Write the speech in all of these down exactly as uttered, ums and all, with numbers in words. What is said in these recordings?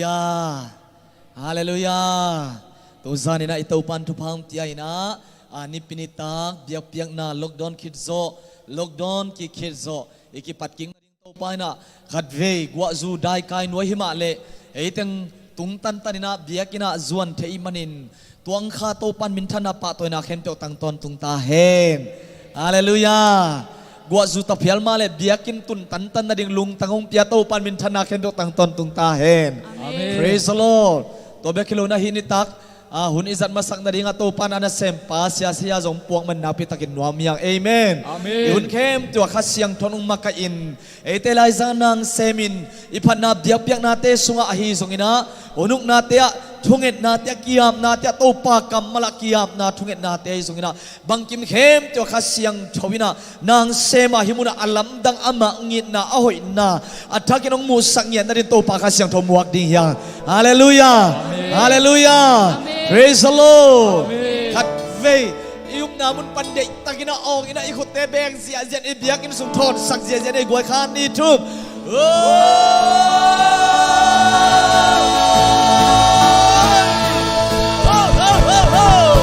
Halleluiah. Halleluiah. Tuzan inah i Topan thupha hong pia inah, a, nipi nitak biakpiakna lockdown khit zawh, lockdown kikhit zawh i kipat kik nading Topa inah khatvei guahzu daikai nuai himah leh eiteng tung tantan inah biakinn ah zuan thei ih manin tuang kha Topan minthanna pahtawina khempeuh tang tawntung ta hen. Halleluiah. Guahzu ta phial mah leh biakinn tun tantan nading lungtang hong pia Topan minthanna khempeuh tang tawntung ta hen. Amen. Praise the Lord. Tua bek hi lo inah hih nitak, a, hun i zat masak nadingah Topan a nasempa siasia zong puak man nakpi takin nuam hi hang. Amen. Amen. I hun khempeuh ah Kha Siangtho in hong makaih in, eite laizang nang semin i phatna biakpiaknate sungah ahi zong inah, hun uknate ah, thungetnate ah, ki-apnate ah, Topa kammal ah ki-apna thungetnate ahi zong inah, bangkim khempeuh ah Kha Siangtho inah nang sem a, hih munah a lamdang, amah hong itna, a hoihna a thakin hong muhsak ngiat nading Topa Kha Siangtho muak ding hi hang. Halleluiah. Amen. Halleluiah. Amen. Praise the Lord. Amen. Khatvei i umna mun pan deihtakin a awng inah i khutte beng ziahziah in i biakinn sung thawnsak ziahziah in, ei guai, khat, nih, thum. Oh! Oh, oh, oh, oh.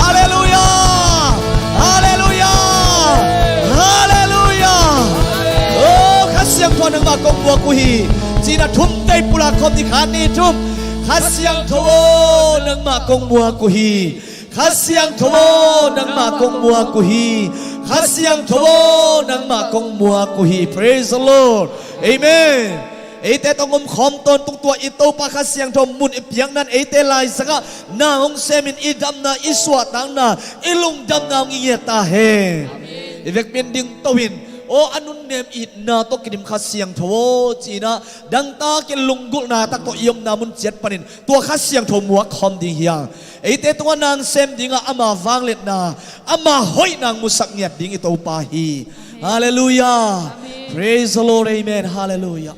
Halleluiah. Halleluiah. Halleluiah. Oh, Kha Siangtho nangmah kong muak uh hi. Ci-in a thum tei pulak khawm ni, khat, nih, thum. Kha Siangtho aw, nangmah kong muak uh hi. Kha Siangtho aw, nangmah kong muak uh hi. Kha Siangtho aw, nangmah kong muak uh hi. Praise the Lord. Amen. Eite tawh hong om khawm tawntung tua i Topa Kha Siangtho mun i piakna in eite laizangah nang hong semin i damna, i suahtakna, i lungdamna hong i ngiat ta hen. Amen. I vekpi in dingto in, aw, a nunnem itna tawh kidim Kha Siangtho aw, ci-in a dangtakin lunggulhna tak tawh i omna mun ciat panin tua Kha Siangtho muak khawm ding hi hang. Eite tungah nang sem dingah ama vangliatna, ama hoihna hong musak ngiat ding i Topa hi. Halleluiah. Praise the Lord. Amen. Halleluiah.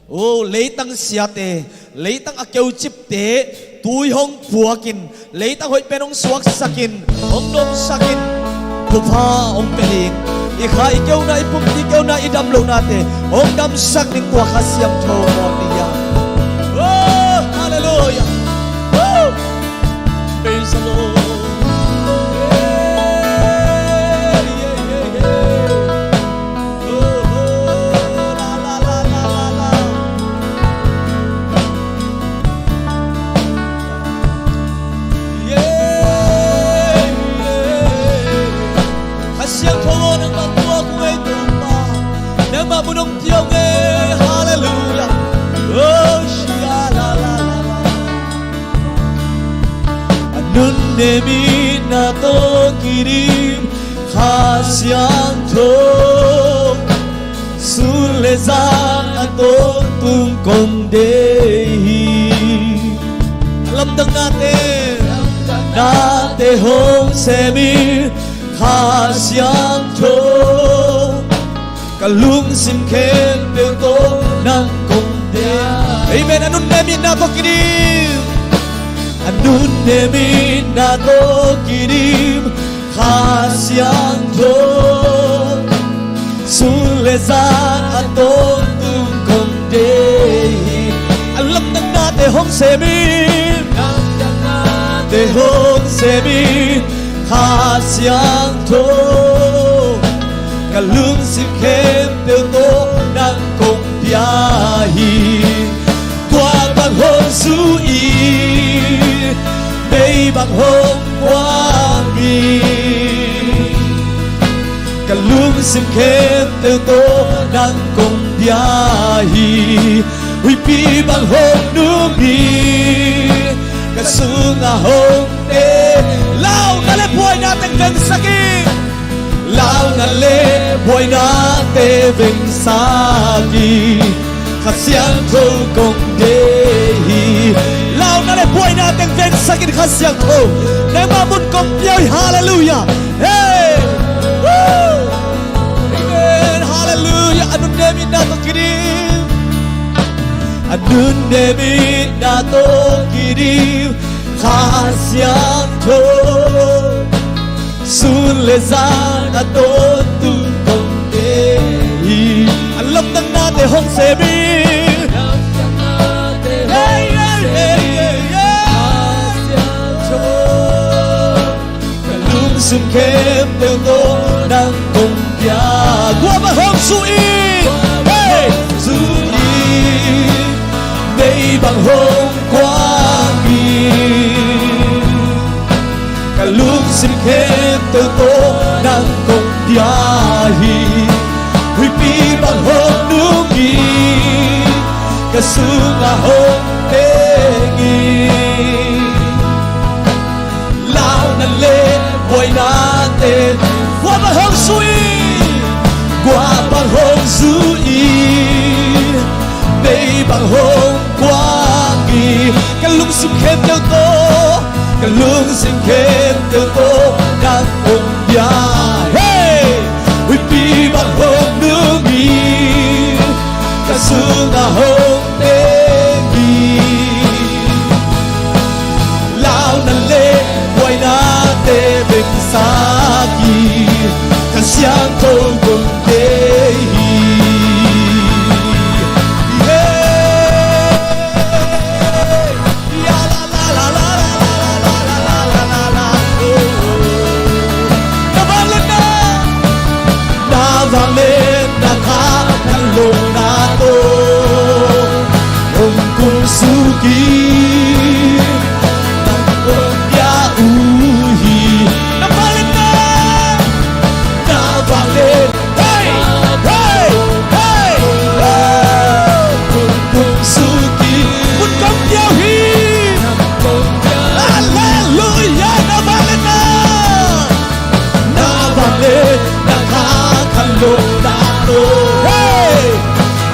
Oh, leitang siate, leitang a keucipte tui hong puakin, leitang hoih pen hong suaksakin, hong nomsakin, thupha hong pia ding, i kha i keuna, i pumpi keuna, i dam lohnate hong damsak ding tua Kha Siangtho muak ding hi hang. Oh, halleluiah. Woo! Praise the Lord. Hey, hey, hey, hey. Oh, oh, la, la, la. Yeah, yeah. Kha Siangtho aw, nangmah tua kong ei Topa, nangmah mun hong pia ung ei. Halleluiah. Oh, shia, la, la, la, la. A nunnem itna tawh kidim Kha Siangtho, sun le zan a tawntung kong deih hi. A lamdangnate, lamdangnate hong semin Kha Siangtho, ka lungsim khempeuh tawh nang kong deih. Amen. A nunnem itna tawh kidim, a nunnem itna tawh kidim Kha Siangtho, sun le zan a tawntung kong deih hi. A lamdangnate hong semin, lamdangnate hong semin Kha Siangtho, ka lungsim khempeuh tawh nang kong pia hi. Tua bang hong zui, mei bang hong muang hi. Ka lungsim khempeuh tawh nang kong pia hi. Huihpi bang hong nung hi, ka sungah hong teh. Launa le buaina teng vengsak hi. Launa le buaina teng vengsak hi. Kha Siangtho kong deih hi. Launa le buaina teng vengsak in Kha Siangtho, nangmah mun kong pia uh hi. Halleluiah. Hey! Woo! Amen. Halleluiah. A nunnem itna tawh kidim, a nunnem itna tawh kidim Kha Siangtho, sun le zan a tawntung kong deih hi. A lamdangnate hong semin, lamdangnate hong Lungsim khempeuh tawh nang kong pia. Kua bang hong zu in, hey! Zu in, mei bang hong kuang in, ka lungsim khempeuh tawh nang kong pia hi. Huipi bang hong nung in, ka sungah hong teng in, launa le buainate. Kua bang hong zu in, kua bang hong zu in, mei bang hong kuang in, ka lungsim khempeuh tawh, ka lungsim khempeuh tawh nang kong pia. Hey! Huipi bang hong nung in, ka sungah hong teng in, launa le buainate vengsak in, Kha Siangtho kong deih hi. Yeah. Na vangliatna, na vangliatna kha khanlawhna tawh hong kumsuk in, nang kong pia uh hi. Na vangliatna, na vangliatna, hey, hey, hey, hey, hong kumsuk in, mun kong pia uh hi. Halleluia. Na vangliatna, na vangliatna kha khanlawhna tawh, hey,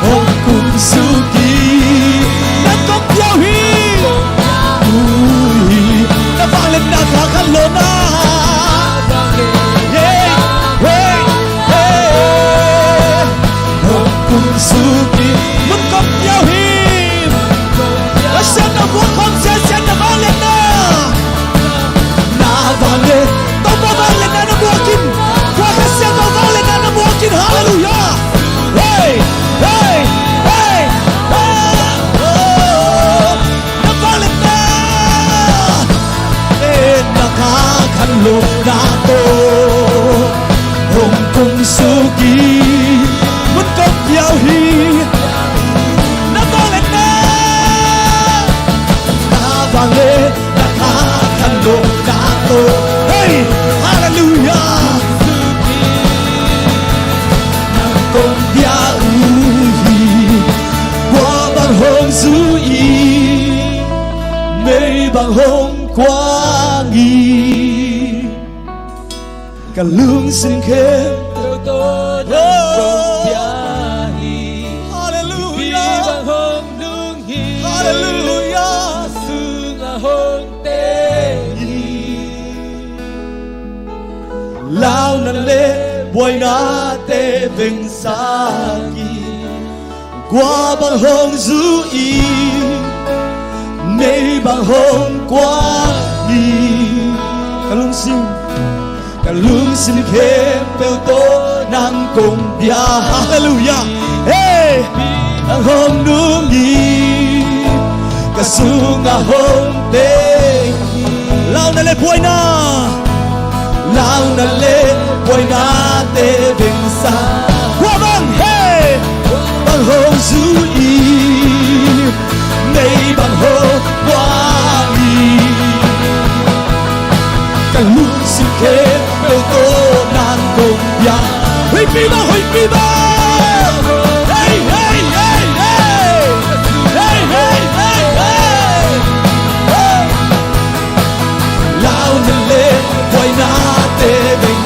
hong kumsuk in, nang kong pia uh hi. Uh hi. Na vangliatna kha khanlawhna, yeah, hey, hey, hong kumsuk in, mun kong pia uh hi. Kha Siangtho buak khawm, Kha Siangtho vangliatna. Na vangliat, Topa vangliatna na buak in. Kua Kha Siangtho vangliatna na buak in. Halleluia. Hey, hey, hey, hey, oh, na vangliatna, na vangliatna kha khanlawhna tawh hong kumsuk in, mun kong pia uh hi. Na vangliatna, na vangliatna kha khanlawhna tawh, hey, halleluia, nang kong pia uh hi. Kua bang hong zu in, mei bang hong kuang in, ka lungsim khempeuh tawh nang kong pia hi. Halleluia. Huipi bang hong nung in, halleluia, ka sungah hong teng in, launa le buainate vengsak in, kua bang hong zu in, mei bang hong kuang in, ka lungsim, ka lungsim khempeuh tawh nang kong pia. Halleluia. Hey! Nang hong nung in, ka sungah hong teng in, launa le buaina, launa le buainate vengsak. Kua bang, hey, bang hong zu in, mei bang hong kuang in, ka lungsim khempeuh tawh nang kong pia. Huipi bang, huipi bang. Hey, hey, hey, hey. Hey, hey, hey, hey. Hey. Launa le buainate veng.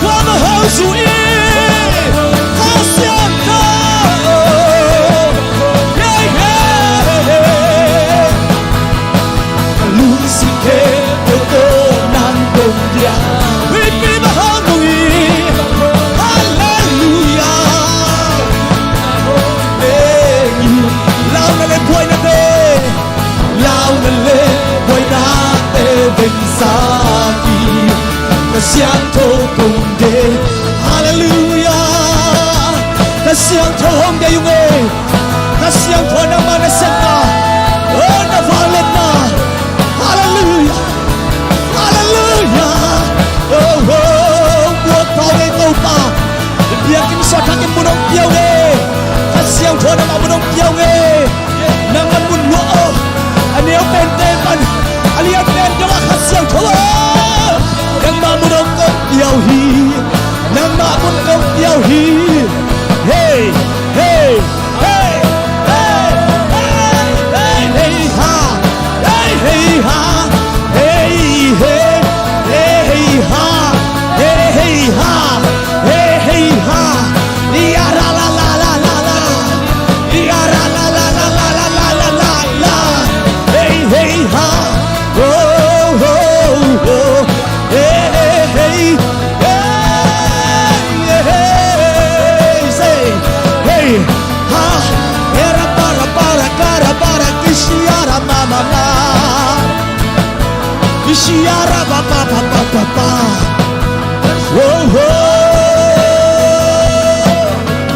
Kua bang hong zu in, Kha Siangtho. Hey, hey, hey. Ka lungsim khempeuh tawh nang kong pia. Huipi bang hong nung in. Halleluia. Launa le buainate, launa le buainate vengsak in, Kha Siangtho kong deih. Halleluia. Kha Siangtho hong deih ung ei. Kha Siangtho nangmah nasepna, oh, na vangliatna. Halleluia. Halleluia. hi. Nangmah mun kong pia uh hi. Hey, hey, hey, hey, hey, hey, ha. Hey, hey, ha. Hey, hey, hey, hey, ha. Hey, hey, ha. Hey, hey, ha. Ya ra la la la la la. Ya ra la la la la la la la la. Hey, hey, ha. Oh, oh, oh. Hey, hey, hey. Hey, hey, hey. Say, hey, ha. Era para para cara para kisiara mama ma. Kisiara ba ba ba ba ba ba. Oh, oh,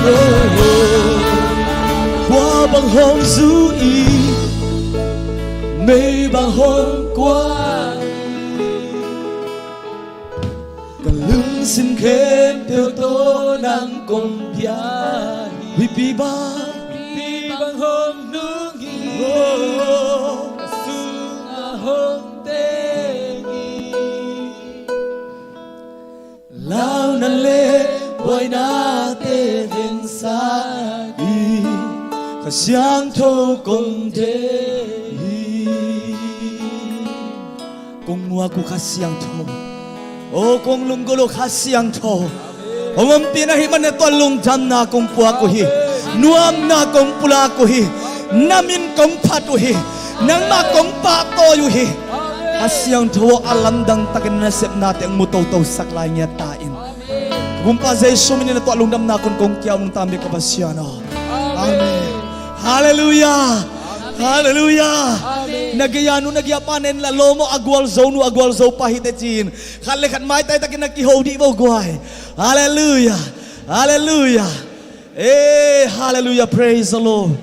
oh, oh. Khua bang hong zu i, mei bang hong kua i, ka lungsim khempeuh tawh nang kong pia hi. Huipi bang, huipi bang hong nung hi. Oh. Ka sungah hong teng hi. Launan le buainate vengsak i, Kha Siangtho kong deih hi. Kong muak uh Kha Siangtho, aw kong lunggulh uh Kha Siangtho. Hong ompih na hih manin tua lungdamna kong puak uh hi. Nuamna kong pulak uh hi. Na min kong phat uh hi. Nangmah kong pahtawi uh hi. Kha Siangtho aw, a lamdang takin na sepnate hong mu totosak lai ngiat ta in. Gumpa Jesu minin a tuah lungdamna kong kong kia uh nungta bek ka Pasian aw. Amen. Halleluiah. Halleluiah. Na gei-a nu na gei-a pa na en la lawm aw, a gualzo nu a gualzo pa hi teh ci-in khat le khat maitai takin na kiho dih vo guai. Halleluiah. Halleluiah. Eh, halleluiah. Praise the Lord.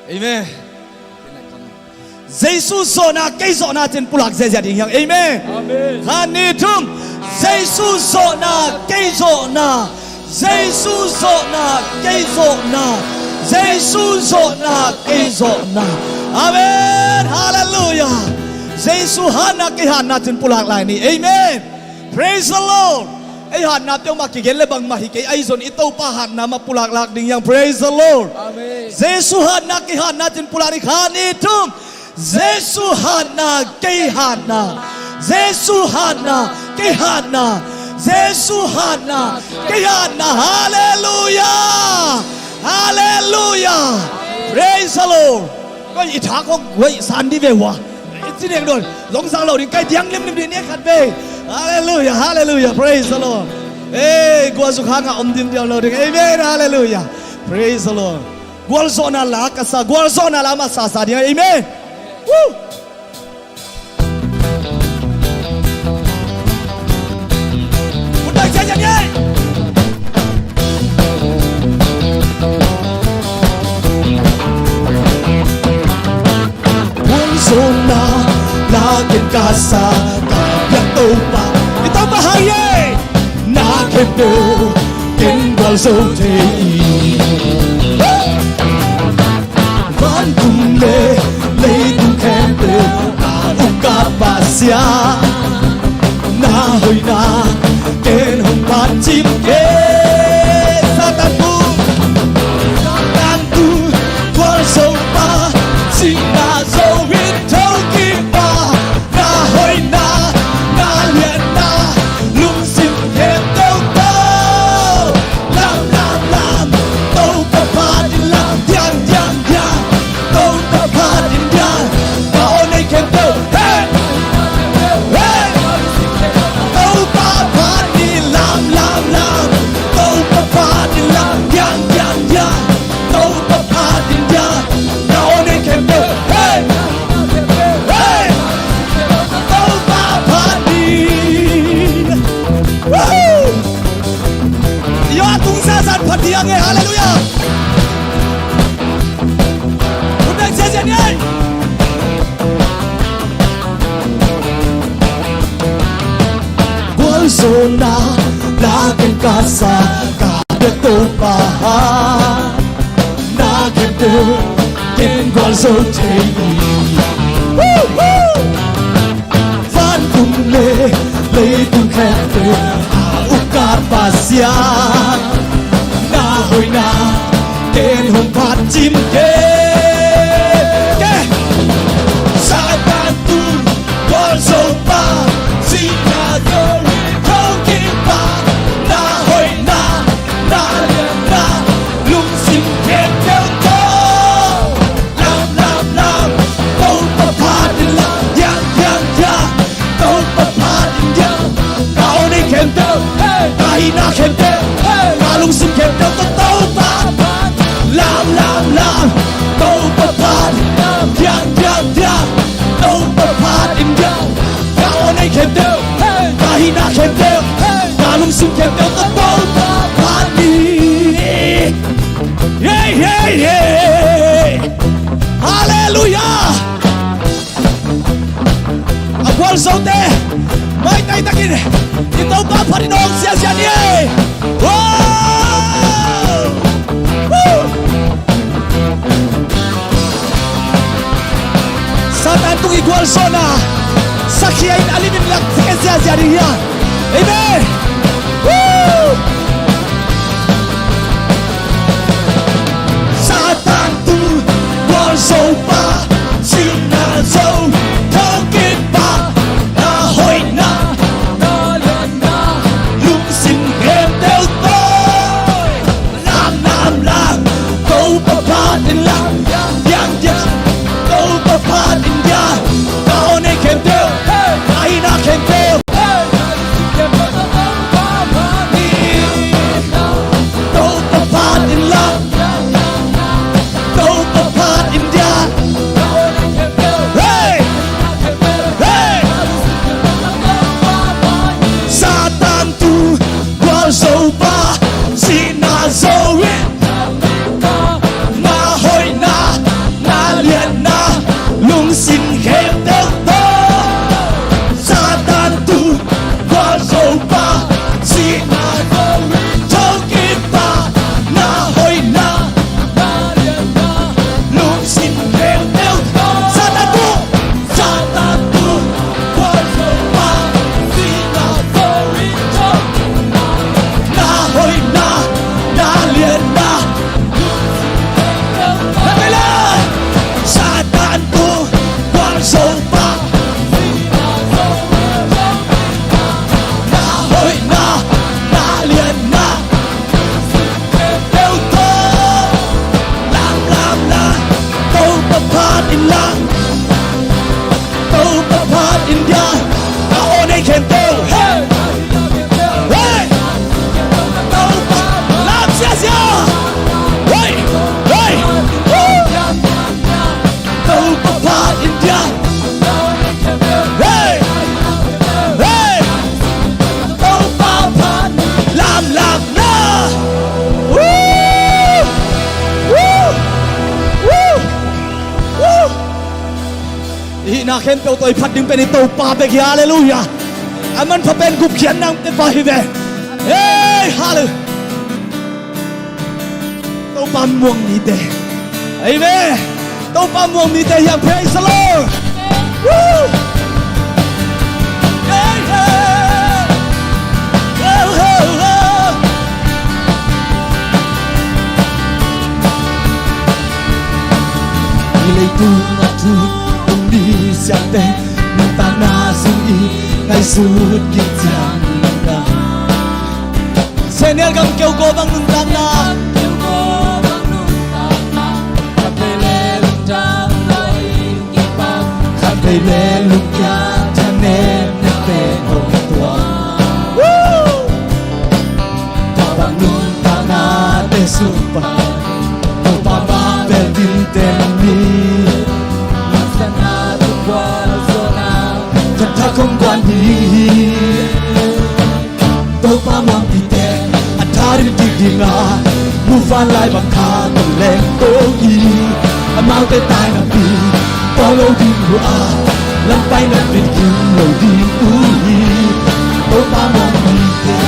Amen. Jesu zawhna kei zawhna cin pulak ziazia ding hiang. Amen. Amen. Khat nih thum. Jesu zawhna kei zawhna. Jesu zawhna kei zawhna. Jesu zawhna kei zawhna. Amen. Halleluiah. Jesu hatna kei hatna cin pulak lai ni. Amen. Praise the Lord. Ei hatna peuhmah kigen le bangmah hi kei, ahi zong i Topa hatna mah pulaklak ding hiang. Praise the Lord. Amen. Jesu hatna kei hatna cin pulak ni. Khat nih thum. Jesu hatna kei hatna. Jesu hatna kei hatna. Jesu hatna kei hatna. Halleluiah. Halleluiah. Praise the Lord. Koi i thak hong guai san di ve hua. I ci neng don. Zong sang lo ding kai diang limlim ding ni khat ve. Halleluiah, halleluiah, praise the Lord. Hey, gualzuk hanga om dim diang lo ding. Amen, halleluiah. Praise the Lord. Gualzawhna la ka sa, gualzawhna la masa sa ding. Amen. Woo! Put back, change again. Gualzawhna la ken ka sa, ka biak Topa. I Topa hai e. Na khempeuh ken gualzo thei i. Vantung le leitung khempeuh a uk ka Pasian, na hoihna ken hong phat cim kei. Satan bu, Satan bu, gualzo pa, sihna zo in thokik pa, na hoihna, na lianna, lungsim khempeuh tawh lam, lam, lam. Topa phat in lam diang, diang, diang. Topa phat in diang. Ka aw nei khempeuh. Hey! Hey! Topa phat in lam, lam, lam. Topa phat in lam diang, diang, diang. Topa phat in diang. Ka aw nei khempeuh. Hey! Hey! Topa phat in. Woo! Yo, a tung sa san phat diang e, halleluiah. Put back, change again. Gualzawhna la ken ka sa, ka biak Topa. Na khempeuh ken gualzo thei i. Woo, woo. Van le leitung khempeuh a ukna Pasian, na hoihna ken hong phat cim kei. Satan tu, gualzo pa, sihna zo, thokik pa, na hoihna, na lianna, lungsim khempeuh tawh lam, lam, lam, Topa phat in lam, diang, diang, diang, Topa phat in diang. Ka aw nei khempeuh, ka hihna khempeuh, ka lungsim khempeuh tawh Topa phat, lam, lam, lam, Topa phat in lam, diang, diang, diang, Topa phat in diang. Ka aw nei khempeuh, ka hihna khempeuh, ka lungsim khempeuh tawh Topa phat in. Hey, hey, hey! Halleluiah! A gualzote, maitai takin i Topa phat in hong ziazia ni. Wow! Woo! Satan tung i gualzawhna sakhia in a limin lak ziazia ding hi a. Amen. Woo! Satan tu, gualzo pa, sihna zo, thokik pa, na hoihna, na lianna, lungsim khempeuh tawh lam, lam, lam, Topa phat in lam, diang, diang, Topa phat in diang. Ka aw nei khempeuh, ka hihna khempeuh, Topa phat in lam, Topa phat in diang. Hey! Hey! Satan tu, gualzo pa, sihna zo in, na hoihna, na lianna, lungsim khempeuh tawh Satan tu, gualzo pa, sihna zo in, thokik pa, na hoihna, na lianna, lungsim khempeuh tawh Satan tu, Satan tu, gualzo pa, sihna zo in, na hoihna, na lianna, na hoihna, Satan tu, gualzo pa, na hoihna, na lianna, peuh tawh lam, lam, lam, Topa phat in lam, Topa phat in diang. Ka aw nei khempeuh, hey! Hey! Topa lam ziazia. Hey! Hey! Woo! Topa phat in diang. Hey! Hey! Topa phat lam, lam, lam. Woo! Woo! Woo! Woo! I hihna khempeuh tawh i phat ding pen i Topa bek hi. Halleluiah. A manpha pen gupkhiatna te pa hi ve. Hey, halleluiah. Topa muang mite. Amen. Topa muang mite hiam, praise the Lord. Woo! Hey, hey. Oh, oh, oh. Hi leitung a thu um ni siate, nuntakna sung i ngaihsut kik ciang nuntak. Senial gam keu go bang nuntakna. Khat vei le lungdam lua in kipan, khat vei le lungkia thanem na pen hong tua. Woo! Tua bang nuntakna te sung pan, Topa mah bel ding ten ni. Masana tung gualzawhna, thakthak hong guan ding hi. Topa muangpite a tharim kik ding a, muvanlai bang kha tong leng to hi. Amaute tainapi pawl lo ding uh a, lampai na pit kim lo ding uh hi. Topa muangpite.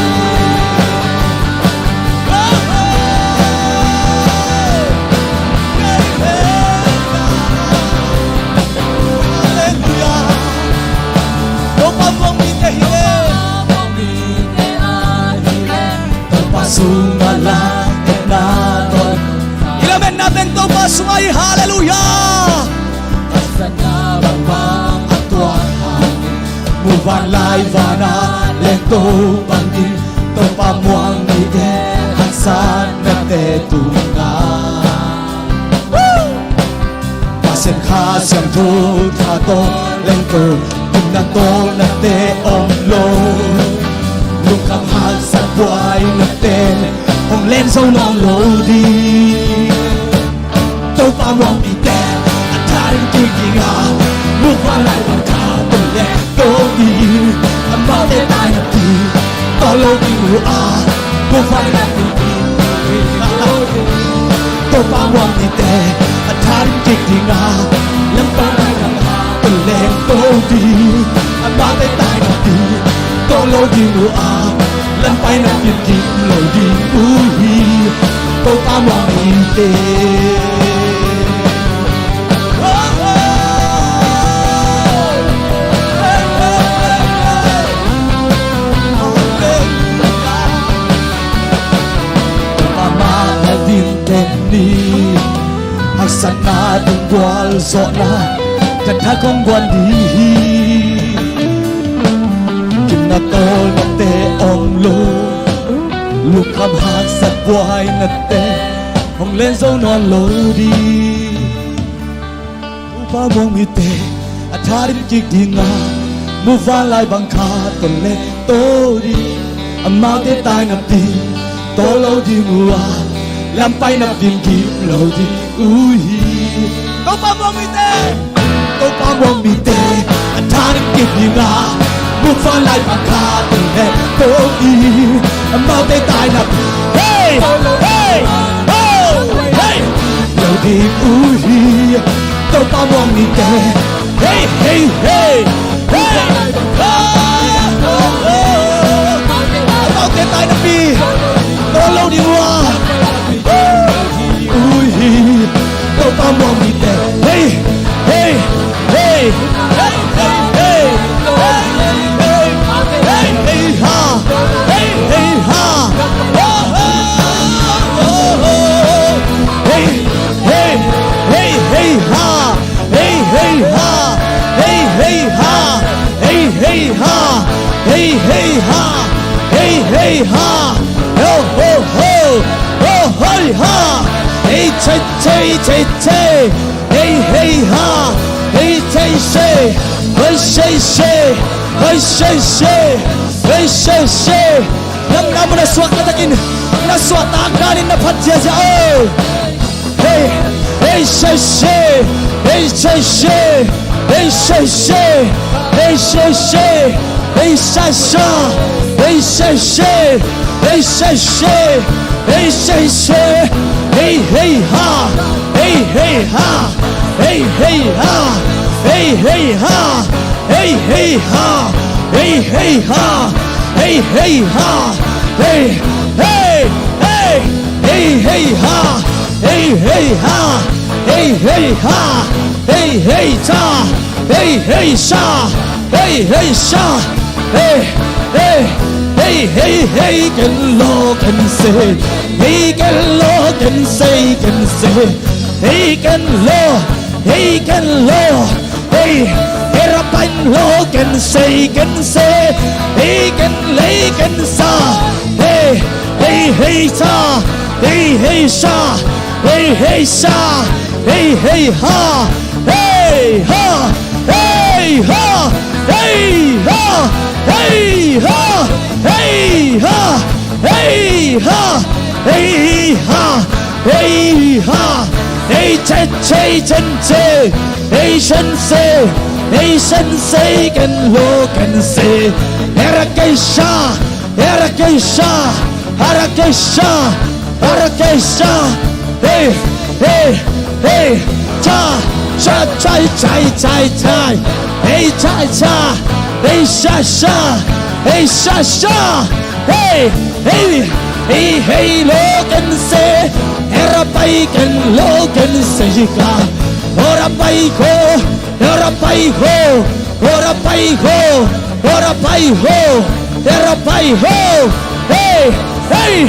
Halleluiah. Topa muang Sungah la etna tawh. I lametna pen Topa sungah hi, halleluiah. Haksatna bangbang a tuak hangin, muvanlai vana lengto bangin, Topa muang mite haksatnate tungah. Pasian Kha Siangtho tha tawh lengto, gimna tawlnate om lo. Lungkham haksat buainate hong len zo nawn lo ding. Topa muang mite a tha ding kik ding a, muvanlai bang kha tawh leng Topa muang mite a tha ding kik ding a, Topa muang mite a tha ding kik ding a, lampai na leng to ding, amate taina ding to lo ding uh a, lampai na ding kim lo ding uh hi. Topa muang mite. Amah a ding pen ni haksatna tung gualzawhna, kan tha kong guan ding hi. Gimna tawlnate om lo, lungkham haksat buainate hong len zo nawn lo ding. Topa muang mite a tha ding kik ding a, muvanlai bang kha tawh leng to ding, amate taina ding to lo ding uh a, lampai na ding kim lo ding uh hi. Topa muang mite, Topa muang mite a tha ding kik ding a, muvanlai bang kha tawh leng to ding, amate taina ding, hey, hey, oh, hey, lo ding uh hi. Topa muang mite, hey, hey, hey, hey, oh, oh, oh, amate taina ding to lo ding uh a, uh hi. Topa muang mite, hey, hey, hey, hey, hey, hey, hey, hey, ha, hey, hey, ha, oh, oh, oh, oh, hey, hey, hey, hey, ha, hey, hey, ha, hey, hey, ha, hey, hey, ha, hey, hey, ha, hey, hey, ha, ho, ho, ho, ho, hey, ha, hey, che, che, che, che, hey, hey, ha, hey, che, che, hey, che, che, hey, che, che, hey, che, che. Lamlam na suak na takin, na suak tak na nin na phat ziazia, oh. Hey, hey, she, she, hey, she, she, hey, she, she, hey, she, she, hey, sha, sha, hey, she, she, hey, she, she, hey, she, she, hey, hey, ha, hey, hey, ha, hey, hey, ha, hey, hey, ha. Hey, hey, ha. Hey, hey, ha. Hey, hey, ha. Hey, hey, hey. Hey, hey, ha. Hey, hey, ha. Hey, hey, ha. Hey, hey, cha. Hey, hey, sha. Hey, hey, sha. Hey, hey, hey, hey, hey, ken lo, ken se. Hey, ken lo, ken se, ken se. Hey, ken lo. Hey, ken lo. Hey, hey, ra pain lo, ken se, ken se. Hey, ken le, ken sa. Hey, hey, hey, sa. Hey, hey, sa. Hey, hey, sa. Hey, hey, ha. Hey, ha. Hey, ha. Hey, ha. Hey, ha. Hey, ha. Hey, ha. Hey, ha. Hey, ha. Hey, che, che, chen, che. Hey, shen, se. Hey, shen, se. Ken lo, ken se. Era, ke, sha. Era, ke, sha. Ara, ke, sha. Ara, ke, sha. Hey, hey, hey. Cha, cha, chai, chai, chai, chai. Hey, cha, cha. Hey, sha, sha. Hey, sha, sha. Hey, hey, hey, hey, lo, ken se. Era, pai, ken lo, ken se, ka. Ora, pai, ko. Ora, pai, ho. Ora, pai, ho. Ora, pai, ho. Era, pai, ho. Hey, hey.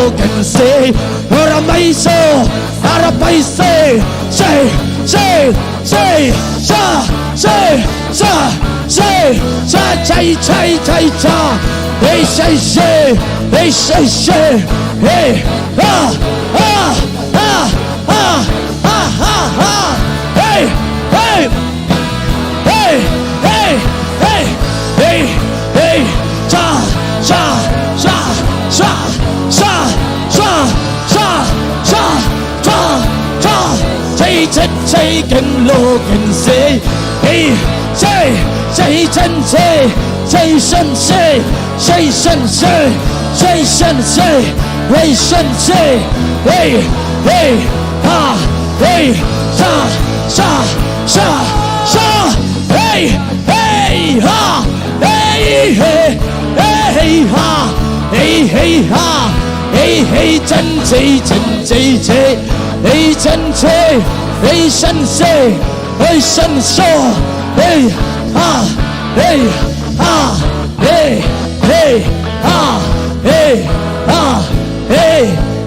lo can say, Aramaise, Arapaise, say, say, say, sa, say, sa, say, sa, say, say, say, sa, hey, say, say, hey, say, say, hey, ah, ah, ah, ah, ah, ah, ah, hey, hey. Hey, hey, hey, hey, hey, cha, cha, cha, cha, cha, cha, cha, cha, cha, cha, cha, cha, can lo can say, hey, say, say, can say, say, can say, say, can say, say, can say, hey, can say, hey, hey, ha, hey, cha, cha, cha, cha, hey, hey, ha, hey, hey, hey, hey, ha, hey, hey, ha, hey, hey, can say, can say, say, hey, can say, hey, can say, hey, can say, hey, ha, hey, ha, hey, hey, ha, hey, ha, hey,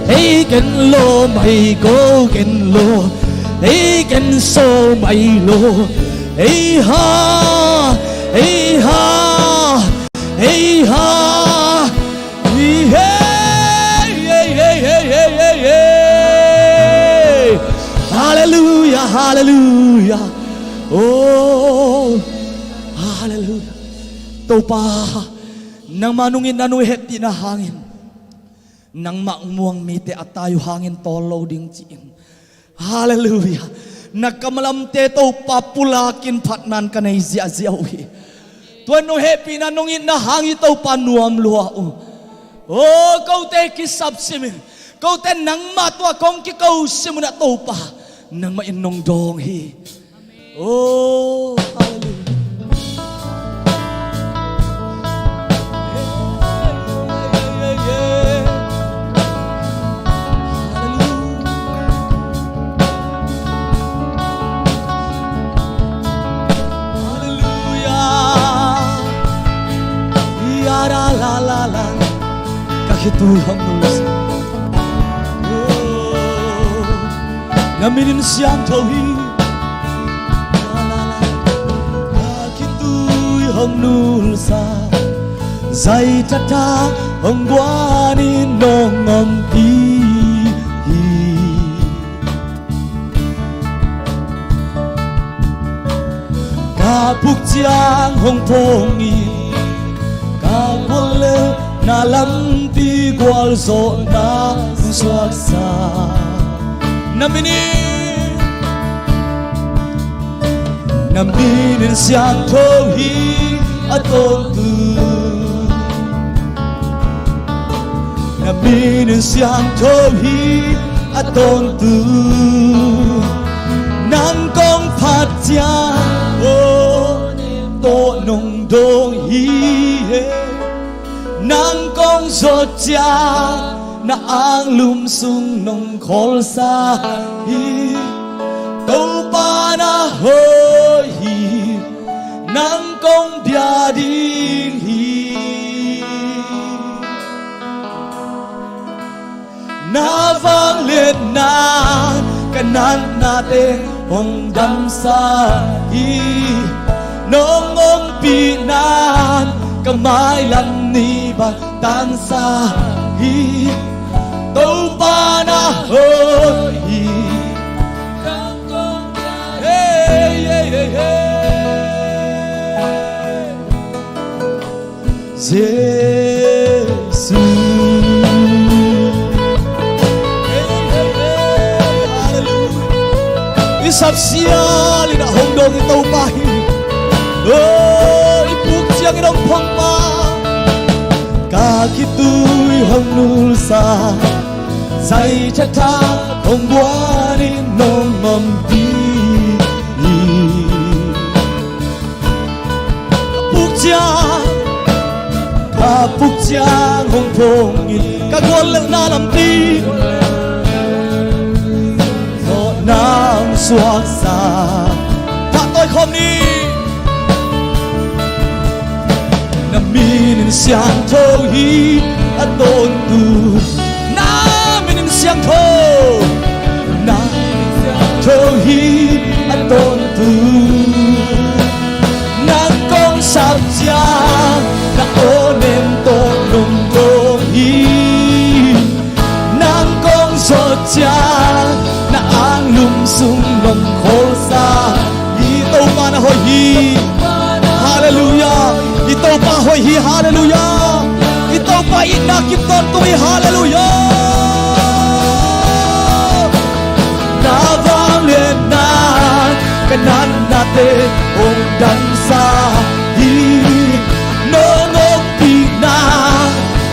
hey, can lo, my go, can lo, hey, can so, my lo, hey, ha, hey, ha, hey, ha, hey, hey, hey, hey, hey, hey, hey, hey. Hallelujah, hallelujah. Oh, hallelujah. Topa, nangmah nungin na nui hehpihna hangin, nangmah muang mite a tai uh hangin tawl lo ding ci-in. Hallelujah. Na kamlamte Topa pulakin phatna ka nei ziahziah uh hi. Tua nong hehpihna nong itna hang hi Topa nuam lua uh. Oh, kote kisap simin, kote nangmah tua kong kiko simin ah Topa, nangmah in nong dawng hi. Oh, hallelujah. Hallelujah. Ya la la la la. Ka khitui hong nulsa. Oh, na min in siangtho hi. Ka khitui hong nulsa, zai tata hong guan in nong ompih hi. Ka puk ciang hong phawng in, ka gual le na lampi gualzawhna hong suaksa. Na min in, na min in siangtho hi a tawntung. Na min in siangtho hi a tawntung. Nang kong phat ciang aw tawh nong dawng hi e. Nang kong zawt ciang na anglum sung nong khawlsa hi. Topa na hoih hi, nang kong bia ding hi. Na vangliatna ka natnate hong damsa hi. Nong ompihna ka mailam ni bang tangsa hi. Topa na hoih hi. Hey, hey, hey, hey. Jesu. Hey, hey, hey, hallelujah. I Sapsial in a hong dong i Topa hi. Oh, i puk ciangin hong phong pa, ka khitui hong nulsa, zaitha thak hong buan in hong ompih hi. Puk ciang, ka puk ciang hong phong in, ka guallelhna lampi, thawhna hong suaksa. Pahtawi khawm ni. Na min in siangtho hi a tawntung. Na min in siangtho. Na min in siangtho hi a tawntung. Nang kong sap ciang na aw nem tawh nong dawng hi. Nang kong zawt ciang na anglum sung nong khawlsa hi. Topa na hoih hi. Halleluiah. I Topa hoih hi. Halleluiah. I Topa itna kim tawntung hi. Halleluiah. Na vangliatna ka natnate hong damsa hi. Nong ompihna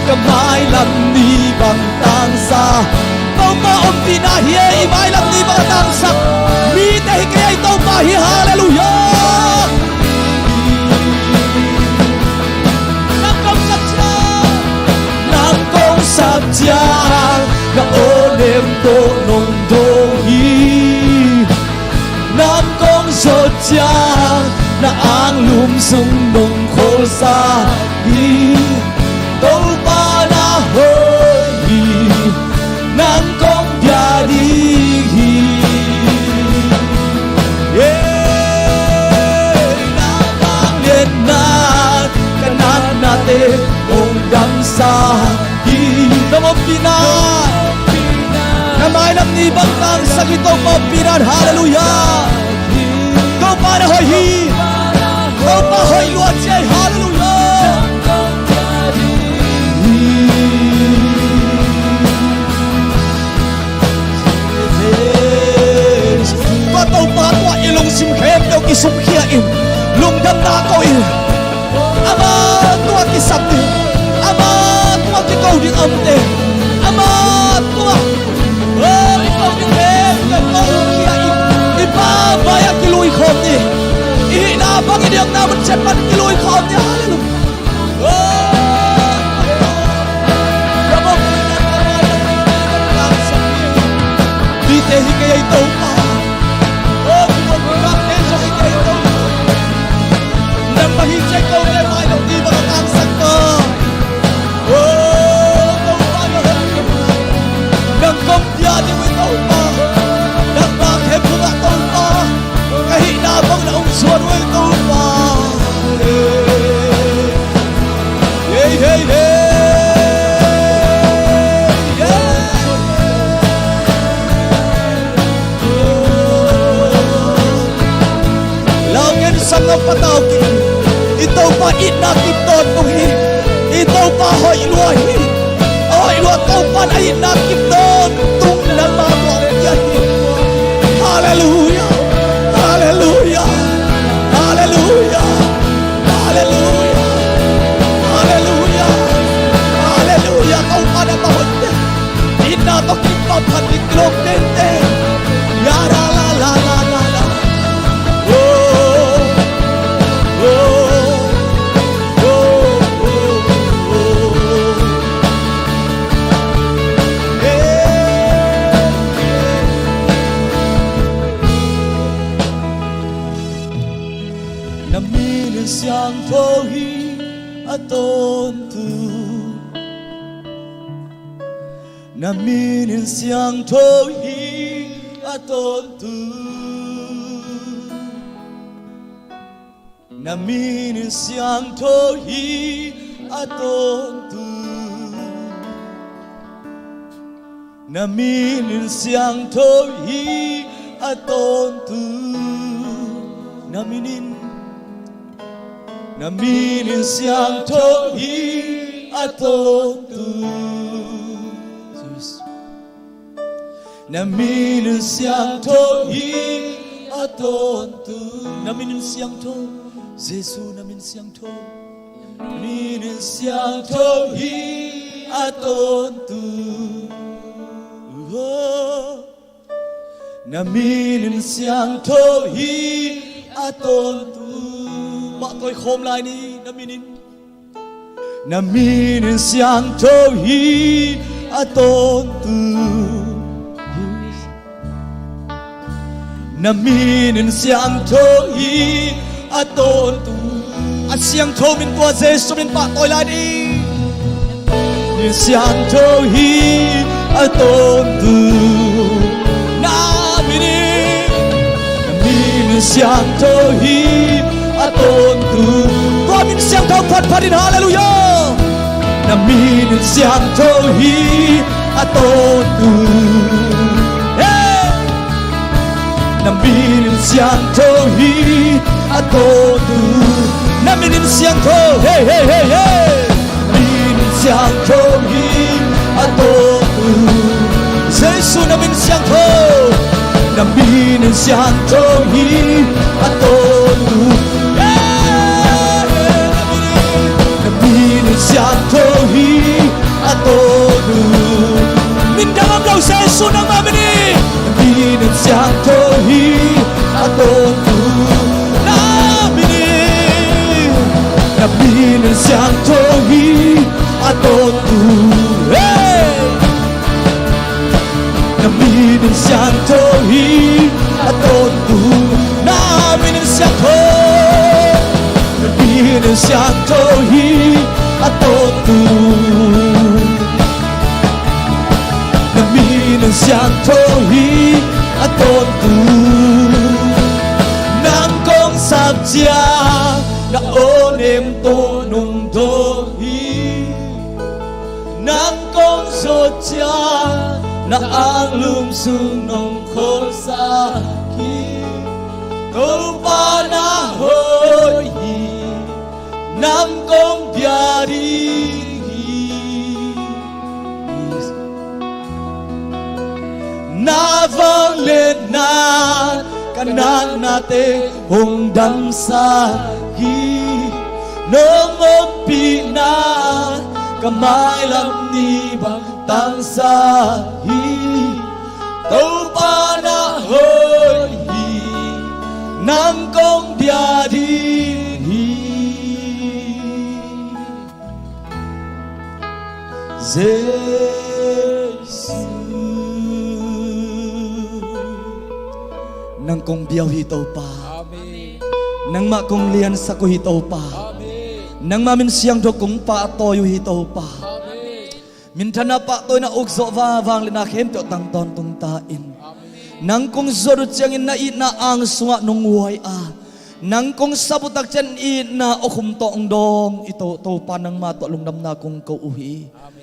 ka mailam ni bang tangsa. Topa ompihna hi e, i mailam ni bang a tangsak. Mite hi kei a, i Topa hi. Halleluiah. Nang kong sap ciang, nang kong sap ciang na aw nem tawh nong dawng hi. Nang kong zawt ciang na anglum sung nong khawlsa hi. Topa na hoih hi. Nang kong bia ding hi. Yeah. Na vangliatna ka natnate hong damsa hi. Nong ompihna na mailam ni bang tangsak hi. Topa ompihna. Halleluiah. Topa na hoih hi. Topa hoih lua ci e. Halleluiah. Tua Topa tungah i lungsim khempeuh kisukkhia in, lungdamna ko in, amah tungah kisap ding, amah tungah kiko ding a omte, amah tungah, oh, kiko ding khempeuh ko in, i Pa mai-ah kilui khawm ni. I hihna bang, i diakna mun ciat pan kilui khawm ni. Halleluiah. Mite hi kei a, i Topa. Nangmah hi ciang kote mai lo ding bang a tangsak ta. Topa, nang kong bia ding uh, Topa. Nangmah khempeuh ah, Topa, ka hihna bang na hong suan uh, Topa. Hey, hey, hey. Yeah. Lau ngen, sanggam, patau kik in. I Topa itna kim tawntung hi. I Topa hoih lua hi. A hoih lua Topa in a itna kim tawntung nangmah tungah hong pia hi. Halleluiah. Halleluiah. Halleluiah. Halleluiah. Halleluiah. Halleluiah. Topa nangmah hoih. Itna tawh kipauphat ding kilawm tengteng. Ya ra la la la la la. Oh, oh, oh, oh, oh. Hey, hey. Na min in siangtho hi a tawntung. Na min in siangtho hi a tawntung. Na min in siangtho hi a tawntung. Na min in siangtho hi a tawntung. Na min in, na min in siangtho hi a tawntung. Jesus. Na min in siangtho hi a tawntung. Na min in siangtho, Jesu na min siangtho. Na min in siangtho hi a tawntung. Oh. Na min in siangtho hi a tawntung. Pahtawi khawm lai ni, na min in. Na min in siangtho hi a tawntung. Na min in siangtho hi a tawntung. A siangtho min tua Jesu min pahtawi lai ni. Min siangtho hi a tawntung. Na min in, na min in siangtho hi a tawntung. Tua min siangtho phatphat in, halleluiah. Na min in siangtho hi a tawntung. Hey! Na min in siangtho hi a tawntung. Na min in siangtho, hey, hey, hey, hey. Na min in siangtho hi a tawntung. Jesu na min siangtho. Na min in siangtho hi a tawntung. Hey! Na min in siangtho hi a tawntung. Min dang om lo Jesu nangmah min in. Na min in siangtho hi a tawntung. Na min in, na min in siangtho hi a tawntung. Hey! Na min in siangtho hi a tawntung. Na min in siangtho. Na min in siangtho hi a tawntung. Na min in siangtho hi a tawntung. Nang kong sap ciang na aw nem tawh nong dawng hi. Nang kong zawt ciang na anglum sung nong khawlsak hi. Topa na hoih hi, nang kong bia ding hi. Na vangliatna ka naknate hong damsak hi. Nong ompihna ka mailam ni bang tangsak hi. Topa na hoih hi, nang kong bia ding hi. Jesu, nang kong bia uh hi Topa. Amen. Nangmah kong liansak uh hi Topa. Amen. Nangmah min siangtho kong pahtawi uh hi Topa. Amen. Minthanna pahtawina ukzawh va vangliatna khempeuh tang tawntung ta in. Amen. Nang kong zuat uh ciangin na itna ang sungah nong huai a, nang kong sap uh takciang itna awkhum tawh hong dawng i To, Topa nangma tawh lungdamna kong ko uh hi. Amen.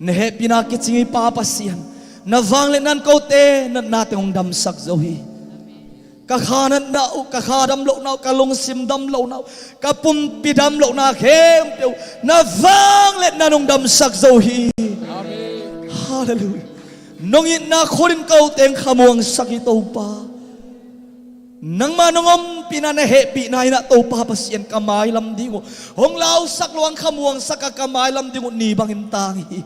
Na hehpihna kicing hi Pa Pasian. Na vangliatna in kote natna teng hong damsak zo hi. Ka kha natna uh, ka kha dam lohna uh, ka lungsim dam lohna uh, ka pumpi dam lohna khempeuh na vangliatna in hong damsak zo hi. Amen. Halleluiah. Nong itna khut in kote hong khamuangsak hi Topa. Nangma nong ompihna na hehpihna in ah Topa Pasian ka mailam ding uh hong lausak lua hong khamuangsak a, ka mailam ding uh ni bangin tang hi.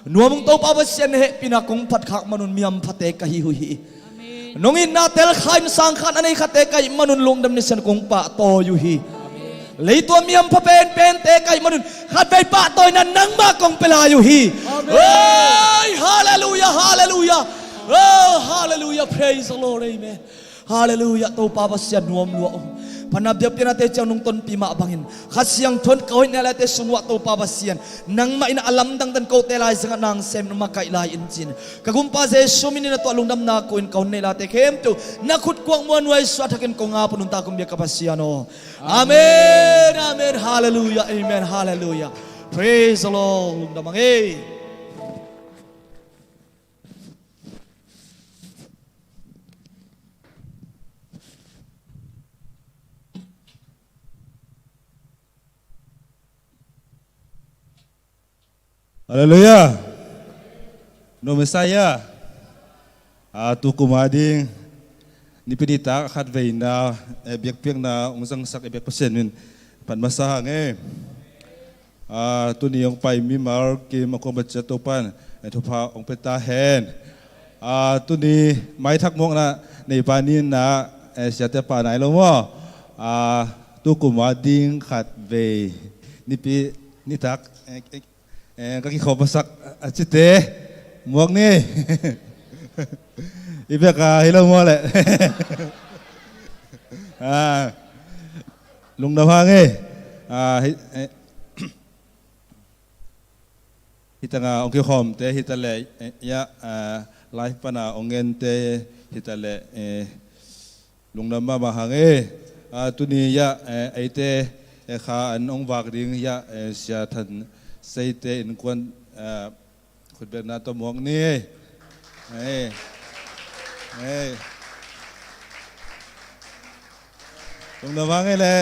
Nuam ung Topa Pasian, na hehpihna kong phat khak man un mi hamphate'n ka hi uh hi. Amen. Nong itna tel kha in sang khat na nei khatte ka hih man un lungdam ni sian kong pahtawi uh hi. Amen. Leitung mi hampha penpente ka hih man un khatvei pahtawina nangmah kong pia lai uh hi. Amen. Oi, halleluiah, halleluiah. Oh, halleluiah, praise the Lord, amen. Halleluiah, Topa Pasian nuam lua ung. Phatna biakpiaknate ciang nong tonpih mah bangin Kha Siangtho in ka hoih na hih laite sung uah Topa Pasian, nangmah in a lamdang dan kote laizangah nang sem na makaih lai in ci-in, ka Gumpa Jesu min in a tuah lungdamna ko-in ka hoih na hih laite khempeuh na khut kuak muanhuai suah thakin kong ap un, nuntak kong biak ka Pasian aw. Amen, amen, halleluiah, amen, halleluiah. Praise the Lord. Lungdam hang ei. Halleluiah. No Messiah. A, tu kum a ding Nipi nitak khatveina, eh, biakpiakna hong zangsak i biak Pasian min phat masa hang e. Ah, tuni hong pai mimal kim a kuama ciat Topan, eh, thupha hong pia ta hen. Ah, tuni maithak muakna neipa ni na, eh, siate pa nai lo maw. Ah, tu kuma ding khatvei nipi nitak, eh, eh, Eh, ka kikhop masak a cite muak ni. I bek a hi lo maw le. Ah, lungdam hang e. Ah, hi, eh, hi tanga hong kikhawmte hi ta le, eh, ya, ah, live pana hong gente hi ta le, eh, Lungdam mahmah hang e. Ah, tuni ya, eh, eite, eh, kha an hong vak ding ya, eh, Sia Than Seite innkuan, eh, khutbetna tawh muak ni. Eh, eh. Lungdam hang e le.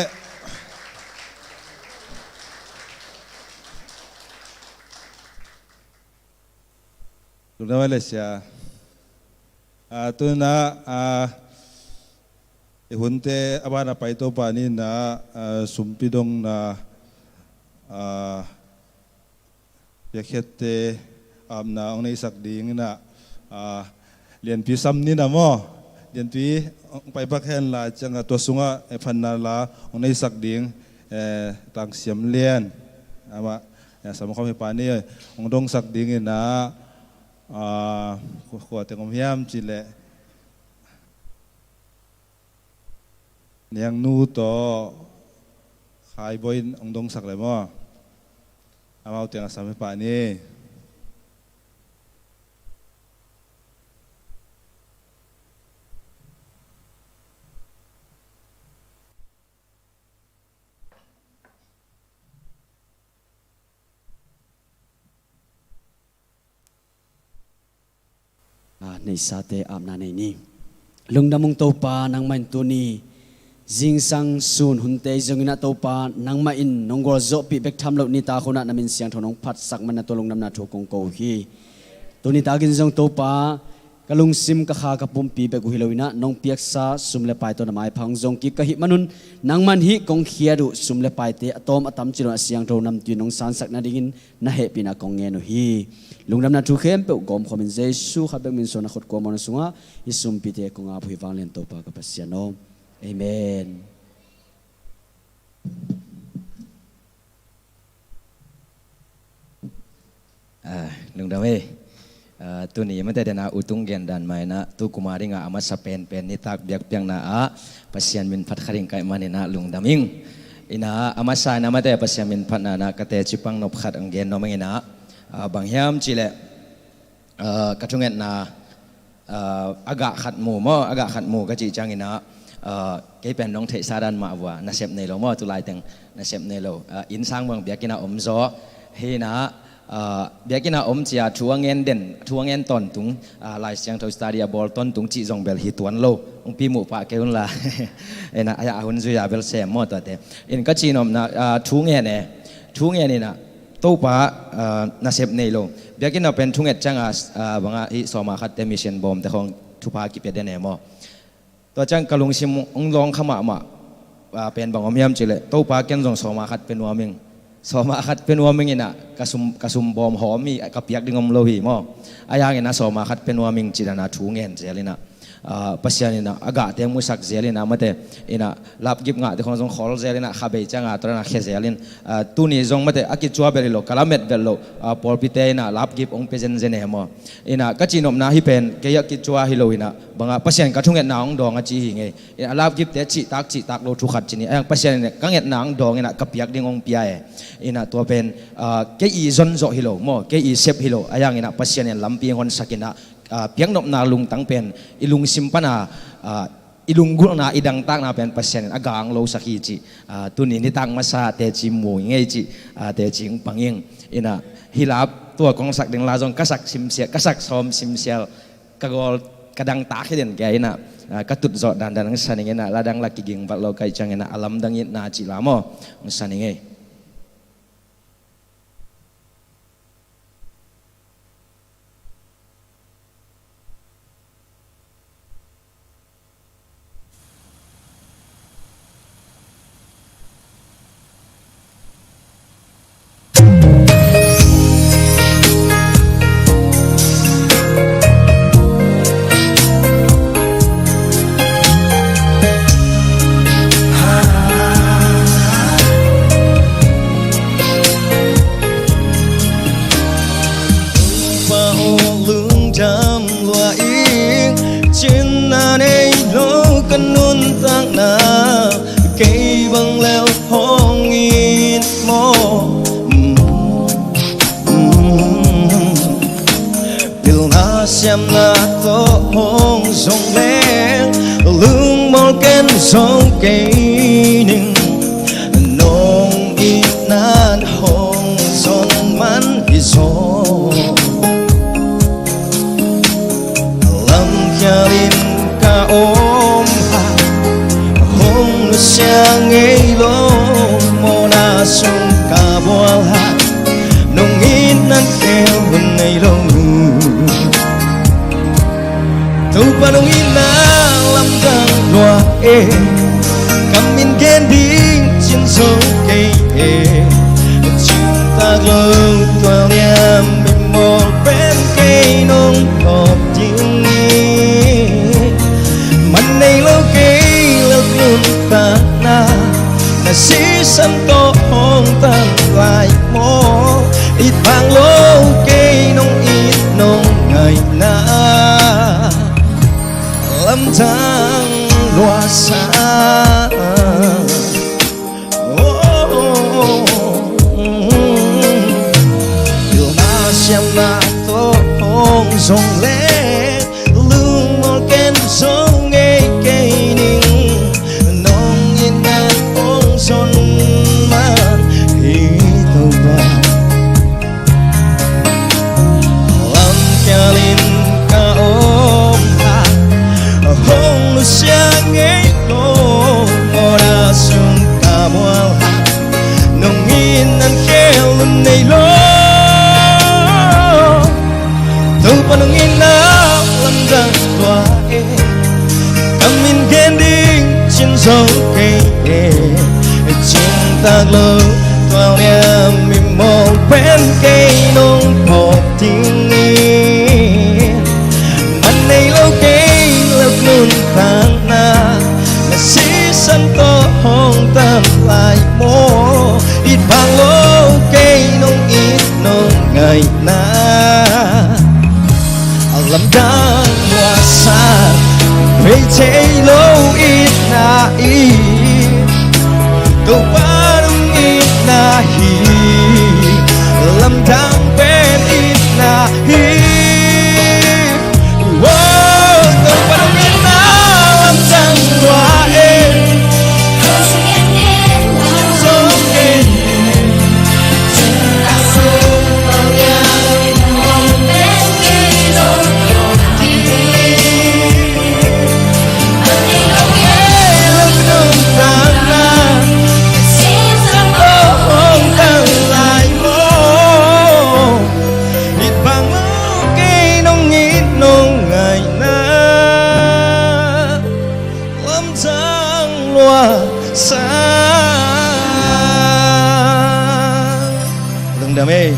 Lungdam hang e le Sia. Ah, tuna, ah, i hunte a bana pai Topa ni na, ah, sumpi dongna, ah, piakkhiatte apna hong neisak ding na, ah, Lianpi sam ni na maw. Lianpi hong pai pak hen la ciang a tua sungah, eh, phatna la hong neisak ding, eh, Tangsiam Lian. Amah, eh, sam khawm hi pa ni, eh, hong dongsak ding ina, ah, kua, kua teng om hiam cih leh Niangnu tawh Khai Bawi in hong dongsak le maw. Amau teng a sam hi pah ni. A, neisate apna nei ni. Lungdam ung Topa, nangmah in tuni zingsang sun hunte zongin ah Topa, nangmah in nong gualzawhpih bek tham loh nitak hunah na min siangtho nong phatsak man na tua lungdamna thu kong ko uh hi. Tuni takin zong Topa, ka lungsim, ka kha, ka pumpi bek uh hi lo inah nong piaksa sum le pai tawh na maipha hong zong kik ka hih manun nangman hih kong khiat uh sum le paite a tawm a tam ci lo a siangtho namtui nong sansak nadingin na hehpihna kong ngen uh hi. Lungdamna thu khempeuh gawmkhawmin Jesu khat bek min suang na khut kuamawhna sungah hih sumpite kong ap uh hi vanglian Topa ka Pasian aw. Amen. Ah, lungdam ei. Ah, tuni mate dena utung gen dan maina tu kuma dinga a masa penpen nitak biakpiakna ah Pasian min phat kha ding kaih manina lungdam ing. Ina a masa ina mate Pasian min phatna na ka teci pang nop khat ang gen nuam ing ina, ah, bang hiam cileh, ah, ka thungetna, ah, a gah khat mu maw, a gah khat mu ka cih ciangin ah, ah, kei pen nong theihsa dan mah vua nasep nei lo maw, tu laiteng nasep nei lo. Ah, innsang bang biakinn ah om zaw hi ina, ah, biakinn ah om cia thu a ngen den, thu a ngen tawntung, ah, Lai Siangtho study a bawl tawntung cih zong bel hi tuan lo. Hong pi muh pah kei un la. Ina, a hun zui a bel sem maw tuate. In ka cihnopna, ah, thu ngen e, thu ngen ina, Topa, ah, nasep nei lo. Biakinn ah pen thunget cianga, ah, banga hih sawma khatte mission bawmte khawng thupha kipia den e maw. Tua ciang ka lungsim hong lawng kha mahmah, ah, pen bang om hiam cileh Topa ken zong sawma khat pia nuam ing. Sawma khat pia nuam ing ina ka sum, ka sum bawm hawm hi, ka piak ding om lo hi maw. A yangin a sawma khat pia nuam ing ci dana thu ngen zel ina. Ah, Pasian in a gahte musak zel in a mate in a lapgip ngahte khong zong khol zel in a khabei cianga tua dan a khia zel in, ah, tuni zong mate a kicua bel hi lo, ka lamet bel lo, ah, pawlpite in a lapgip hong pia zenzen e maw. In a ka cihnopna hih pen kei a kicua hi lo in a banga Pasian ka thungetna hong dawng a ci hi ngei. In a lapgipte cihtak cihtak lo thu khat ci ni, a yang Pasian in a ka ngetna hong dawng in a ka piak ding hong pia e. In a tua pen, ah, kei i zon zawh hi lo maw, kei i sep hi lo, a yang in a Pasian in lampi hong honsak in a, ah, piaknopna lungtang pen i lungsim pana, ah, i lunggulhna, i dangtakna pen Pasian in a gang lo sak hi cih, ah, tuni nitak masa teci mu ngei cih, ah, teci hong pang ing. Ina hih lap tua kong sak ding la zong ka sak simsial, ka sak sawm simsial, ka gawl ka dangtak hi den kei ina, ah, ka tutzawh dandan hong sa ning ina, la dang la kiging vat lo kaih ciang ina a lamdang itna cih la maw hong sa ning ei. Na tawh hong zong leng lungmawl ken zo kei ning, nong itna in hong zon man hi zaw. Lamkhial in ka om a, hong nusia ngei lo, mawhna sung ka bual a, nong itna in khel hun nei lo. Topa nong itna lamdang lua e, ka min gen ding cin zo kei e. Cin tak lo tual niam, mimawl pen kei nong phawk ding hi. Man nei lo kei lak nuntakna, na sisan tawh hong tan lai maw? It bang lo kei nong it nong ngaihna, lamdang lua sa. Oh, oh, oh, oh. Pilna siamna tawh hong zong leng, lungmawl ken zo ngei kei ning, nong itna in hong zon man hi Topa. Lamkhial in ka om a, hong nusia ngei lo, mawhna sung ka bual a, nong itna in khel hun nei lo. Topa nong itna lamdang lua e, ka min gen ding cin zo kei e. Cin tak lo tual niam, mimawl pen kei nong phawk ding hi. Man nei lo kei lak nuntakna, na sisan tawh hong tan lai maw? It bang lo kei nong it nong ngaihna, lamdang lua sa. Vei thei lo itna hi, Topa nong itna hi, lamdang pen itna hi. Oh, Topa nong itna lamdang lua e. Lungdam ei.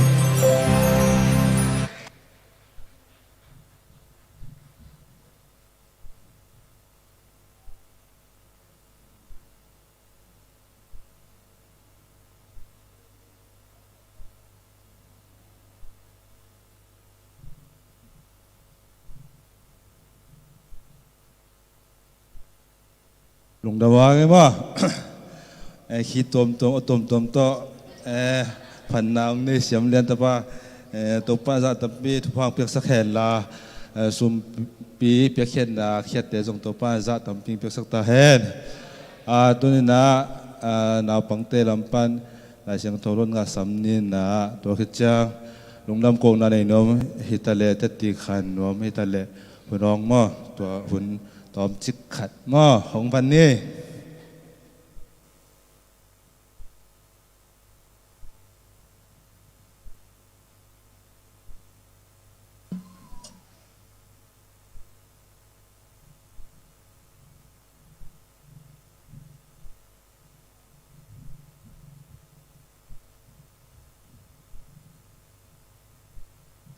Lungdam a ngai maw. Eh, khi tuamtuam, a tuamtuam tawh, eh, phatna hong nei Siam Lian tapa, eh, Topa zah tampi thupha hong piaksak hen la, eh, sumpi piakkhiatna khiatte zong Topa zah tampi piaksak ta hen. Ah, tuni-in ah, ah, naupangte lam pan Lai Siangtho lotna sam ni-in ah, tua khit ciang lungdam kokna nei nuam hi ta leh, teci khan nuam hi ta leh, hun hong maw, tua hun tawmcik khat maw, hong pan ni.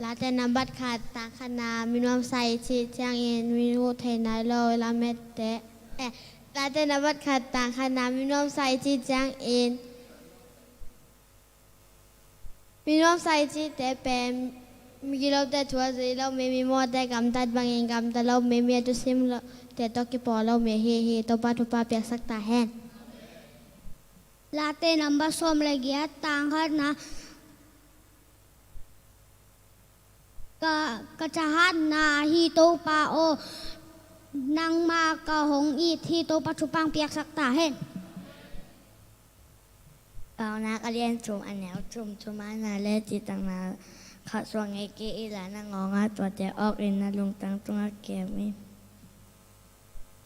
Late nambat khat, tang khatna, mi nuamsa i cih ciangin mi huh thei nai lo i lamette. Eh, Late nambat khat, tang khatna, mi nuamsa i cih ciangin mi nuamsa i cihte pen migilote thu a zuih lo mi, mi mawhte gamtat bangin gamta lo mi, mi a thusim lote tawh kipawl lo mi ahi hi. Topa thupha piaksak ta hen. Late nambat sawm le giat, tang khatna, Ka, ka thahatna ahi Topa aw, nangmah ka hong it hi. Topa thupha piaksak ta hen. Paunak a lian thum, a neu thum, thumanna le cihtakna khat suak ngei kei inla, na ngawngah tuate awkin na lungtang tungah kem in.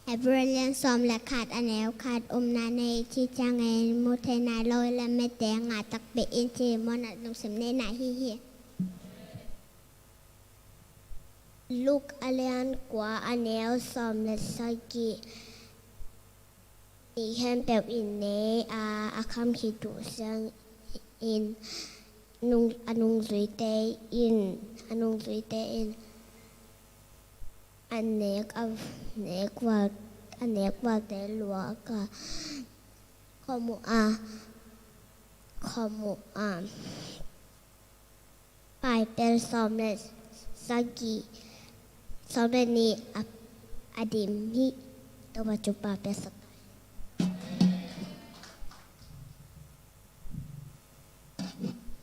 Hebrew a lian sawm le khat, a neu khat, upna nei, cih ciangin mu thei nai lo leh mite ngah takpi in, cih maw, na lungsim neihna ahi hi. Luke a lian kua, a neu sawm le sagih. Mi khempeuh in nei a, a kham khit uh ciangin nung, a nungzuite in, a nungzuite in a nek, a nek val, a nek valte luak a khawm uh a, khawm uh a, paipel sawm le sagih, sawm le nih a, a dim hi. Topa thupha piaksak ta hen.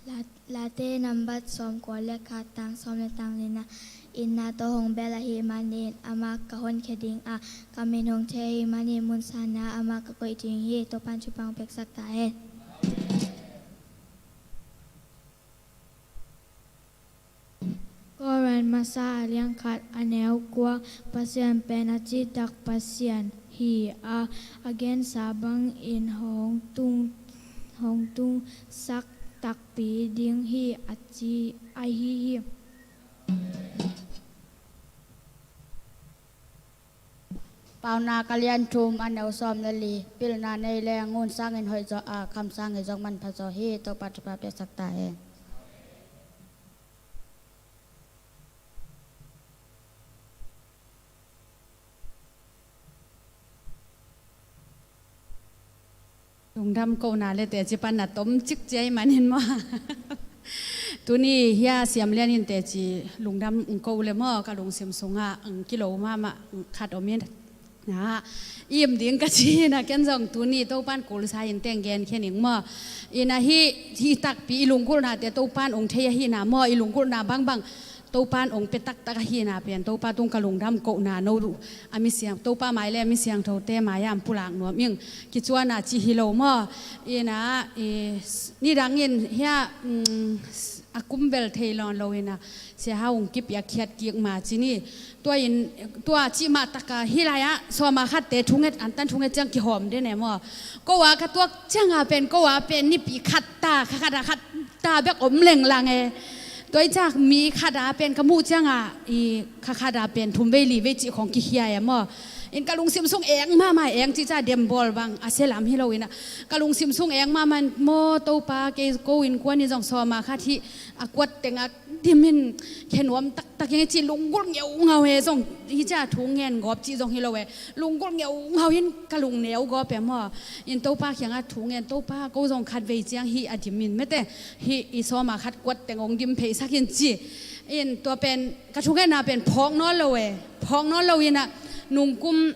La-, Late nambat sawmkua le khat, tang sawm le tang lina, in na tawh hong bel ahih manin amah ka honkhia ding a, ka min hong thei ahih manin mun sangin amah ka koih ding hi. Topa'n thupha piaksak ta hen. Korin masa a lian khat, a neu kua. Pasian pen a cihtak Pasian hi a, a gensa bangin hong tung, hong tungsak takpi ding hi, a ci ahi hi. Paunak a lian thum, a neu sawm le li. Pilna nei leng ngun sangin hoih zaw a, kham sangin zong manpha zaw hi. Topa thupha piaksak ta hen. Lungdam kohna le teci panna tomcik ci ahih manin maw. Tuni hia Siam Lian in teci lungdam ong ko le maw, ka lungsim sungah ong kilo mahmah khat om in. Na, im ding ka ci hi na, ken zong tuni Topa'n kulsa in teng genkhia ning maw. Ina hih, hih takpi i lunggulhnate Topa'n ong thei ahihna maw, i lunggulhna bangbang Topa'n ong pia taktak ahihna pen Topa tung ka lungdam kohna, no a mi siang, Topa mai le a mi siangthote mai-ah ong pulak nuam ing, kicuana ci hi lo maw. Ina, i, nidangin hia, mm, a kum bel thei lawn lo ina, Sia Hau ong kipiakkhiat kik ma ci ni. Tua in, tua cih mah taka hih lai-ah sawma khatte thunget, antan thunget ciang kihawm den e maw. Ko a ka tuak cianga pen, ko a pen nipi khat ta, kha khat a khat ta bek om lenglang e. Tua i ciang mi khat a pen ka muh cianga i kha khat a pen thum vei li vei cih khawng kikhia e maw. In ka lungsim sung eng mahmah, eng cih ciang dembawl bang a sia lam hi lo ina, ka lungsim sung eng mahmah maw. Topa, kei ko innkuan in zong sawma khat hih a kuat tengah dimin khe nuam taktak ing e ci lunggulh ngeungau e zong, hi cia thu ngen gawp cih zong hi lo e, lunggulh ngeungau in ka lungneu gawp e maw. In Topa kiangah thu ngen, Topa, ko zong khat vei ciang hih a dimin mete, hih i sawma khat kuat teng ong dim pheisak in ci. In tua pen ka thungetna pen phawk nawn lo e, phawk nawn lo ina, nungkum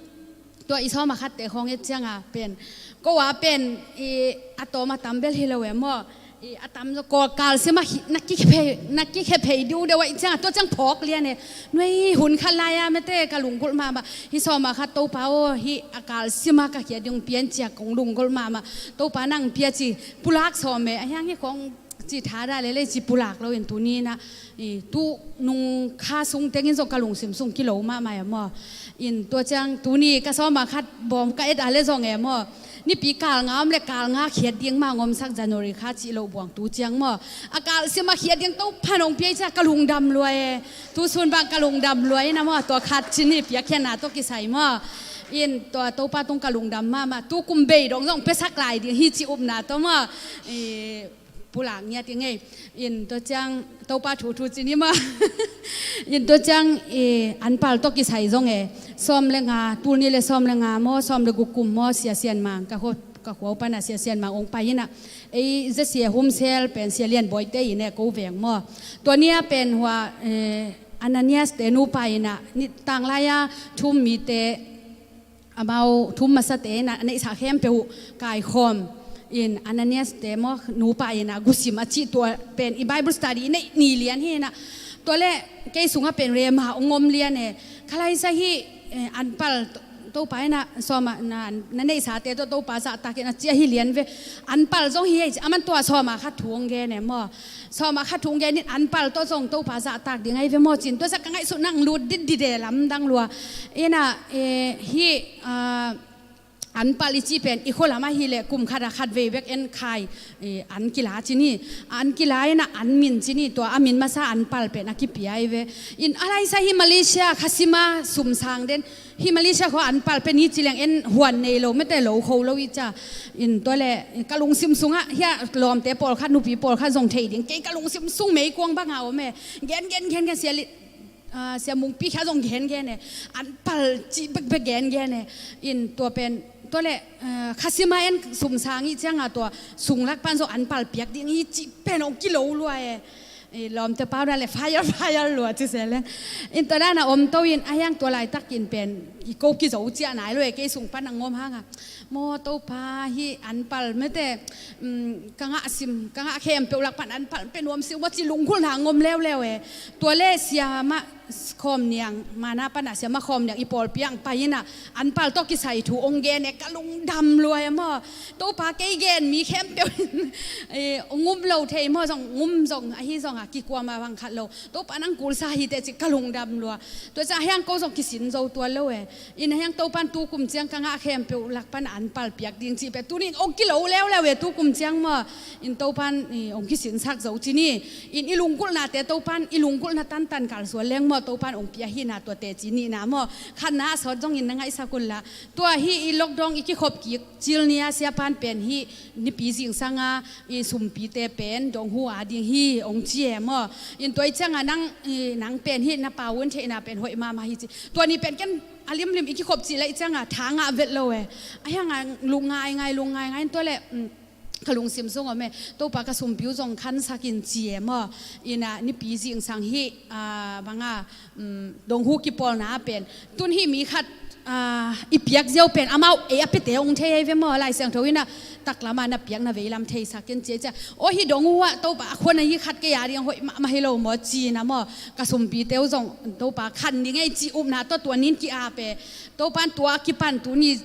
tua i sawma khatte khawng et cianga pen, ko a pen i a tawm a tam bel hi lo e maw. I a tam zaw, kawl, kalsim a hi, na kikhe phei, na kikhe phei diudeu a i cianga tua ciang phawk lian e. Nuai, hun khat lai-a mete ka lunggulh mahmah, hih sawma khat Topa aw, hih a kalsim a ka khia ding pian cia kong lunggulh mahmah. Topa nang pia ci pulak sawm e, a hiang hih khawng ci thadah lelei ci pulak lo in tuni ina, i tu nung kha sung tengin zong ka lungsim sung kilo mahmah e maw. In tua ciang tuni ka sawma khat bawm ka et a le zong e maw, nipi kal nga om le kal nga khiat ding mah ong omsak January kha cih loh buang tu ciang maw. A kalsim a khiat ding Topa'n ong pia i cia ka lungdam lua e. Tu sun bang ka lungdam lua ina maw, tua khat ci ni, piakkhiatna tawh kisai maw. In tua Topa tung ka lungdam mahmah, tu kum bei dong zong piasak lai ding hi ci upna tawh maw. I pulak ngiat i ngei. In tua ciang Topa thu thu ci ni maw. In tua ciang i anpal tawh kisai zong e, sawm le nga, tul nih le sawm le nga maw, sawm le guk kum maw, Sia Sian Mang, ka khua, ka khua uh pana Sia Sian Mang ong pai ina, ei Z C A Home Cell pen Sia Lian Bawi te ina ko veng maw. Tua nia pen hua, eh, Ananias te nupa ina, ni tanglai-a thum mite amau thum masate ina a neihsa khempeuh uh kaikhawm in, Ananias te maw nupa ina gusim a cih tua pen i Bible study i neih ni lian hi ina, Tua leh kei sungah pen rema hong om lian e. Kha laisa hi, eh, anpal To-, Topa in ah sawm ah na, na neihsate tawh Topa zahtak in a ci ahi lian ve. Anpal zong hi ei ci, aman tua sawm ah khat thu hong gen e maw. Sawm ah khat thu hong gen in anpal tawh zong Topa zahtak ding ahi ve maw ci-in. Tua zah ka ngaihsutna hong lut ditdit e lamdang lua. In ah, eh, hi, ah, anpal i cih pen i khua lam ah hi leh kum khat ah khat vei bek en khai, eh, an kila ci ni. An kila in ah an min ci ni, tua a min masa anpal pen a kipia ahi ve. In a laisa hi Malaysia kha sim a sum sang den. Hi Malaysia khua anpal pen hi ci leng en huan nei lo, mete lo kho lo i ci a. In tua leh ka lungsim sungah hi a lawmte pawlkhat, nupi pawlkhat zong thei ding. Kei ka lungsim sung meikuang bang a om e. Gen, gen, gen, gen sia li- Ah, Sia Mungpi khia zong gen gen e. Anpal cih bekbek gen gen e. In tua pen, tua leh, ah, kha sim a en sum sang i ciang a tua sung lak pan zong anpal piak ding i cih pen hong kilo lua e. Eh, lawmte pau dan leh fire, fire lua ci se leng. In tua dan a om to in a hiang tua laitak in pen i ko kizo ciah nai lo e, kei sung pan a ngom hang a. Maw Topa hi anpal mete, um, ka ngah sim, ka ngah khempeuh lak pan anpal pe nuam si uh maw ci lunggulhna ngom leuleu e. Tua leh Sia Ma Khawm Niang, Manna pan a Sia Ma Khawm Niang i pawlpi ah pai in ah anpal tawh kisai thu hong gen e, ka lungdam lua e maw. Topa kei gen mi khempeuh in, eh, ngum lo thei maw, zong ngum zong ahi zong a kikuam a bang khat lo. Topa nang kulsa hi teh ci ka lungdam lua. Tua ciang a hiang ko zong kisin zo tuan lo e. In a hiang Topan tu kum ciang ka ngah khempeuh lak pan anpal piak ding cih pen tuni in hong kilo leuleu e tu kum ciang maw. In Topan, eh, hong kisinsak zo ci ni. In i lunggulhnate Topan i lunggulhna tantan kalsuan leng maw Topan hong pia hi na tua teci nihna maw. Khatna a sawt zong in na ngaihsak un la. Tua hi i lockdown i kikhop kik cil ni a Sia Pan pen hi nipi zingsang a i sumpite pen dong hu a ding hi hong ci e maw. In tua i ciang a nang, i nang pen hi na pau un theihna pen hoih mahmah hi ci. Tua ni pen ken a limlim i kikhop cih leh i ciang a tha ngah vet lo e. A hiang a lung ngaingai, lung ngaingai in tua leh, um, ka lungsim sung om e. Topa ka sumpi uh zong khansak in ci e maw. In a nipi zingsang hi, ah, bang a, um, dong hu kipawlna pen. Tun hi mi khat, ah, i piak ziau pen amau ei a piate hong thei ahi ve maw. Lai Siangtho in a taklam a na piak na veilam theisak in ci e ci a. Aw hi dong hu ah Topa a khuan a hi khat kei a ding hoih mahmah hi lo maw ci na maw. Ka sumpite uh zong Topa khan ding ei ci upna tawh tua nin ki-ap e. Topan tua kipan tuni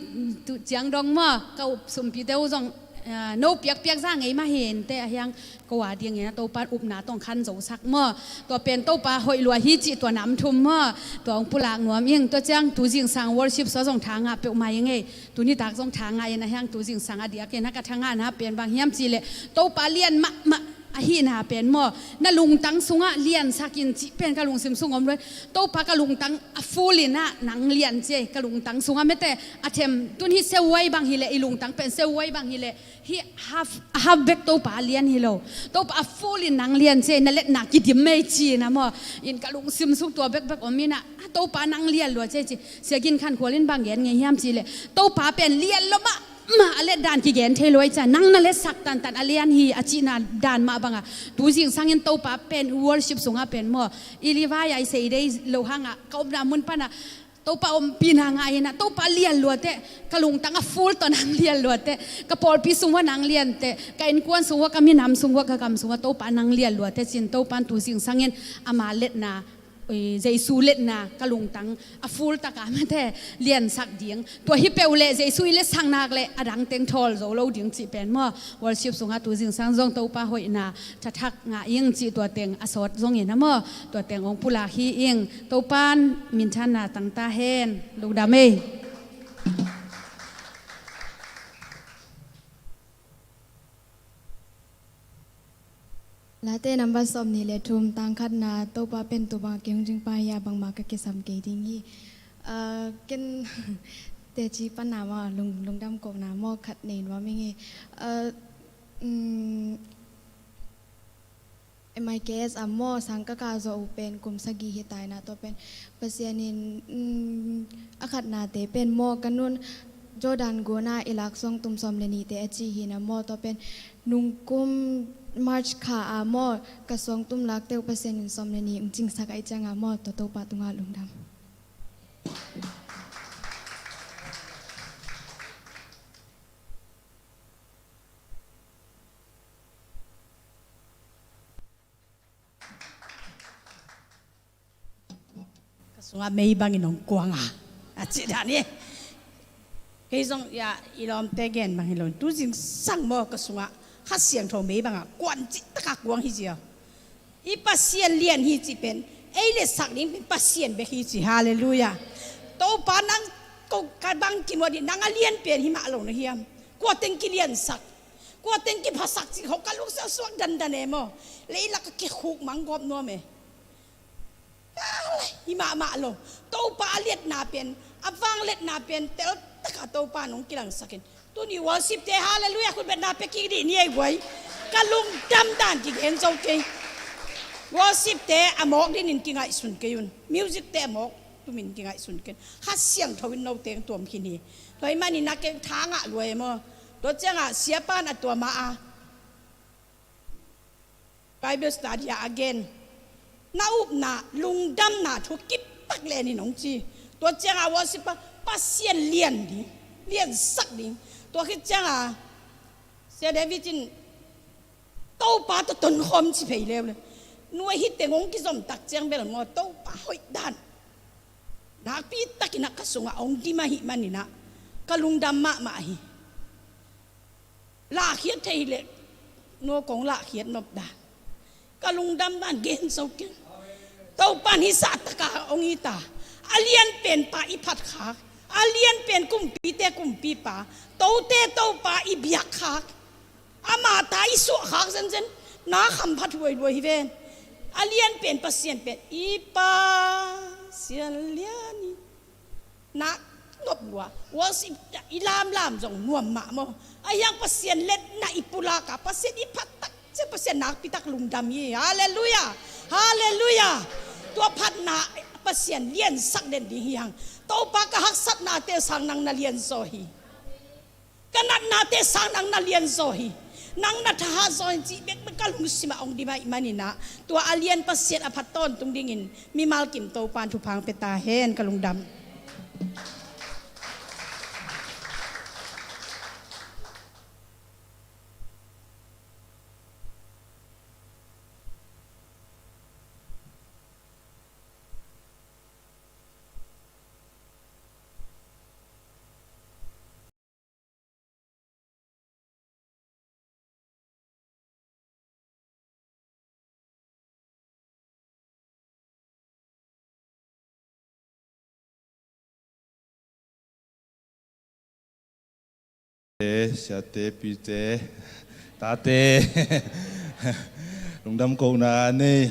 tu ciang dong maw. Ka up sumpite uh zong, ah, no piakpiak za ngei mah hi in teh a hiang ko a dingin a Topan upna tawh khan zosak maw. Tua pen Topa hoih lua hi cih tua nam thum maw. Tua hong pulak nuam ing tua ciang tu zingsang worship sua zong tha ngah peuhmah ing ei. Tuni tak zong tha ngah in a hiang tu zingsang a diak in a ka tha ngahna pen bang hiam cih leh Topa lian mahmah ahihna pen maw. Na lungtang sungah liansak in cih pen ka lungsim sung om lua. Topa ka lungtang a full in a nang lian ci ei ka lungtang sungah mete a them tun hi seuai bang hi leh i lungtang pen seuai bang hi leh hi half, half bek Topa lian hi lo. Topa a full in nang lian ci ei na letna kidim mei ci na maw. In ka lungsim sung tua bekbek om in a Topa nang lian lua ci ei ci. Sia Gin Khan Khual in bang gen ngei hiam cih leh Topa pen lian lo mah mah a let dan kigen thei luai ca nang na let sak tantan a lian hi a cihna dan mah banga tu zingsang in Topa pen worship sungah pen maw i livai a i sei dei lo hanga ka omna mun pana Topa ompihna ngah ina Topa lian luate ka lungtang a full tawh nang lian luate ka pawlpi sung ua nang liante ka innkuan sung ua ka minam sung ua ka gam sung ua Topa nang lian luate cin Topa tu zingsang in ama letna Ui, Jesu letna ka lungtang a full taka mate liansak ding. Tua hi peuh leh Jesu i letsak nak leh a dang teng thawl zo lo ding cih pen maw. Worship sungah tu zingsang zong Topa hoihna thathak ngah ing cih tua teng a sawt zongin a maw. Tua teng ong pulak hi ing Topan minthanna tangta hen. Lungdam ei. Late nambat sawm nih le thum tang khatna Topa pen tu bang a kei hong cingpa hi a bangmah ka kisam kei ding hi. Ah, ken teci pana maw lung, lungdam kohna maw khat nei nuam ing hi. Ah, mm, M I K S a maw sang ka kah zawh uh pen kum sagih hi taina tua pen Pasian in, mm, a khatnate pen maw ka nun Jordan guna i lak sawng tum sawm le nihte a ci hi na maw tua pen nungkum March kha a maw ka suang tum lakte uh Pasian in sawm le nih ung cingsak a i cianga maw tua Topa tunga lungdam. Sungah mei bangin hong kuang a, a cih dan hi. Kei zong, ya, i lawmte gen bang hi lo, tu zingsang maw, ka sungah Kha Siangtho mei bangah kuan cih takah kuang hi zia. I Pasian lian hi cih pen, ei liatsak ding pen Pasian bek hi ci. Halleluiah. Topa nang ko ka bang kimuat dih, nang a lian pen hi mah lo na hiam? Kua teng kiliansak, kua teng kiphasak cih khawng ka lungsim suak dandan e maw. Leilak a kikhuk mang gawp nuam e. Hi mahmah lo. Topa a liatna pen, a vangliatna pen teltakah Topa nong kilangsakin. Tuni worship te, halleluiah, khutbetna pia kik dih ni ei guai. Ka lungdam dan kigen zo kei. Worship te a mawk dinin kingaihsun kei un. Music te a mawk tumin kingaihsun kei un. Kha Siangtho in note hong tuam khin hi. Tua ahih manin ah kei tha ngah lua e maw. Tua ciangah siapa'n a tuam a, Bible study ah a gen, na upna, lungdamna thu kipak lenin hong ci. Tua ciangah worship ah Pasian lian ding, liansak ding. Tua khit ciangah Sia David in Topa tawh tonkhawm ci phei leuleu. Nuai hi teng hong kizom tak ciang bel maw, Topa hoih dan nakpi takin ah ka sungah hong dim ahih manin ah ka lungdam mahmah hi. Lahkhiat thei hileh, nua kong lahkhiat nop dan, ka lungdam dan gen zo keng. Topa'n hisa taka hong it a, a lianpen pa i phatkhak, a lianpen kumpite kumpipa, tote Topa i biakkhak, ama ta i suahkhak zenzen, na khamphat huaihuai hi ven. A lianpen Pasian pen i Pasian lian hi. Nak nop lua. Worship i lamlam zong nuam mah maw. A hiang Pasian liatna i pulak a, Pasian i phat tak ciang Pasian nakpi tak lungdam hi. Halleluiah. Halleluiah. Tua phatna Pasian liansak den ding hi hang. Topa, ka haksatnate sang nang na lianzaw hi. Ka natnate sang nang na lianzaw hi. Nang na thahatzaw hi cih bekbek ka lungsimah hong dim ahih manin ah, tua a lian Pasian a phat tawntung dingin mimal kim Topa'n thupha hong pia ta hen. Ka lungdam. Te, siate, pite, tate, lungdam kohna nei,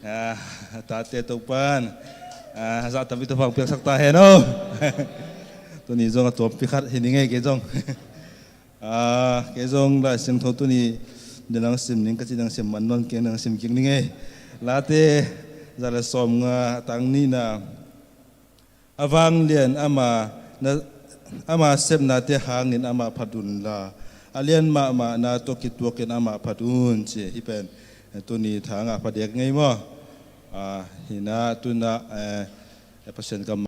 ah, tate Topa'n, ah, zahtakpi Topa'n piaksak ta hen aw. Tuni zong a tuampi khat hi ning ei, kei zong. Ah, kei zong Lai Siangtho tuni, nidang sim ning ka cih nang sim man nawn keng, nang sim kik ning ei. Late za le sawmnga, tang nihna. A vanglian ama, na, ama sepnate hangin amah phat unla, a lian mahmahna tawh kituakin amah phat un, ci hi pen. Tuni tha ngah pha dek ngei maw? Ah, hi na, tu na, eh, Pasian kam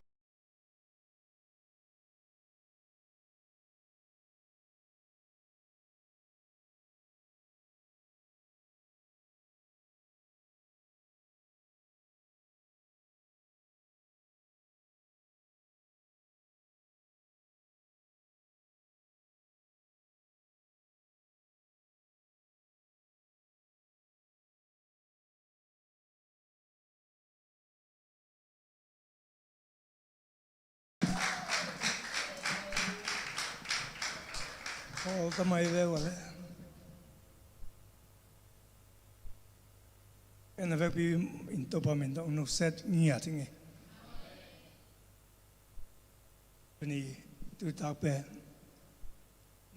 Paul tamai ve wale. En a vekpi in Topa min tawh nusiat ngiat hi nge. Tuni tu tak pen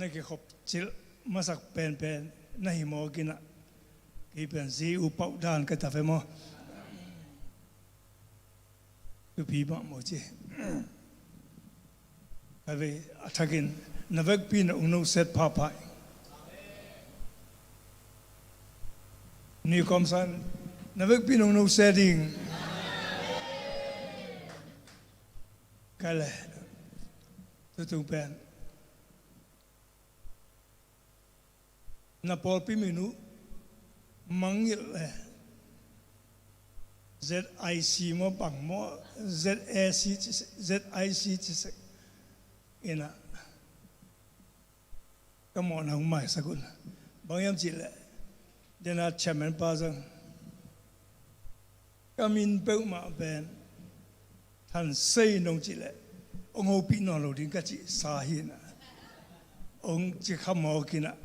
na kikhop cilh masak penpen na hi mawk in ah, kei pen zi uh pauh dan ka ta ve maw? Thupi mahmah ci. Ka ve a thakin na vekpi na ung no set phaphai. Ni komsan na vekpi na ung no set ding. Ka le tutung pen na pawlpi min uh mangngilh le Z I C maw, bang maw, Z A C ci sek, Z I C ci sek. Ina, ka mawhna hong maisak un. Bang hiam cih leh, dena chairman pa zong, ka min peuhmah pen Than Sei nong cih leh, hong hopih nawn lo ding ka cih sa hi ina, hong ci kha mawk ina.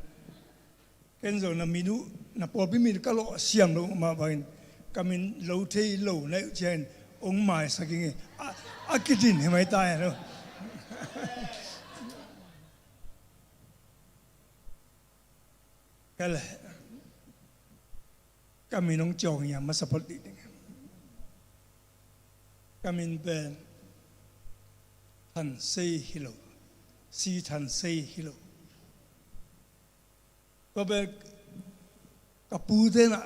Ken zong na min uh, na pawlpi min ka lawh siam lo mah bangin, ka min lo thei lo na uh ciangin, hong maisak ing e. A, a kidin hi mai ta e lo. Ka le, ka min hong ciawng hiam masa phot dih ding. Ka min pen Than Sei hi lo, Si Than Sei hi lo. Tua pen ka pute na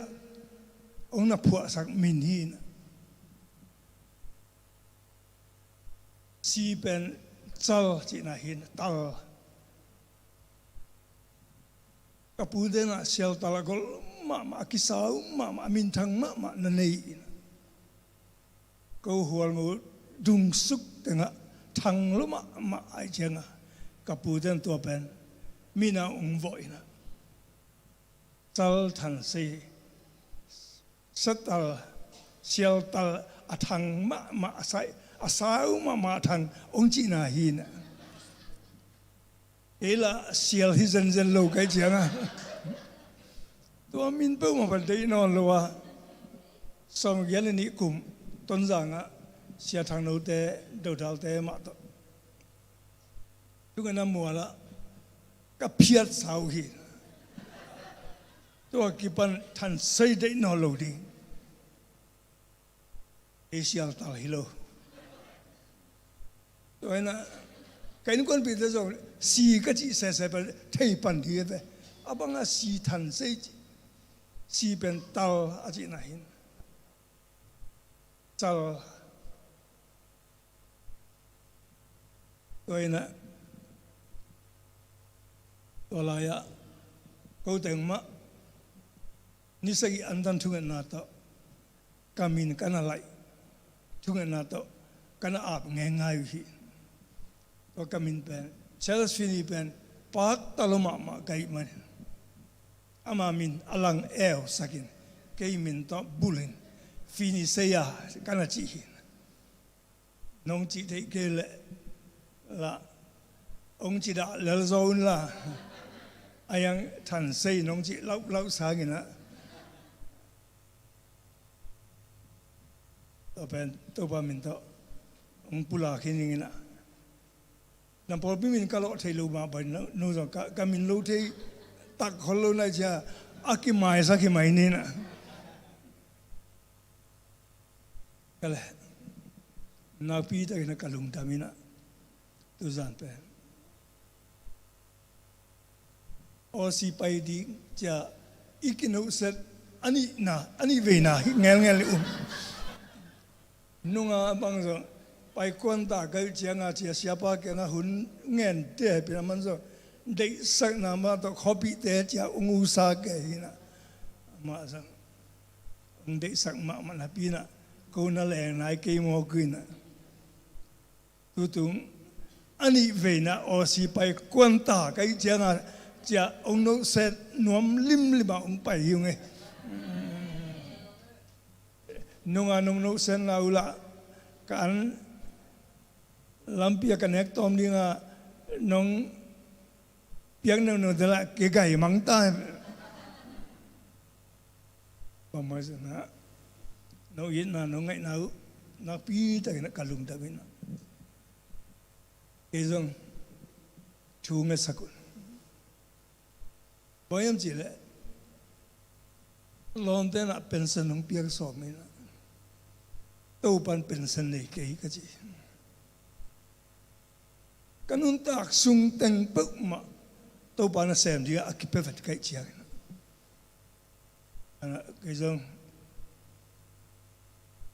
hong na phuahsak min hi ina. Si pen Cal cihna hi ina, Tal. Ka pute na Sial Tal a gol mahmah, a kisau mahmah, a minthang mahmah na nei ina. Ko Hualngo dungsuk tengah thang lo mahmah ahih cianga, ka pute na tua pen min a hong vawh ina, Cal Than Sei, Sa Tal, Sial Tal, a thang mahmah, a sai, a sau mahmah a thang hong cihna hi ina. Kei lah sial hi zenzen lo ka hih cianga, tua min peuhmah pan deih nawn lo a, sawmgiat le nih kum Tonzang ah Sia Thang Note, Dodalte mah tawh thungetna mual ah ka phiatsa uh hi. Tua kipan Than Sei deih nawn lo ding. Kei Sial Tal hi lo. Tua ina, ka innkuanpihte zong Si ka cih sese pan thei pan ding hi ve. A banga Si Than Sei ci, Si pen Tal a cihna hi ina, Cal. Tua ina, tua lai-ah ko teng mah ni sagih antan thungetna tawh, ka min ka na laih, thungetna tawh ka na ap ngeingai uh hi. Tua ka min pen, Charles Finney pen pakta lo mahmah ka hih manin, ama min a lang eusakin, kei min tawh bulhin, Finney Saya ka na cih hi. Nong cih theih kei leh lah, hong ci dah lel zaw un la. A yang Than Sei nong cih lauhlauh sangin ah, tua pen Topa min tawh hong pulak hi ning ina. Na pawlpi min ka lawh thei lo mah bangin, no zong ka, ka min lo thei tak khol lo na hih cianga, a kimaisak hi mai ni ina. Ka le, nakpi takin ah ka lungdam ina, tuzan pen Aussie pai ding cia i kinohset a nihna, a nih veina hi ngelngel i um. Nunga bang zong pai kuanta ka hih cianga cia siapa kianga hun ngente hehpihna man zong deihsakna mah tawh khuapihte cia ung usa kei hi ina. Amah zong ung deihsak mahmah napi ina, ko na leng nai kei mawk uh ina. Tutung a nih veina Aussie pai kuanta ka hih cianga cia ung nohset nuam limlima ung pai hi ung e. Nunga nong nohsetna uh lah ka an lampi a ka nek tawm dinga nong piak neuno te lah kigai mang ta. Bangmah zong ah no itna no ngaihna uh nakpi takin ah ka lungdam ina, kei zong thu ngetsak un. Bang hiam cihleh lawmte in ah pension hong piak sawm ina, Topan pension nei kei ka ci. Ka nuntak sung teng peuhmah Topa nasem dingah a kipia vet ka hih ciangin ah, kei zong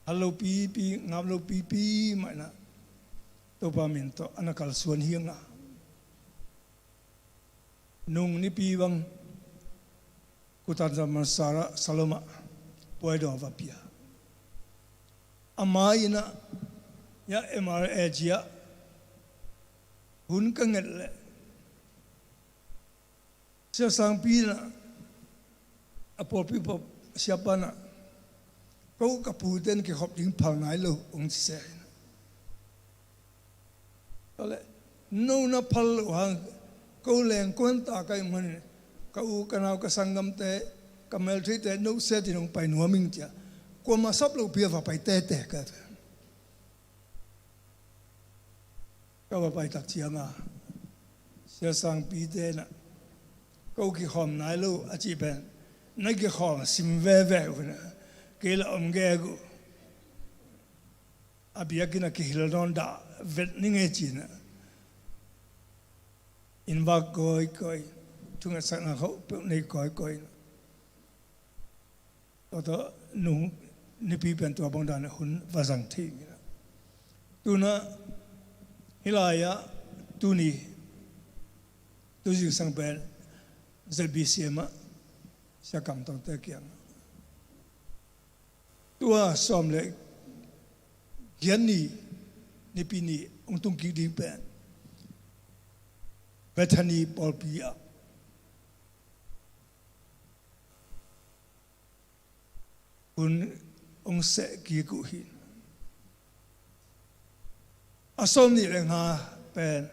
hal lo pipi, ngap lo pipi mah in ah Topa min tawh a na kalsuan hi ing a. Nung nipi bang Kutan Dhammasara Salom ah puaidawng va pia. A ma in ah, ya M R A G ah hun ka nget leh, Sia Sangpi in ah a pawlpi pop siapa in ah, ko ka pute in kikhop ding phal nai lo hong ci se in ah. Tua leh, no na phal loh hang, ko leng kuan ta ka hih manin, ka u ka nau ka sanggamte, ka meltheite no sia ding hong pai nuam ing ci a, kuamah sap lohpi a va pai tete ka. Ka va pai tak ciang a, Sia Sangpite in ah, ko kikhawm nai lo a cih pen, na kikhawm sim veve uh in ah, kei lah om gek uh. A biakinn ah kihil nawn dah vet ning ei ci in ah, inn vak kawikawi, thungetsakna khauh peuh nei kawikawi in ah, tua tawh nung nipi pen tua bang dan ah hun va zang thei in ah. Tu in ah, hih lai-ah tuni, tu zingsang pen Z B C M ah Sia Kam Tawngte kiang, tua sawm le giat ni, Nipi ni hong tung kik ding pen Bethany pawlpi ah hun hong seh kik uh hi. A sawm nih le nga pen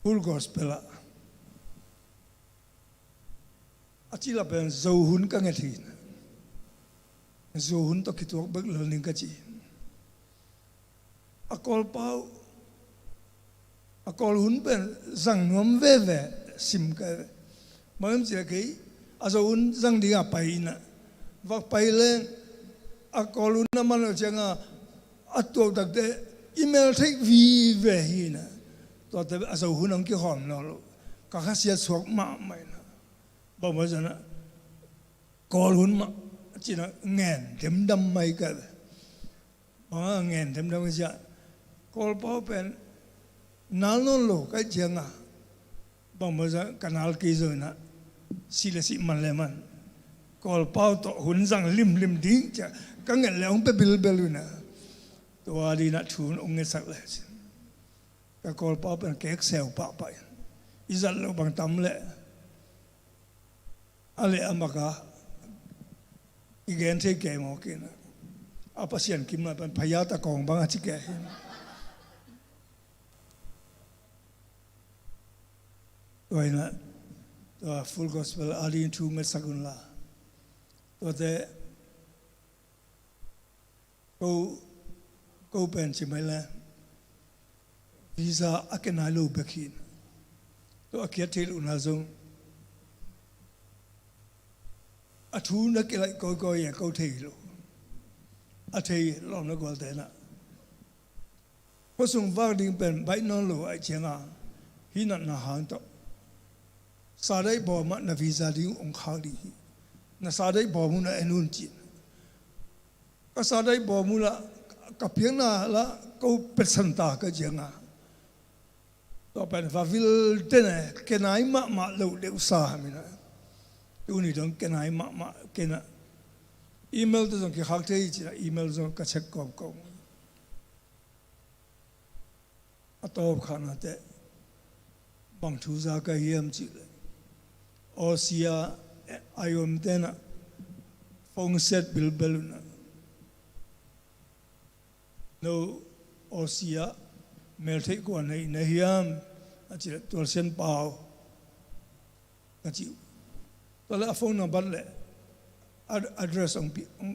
Full Gospel ah, a cih lah pen Zo hun ka nget hi. Zo hun tawh kituak bek lel ning ka ci. A Kawlpau, a Kawl hun pen zang nuam veve, sim ka ve. Bang hiam cih leh kei a Zo hun zang ding a pai in ah, va pai leng a Kawl hun a man lo ciang a, a tuak takte i mel theih vive hi in ah. Tuate a Zo hun hong kikhawm nawn lo, ka khasiat suak mahmah in ah. Bang mah zan ah Kawl hun mah ci in ah ngen demdam mai ka ve. Bang a ngen demdam ka ci a, Kawlpau pen nal nawn lo ka hih ciang a, bang mah zan ka nal kei zo in ah, sih le sih, man le man, Kawlpau tawh hun zang limlim ding ci a ka nget leh hong pia bilbel uh in ah, tua ding in ah thu hong ngetsak le ci. Ka Kawlpau pen kek seu pahpah in, i zat loh bang tam leh a leh a mak a, i gen thei kei mawk in ah, a Pasian kimna pen phaya ta kawng bang a ci kei hi. Tua in ah, tua Full Gospel a ding thu ngetsak un la. Tuate ko, ko pen ci mai le, visa a kia nai lo bek hi in, tua a kiat theih lohna zong, a thu na kilaih kawikawi e, ko thei lo. A thei lawm na gualte in ah, khuasung vak ding pen baih nawn lo ahih ciang a, hih natna hang tawh, Sadaih bawm ah na visa ding uh hong khak ding hi. Na Sadaih bawm uh na en un ci in. Ka Sadaih bawm uh lah, ka piakna lah ko petsan ta ka hih ciang a, tua pen va vil den e, kia nai mahmah lo deuh sa hi in ah. Tuni dong kia nai mahmah, kia nai. Email te zong kikhak thei hi ci in ah, email zong ka check kawmkawm. A tawpkhakna teh bang thu za ka hiam cih leh, Aussie a, eh, a i omte in ah phone set bilbel un ah, no Aussie ah meltheih kua nei na hiam a cih leh, Tualsian Pau ka ci uh. Tua leh a phone number leh ad-, address hong pi, hong,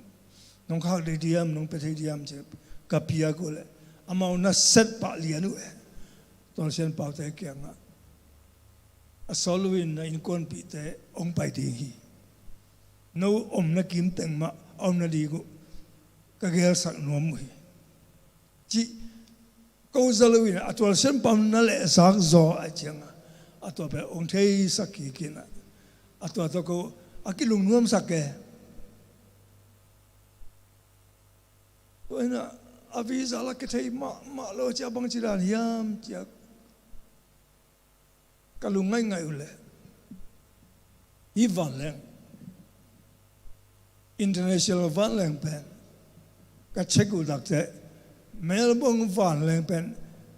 nong khak thei diam, nong pia thei diam ci ka piak uh leh, amau na set pah lian uh e. Tualsian Paute kiangah, a sawl loin na innkuanpihte hong pai ding hi. No omna kim teng mah a om nading uh ka gelsak nuam uh hi, cih ko za loin a Tualsian Pau na lehzak zaw ahih ciangah, a tua pen hong theisak kik in ah, a tua tawh ko a kilungnuamsak e. Tua in ah, a visa la kia thei mahmah lo cia bangci dan hiam cia ka lungngaih ngaih uh leh, hih vanleng, international vanleng pen ka check uh tak teh Melbourne vanleng pen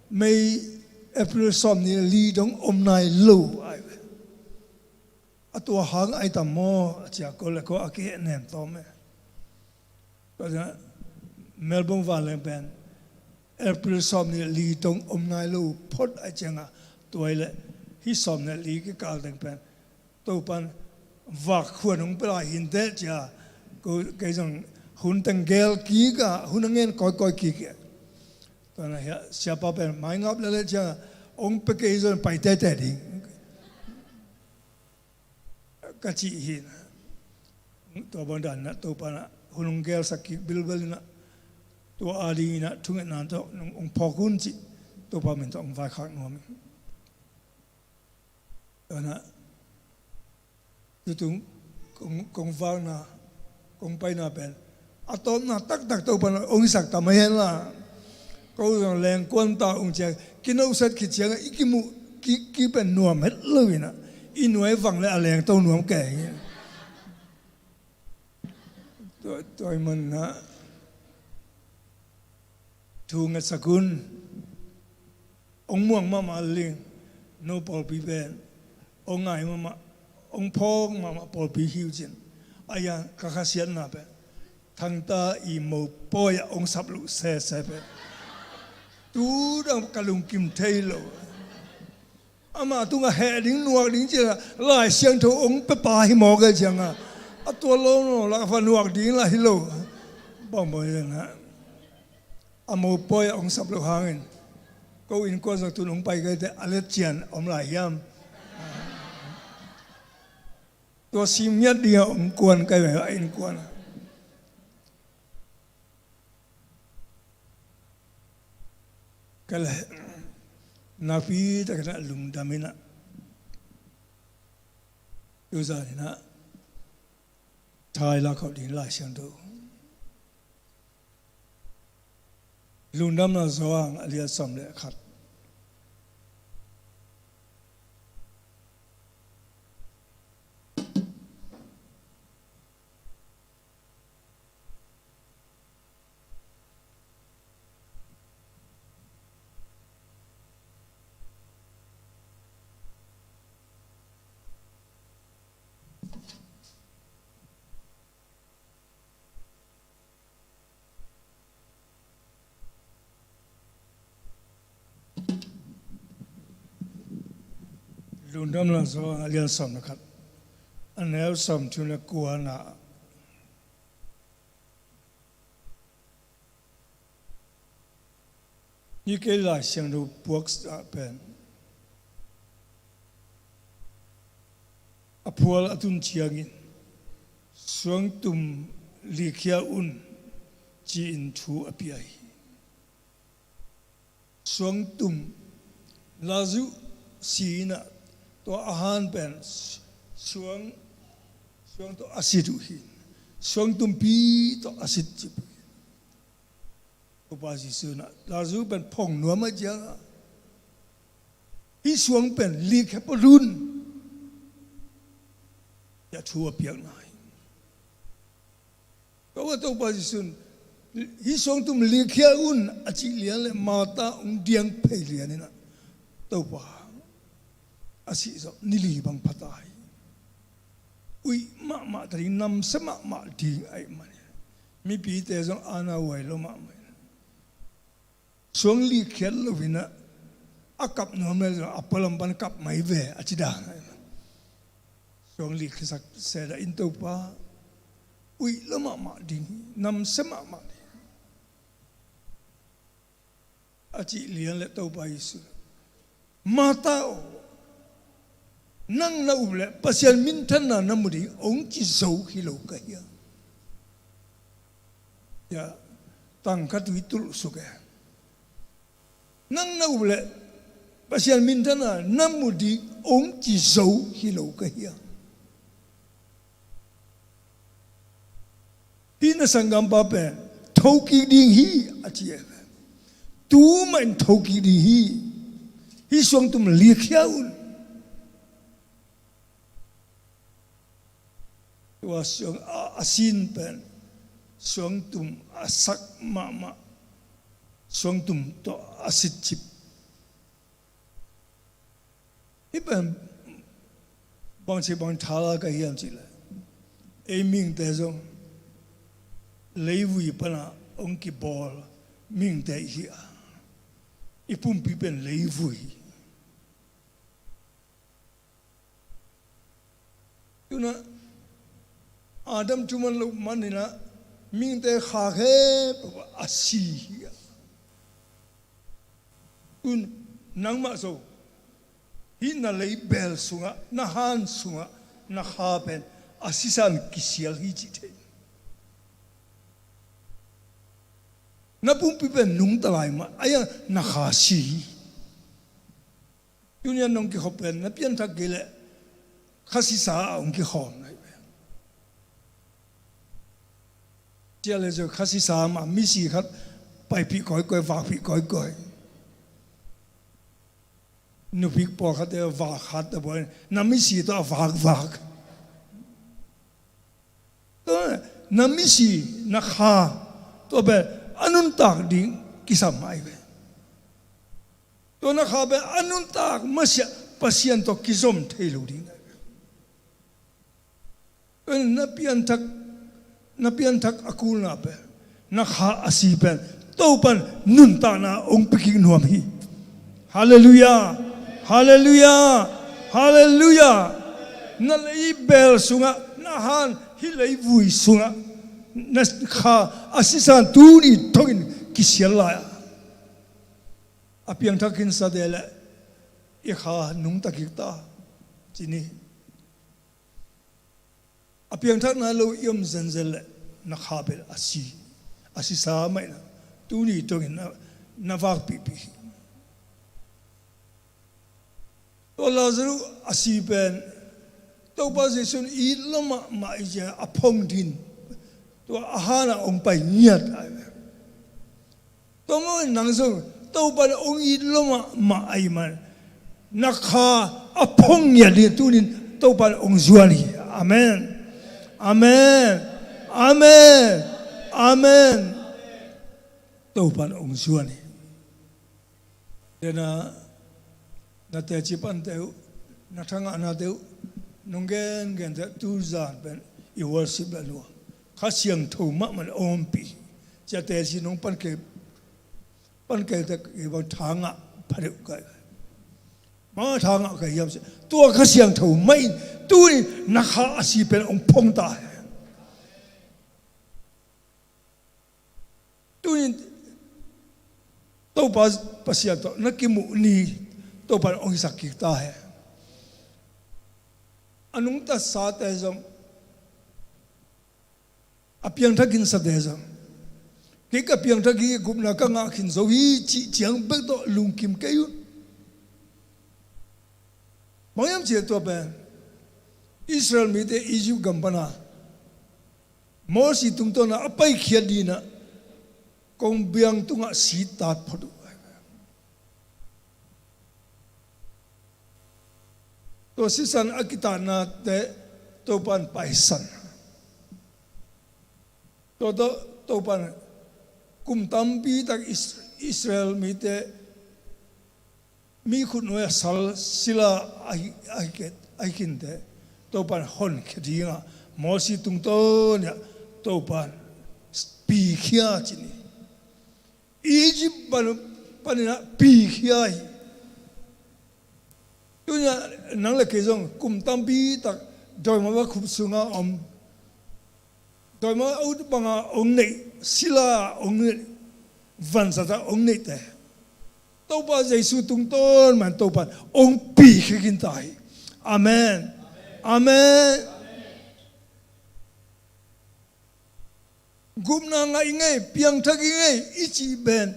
May, April sawm ni li dong om nai lo ai ve. A tua hang ai tam maw a cia ko le ko a kiheh nem tawm e. Tua ciang Melbourne vanleng pen April sawm ni li dong om nai lo phot ai cianga tua i le hi sawm ni li kikal teng pen Topan vak khuan hong pia lai hinteh cia ko kei zong hun teng gel kik a hun a ngen kawikawi kik e. Tua na hia siapa pen mai ngap lele cianga hong pia kei zong pai tete ding ka cih hi. Tua bang dan na Topa na hun hong gelsak kik bilbel ina tua a ding ina thungetna tawh hong phawk hun cih Topa min tawh hong vaikhak nuam hi. Tua na tutung kong, kong vakna kong paina pen a tawpna taktak Topa na hong hisak ta mai hen la. Ko zong lengkuan ta ung ciang kinoset khit cianga i kimuh ki, ki pen nuam het lo ina i nuai vang le a lengto nuam kei hi. Tua, tua i manna thu ngetsak un. Hong muang mahmah ling no pawlpi pen hong ngai mahmah hong phawk mahmah pawlpi hi uh cin. A iang ka khasiatna pen Thangta i mopawi ah hong sap loh sese pen tu dang ka lungkim thei lo. Amah tungah heh ding nuak ding cih Lai Siangtho hong pia pa hi mawk e cianga a tua lo no la va nuak ding la hi lo. Bawngbawi zengah a mopawi ah hong sap loh hangin ko innkuan zong tun hong pai kai teh a let cian om lai hiam? Tua sim ngiat dingah hong kuan kai ve a innkuan ah. Ka le nakpi takin a lungdam inah tuzan inah thai la khawh ding Lai Siangtho. Lungdamna Johan a lian sawm le khat. Lungdamna Johan a lian sawm le khat a neu sawmthum le kuana. Hih kei Lai Siangtho puak ah pen a phual a tun ciangin suangtum likhia un ci-in thu a pia hi. Suangtum Lazarus si inah tua a han pen suang, suang tawh a sit uh hi. Suangtumpi tawh a sit cip uh hi. Topa Jesu inah Lazarus pen phong nuam a ciangah hih suang pen likhia pah un tiah thu a piakna hi. Tua Topa Jesu in hih suangtum likhia un a cih lian le Martha hong diang phei lian inah Topa a sih zawh ni li bang phata hi. Uih mahmah ta ding namsia mahmah ding ahih manin mipite zong ana uai lo mahmah in suang likkhiat lo inah a kap nuam le zong a pualam pan kap mai ve a ci dan ahih manin suang likkhiasak sela in Topa uih lo mahmah ding namsia mahmah ding a cih lian le Topa Jesu Martha aw, nang na up leh Pasian minthanna na mu ding hong ci zo hi lo ka hia? Cia tangkha tui tulh suk e. Nang na up leh Pasian minthanna na mu ding hong ci zo hi lo ka hia? Hih na sanggampa pen thokik ding hi a ci e. Tu mah in thokik ding hi. Hih suangtum likhia un. Tua suang a, a sin pen suangtum a sak mahmah, suangtum tawh a sitcip. Hih pen bangci bang thala ka hiam cihleh, ei mihingte zong leivui pana hong kibawl mihingte i hi a, i pumpi pen leivui. Tunah Adam thu man loh maninah mihingte kha khempeuh a si hi a. Tun nangmah zo hih na leibel sungah, na han sungah na kha pen a sisan kisial hi cih thei. Na pumpi pen nungta lai mah a, na kha si hi. Tuni-a nong kikhop pen na pianthak kei leh kha sisa a hong kikhawm lai pen. Cia le zong kha sisa mah misi khat paipih kawikawi, vakpih kawikawi. Nupi pawlkhatte vak khat a buai, na misi tawh a vakvak. Tua na misi, na kha, tua pen a nuntak ding kisam ahi ve. Tua na kha pen a nuntak masiah Pasian tawh kizom thei lo ding ahi ve. Tua na pianthak, na pianthak a kulna pen, na kha a si pen Topan nuntakna hong pia kik nuam hi. Halleluiah. Halleluiah. Halleluiah. Na leibel sungah, na han hih leivui sungah na kha a sisan tuni thongin kisial lai a, a piangthak khin sate leh i kha nungta kik ta ci ni. A piangthakna lo i om zenzen leh na kha pen a si, a sisa mah in a, tuni thongin na, na vakpihpih hi. Tua Lazarus a si pen Topa Jesu in it lua mahmah i cia a phong din, tua a hana hong pai ngiat ai ve. Tua mah in nang zong Topan hong it lua mahmah ahih man na kha a phong ngiat ding tunin Topan hong zuan hi. Amen. Amen. Amen. Amen. Topan hong zuan hi. Dena na teci pante uh, na thangahnate uh nong gengente uh, tuzan pen i worship la nuam. Kha Siangtho mahmah in a ompih hi. Cia teci nong pan kei, pan kei tek i bang thangah pha deuh kai. Bang thangah kai hiam cih, tua Kha Siangtho mah in tunin na kha a si pen hong phong ta hi. Tunin Topa Pasian tawh na kimuh ni Topa in hong hisak kik ta hi. A nungta sate zong, a piangthak khin sate zong, kei ka piangthak hi, gupna ka ngah khin zo hi cih ciang bek tawh lungkim kei un. Bang hiam cih leh tua pen Israel mite Egypt gam pana Moses tungtawna a paikhiat dinah kongbiang tungah sitat phot uh. Tua sisan a kitatnate Topan paisan. Tua tawh Topan kum tampi tak Is-, Israel mite mi khutnuai a sal sila ahi, ahi kei, ahi khinte Topan honkhia dingah Moses tungtawniah Topan pikhia ci ni. Egypt pan, paninah pikhia hi. Tunia nang le kei zong kum tampi tak dawimangpa khup sunga om, dawimangpa a ut banga hong neih, sila hong neih, vanzata hong neihte Topa Jesu tungtawn man Topan hong pikhia khin ta hi. Amen. Amen. Gupna ngah i ngei, piangthak i ngei i cih pen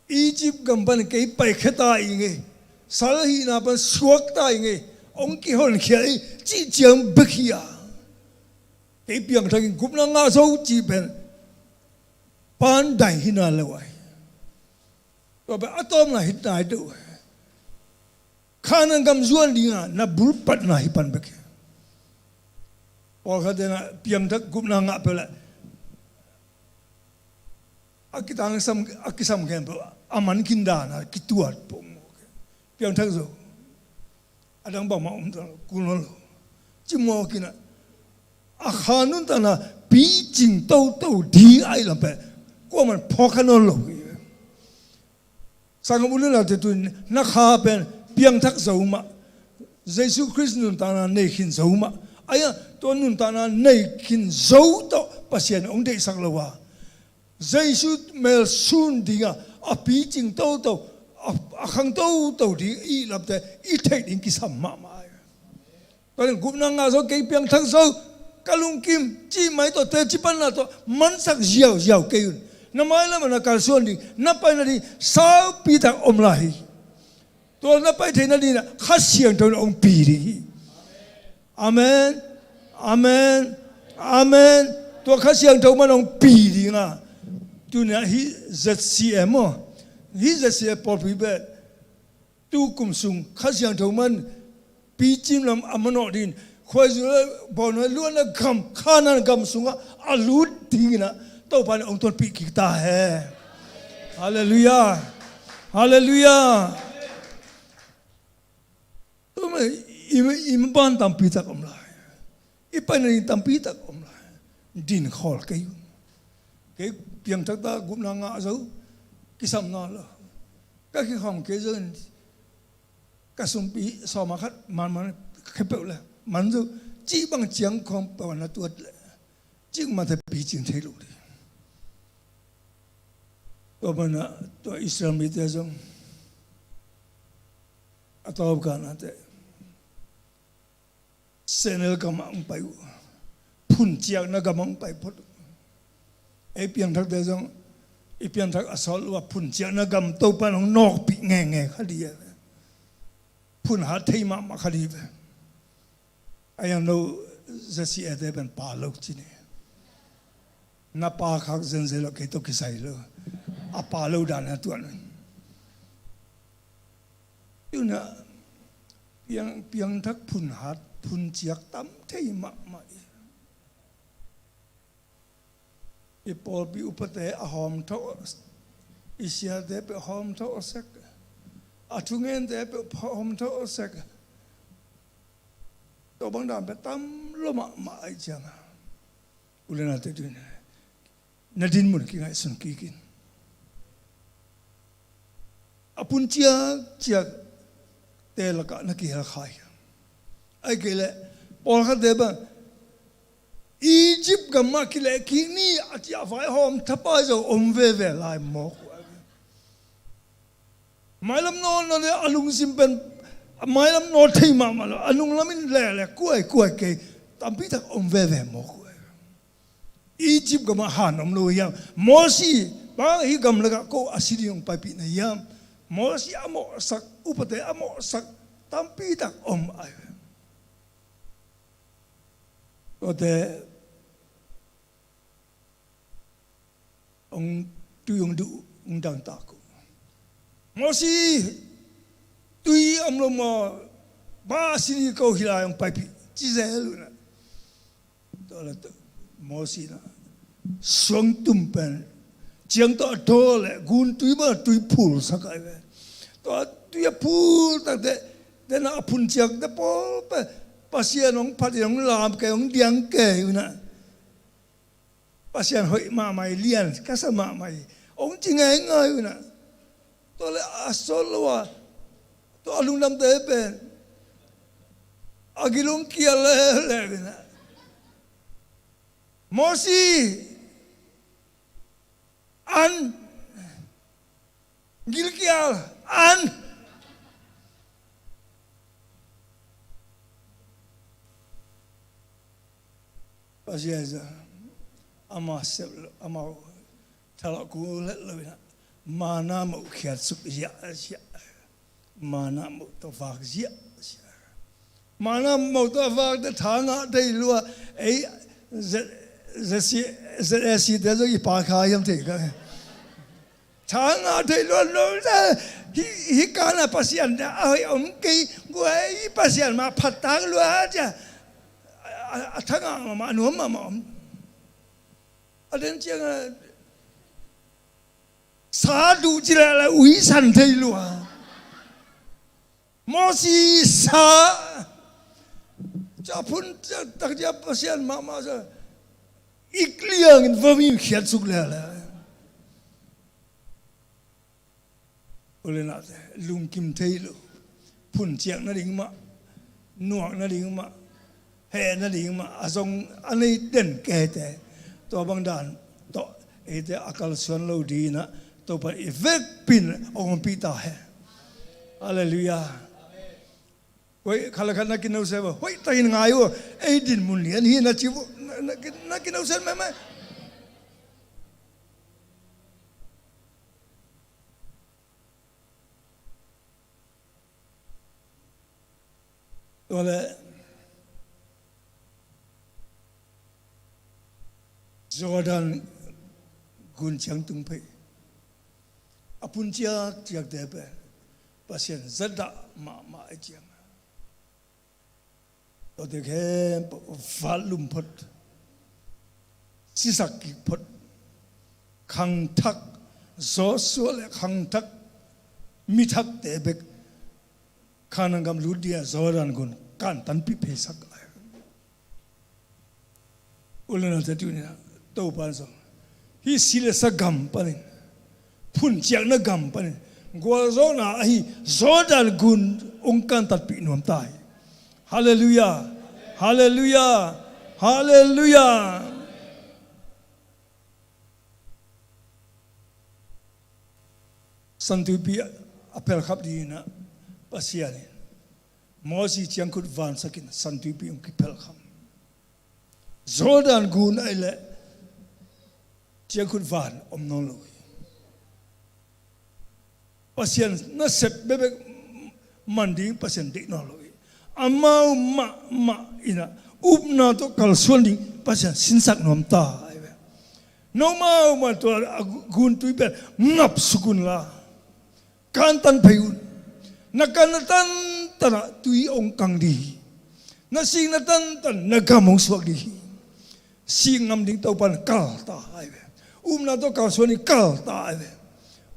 Egypt gam pan kei paikhia ta i ngei, sal hihna pan suak ta i ngei, hong kihonkhia i cih ciang bek hi a, kei piangthak in gupna ngah zo cih pen pandai hina lo ai. Tua pen a tawpna hi nai deuh. Khanaan gam zuan dinga na bulpatna hi pan bek hi. Pawlkhat tena piangthak gupna ngah peuh leh A kitang sam, a kisam khem peuh a man khin dan a kituat pong maw. Piangthak zo. A dang bangmah om ta lo, kul nawn lo. Ci mawk in a, a kha nuntakna picing toto ding ahih lam pen kuaman phawk kha nawn lo hi. Sanggam u le naute, tu-in na kha pen piangthak zo mah, Jesu Khrist nuntakna nei khin zo mah. Ahi a, tua nuntakna nei khin zo tawh Pasian hong deihsak lo a, Jesu mel sun ding a, a picing toto, a, a khang toto ding i lamte i theih ding kisam mahmah hi. Tua leh gupna ngah zo, kei piangthak zo, ka lungkim cih mai tawh, teci panna tawh mansak ziauziau kei un. Na mailam ah na kalsuan ding, na paina ding saupi tak om lai hi. Tua na pai theihna ding ah Kha Siangtho in hong pi ding hi. Amen. Amen. Amen. Tua Kha Siangtho man hong pi ding a, tuni ah hih Z C M aw, hih Z C M pawlpi beh tu kum sung Kha Siangtho man picing lam a manawh ding, khuaizu le bawn luatna gam, Kanaan gam sungah a lut dingin ah Topa in hong tonpih kik ta hen. Halleluiah. Halleluiah. Tua mah i, i, i maban tampi tak om lai. I paina ding tampi tak om lai. Din khawl kei un. Kei piangthak ta, gupna ngah zo, kisam nawn lo. Ka kikhawm kei zo in, ka sumpi sawma khat manman khempeuh le man zo, cih bang ciang khawm peuh na tuat le, cih mah te picing thei lo ding. Tua banah tua Israel mite zong a tawpkana te sehnel gamah hong pai uh. Phunciakna gamah hong pai phot uh. Ei piangthakte zong i piangthak a sawt uh a, phunciakna gam Topa in hong nawkpih ngenge kha ding a, phun hat thei mahmah kha ding ve. A yang no Z C A te pen pa lo ci ni. Na pa khak zenzen lo, kei tawh kisai lo. A pa lo dan a tuan. Tuna piang, piangthak phun hat, phunciak tam thei mahmah. I pawlpi upate a hawmthawh, i siate peuh hawmthawh sek, a thungente peuh hawmthawh sek. Tua bang dan peuh tam lo mahmah ahih ciangin, u le naute, tuni na dinmun kingaihsun kik in. A phun ciakciak te lakah na kihel kha hiam? Ahih kei leh pawlkhatte bang Egypt gam ah kileh kik ni a ci a, vaihawm thapai zo om veve lai mawk uh. Mailam nawn nawn le a lungsim pen, a mailam nawn thei mahmah lo, a nunglam in leh leh kuai kuai kei tampi tak om veve mawk uh. Egypt gam ah han om lo hiam? Mosi bang hih gam lakah ko a si ding hong paipih na hiam? Mosi a mawhsak, upate a mawhsak tampi tak om ai. Tuate hong tui hong duh, hong dangtak uh. Mosi, tui om lo maw, bang a si ding ko hih lai hong paipih, ci zel uh na. Tua leh Mosi na suangtum pen ciang tawh a daw leh gun tui bang a tui phulsak ai ve. Tua tui a phul tak teh, tena a phun ciak teh pawl pen Pasian hong phat in hong lam kei, hong diang kei uh na. Pasian hoih mahmah hi, lian ka sa mahmah hi, hong ci ngeingai uh na. Tua leh a sawt lo a, tua a lungdamte pen a gilong kial lele uh na. Mosi, an, gilkial, an. Pasian zong ama sep lo, amau thalak kul het lo in a, mana moh khiat suk ziahziah, mana moh tawh vak ziahziah. Mana moh tawh vak teh tha ngah thei lua. Ei Z, Z C, Z A C te zong i pa kha hiam thei ka. Tha ngah thei lua lo teh, hih, hih kana Pasian a hoih om kei, guai Pasian mah phat tak lua cia. A, a, a tha ngah mahmah, a nuam mahmah om. A den ciang a, Sa duh ci lehleh uisan thei lua. Mawsi sa ca phun takcia Pasian mahmah sa, ik liangin va mim khiat suk lehleh, u le naute, lungkim thei lo. Phunciak nading mah, nuak nading mah, heh nading mah a zong a nei den keite, tua bang dan tawh eite a kalsuan lo dinah Topa i vekpin a ompih ta hen. Halleluiah. Hoih khat le khat na kinosen uh hoih takin ngai uh. Ei dinmun lian hi na ci uh. Na, na, na kinosen maimai. Tua le Jordan gun ciang tung phei a pun ciakciakte pen Pasian zadah mahmah a ciang. Tuate khempeuh vatlum phot, sisak kik phot, khangthak, Joshua le khangthak, mithakte bek Kanaan gam lut dingah Jordan gun kantanpih pheisak lai. U le naute, tuni-in ah Topa in zong hih si le sa gam panin, phunciakna gam panin, gualzawhna ahi Jordan gun hong kantanpih nuam ta hi. Halleluiah. Halleluiah. Halleluiah. Santuipi a phelkhap dingin ah Pasian in Moses ciangkhut vansakin Santuipi hong kiphelkham. Jordan gun ahih leh ciangkhut van om nawn lo hi. Pasian nasep bekbek man ding Pasian deih nawn lo hi. Amau mahmah in ah upna tawh kalsuan ding Pasian sinsak nuam ta hi ve. Nomau mah tua a gu-, guntui pen ngapsuk unla, kantan phei un. Na kanna tantan ah tui hong kang ding hi. Na sikna tantan na gam hong suak ding hi. Sik ngam ding Topa in kal ta hi ve. Upna tawh kalsuan ding kal ta hi ve.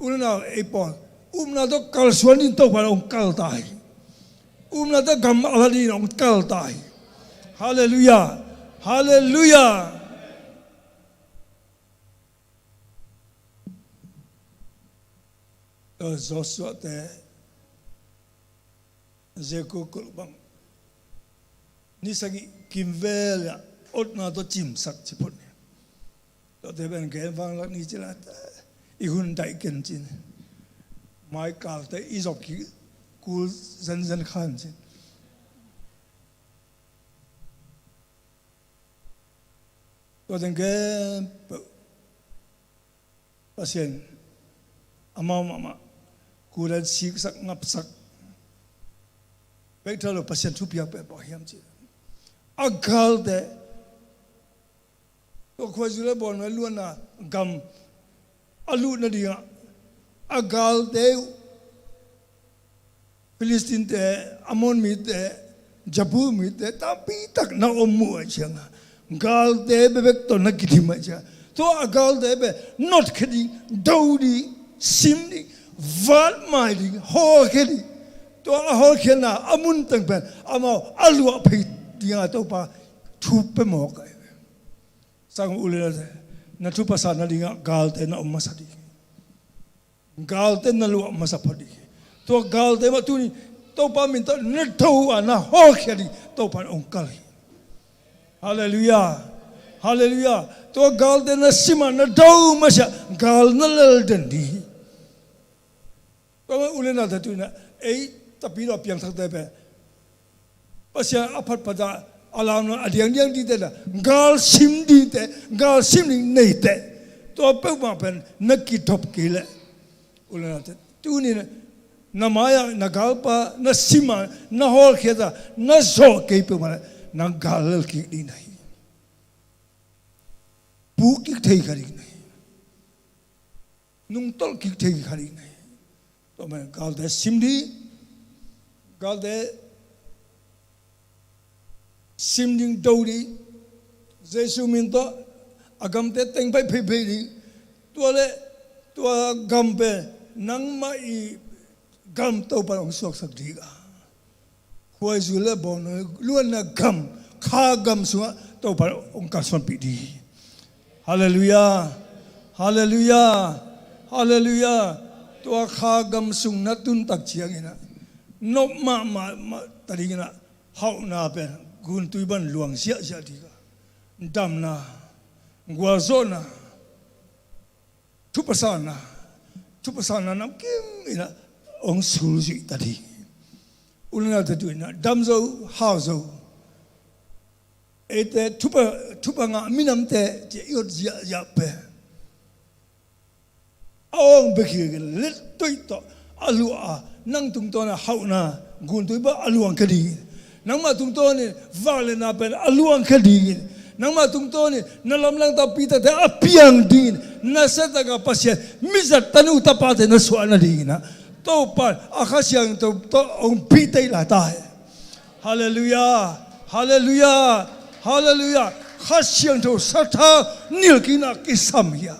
U le nau ei pawl, upna tawh kalsuan ding Topa in hong kal ta hi. Upna tawh gam a la ding hong kal ta hi. Halleluiah. Halleluiah. Joshua te, Jericho kulh bang ni sagih kimvel ah otna tawh cimsak ci phot ni. Tuate pen gen vanglak ni ci la, i hun daih ken ci ni. Mai kalte i zop kik kul zenzen khan ci. Tua teng khempeuh Pasian amau mahmah kulan siksak ngapsak bek tha lo, Pasian thupiak pen bang hiam cih a galte, tua khuaizu le bawl ngai luanna gam a lut nadingah a galte uh Philistine-te, Ammon mite, Jebus mite tampi tak na om uh ahih ciangin galte bekbek tawh na kidim ahih ciangin tua a galte bek notkhia ding, do ding, sim ding, vatmai ding, hawlkhia ding. Tua a hawlkhiatna a mun teng pen amau a luah phei dingin Topa thu pia mawk ahi ve. Sang u le nate, na thupha sa nadingin galte na om masa ding. Galte na luah masa phot ding hi. Tua galte mah tuni Topa min tawh na do a na hawlkhia ding Topa in hong kal hi. Halleluiah. Halleluiah. Tua galte na sim a na do masa, gal na lel den ding hi. Tua mah u le nate, tuni-in ah ei tapidaw piangthakte pen Pasian a phatphat a, a lamlam a diangdiang dingte na, gal sim dingte, gal sim ding neite, tua peuhmah pen na kidop kei leh, u le nate, tuni-in na mai-ah na galpa na sim a, na hawlkhiat a, na zawh kei peuhmah leh nang gal lel kik ding na hi. Puk kik thei kha ding na hi. Nungtolh kik thei kha ding na hi. Tua manin galte sim ding, galte sim ding, do ding, Jesu min tawh a gamte teng pai pheiphei ding. Tua leh Tua gam pen nangmah i gam Topa in hong suaksak ding a, khuaizu le bawngnawi luanna gam, Kha gam sungah Topa in hong kalsuanpih ding. Halleluiah. Halleluiah. Halleluiah. Tua Kha gam sung na tun tak ciangin ah, nop mahmah mah ta dingin ah, hauhna pen guntui bang luang ziahziah ding a, damna, gualzawhna, thupha sanna, thupha sanna namkim in ah hong sulzuih ta ding. U le naute, tu in ah dam zo, hau zo, eite thupha, thupha ngah minamte ci-a i ot ziahziah pen a awng bek hi lo in, lettoih tawh a luah a, nang tungtawn a hauhna guntui bang a luangkhia dingin, nangmah tungtawn in vangliatna pen a luangkhia dingin, nangmah tungtawn in na lamdang takpi takte a piang dingin, nasia tak a Pasian mizat tanu tapate na suah nadingin ah, Topa in a Kha Siangtho tawh hong bihteh lai ta hen. Halleluiah. Halleluiah. Halleluiah. Kha Siangtho sathau nilh kik in ah kisam hi a.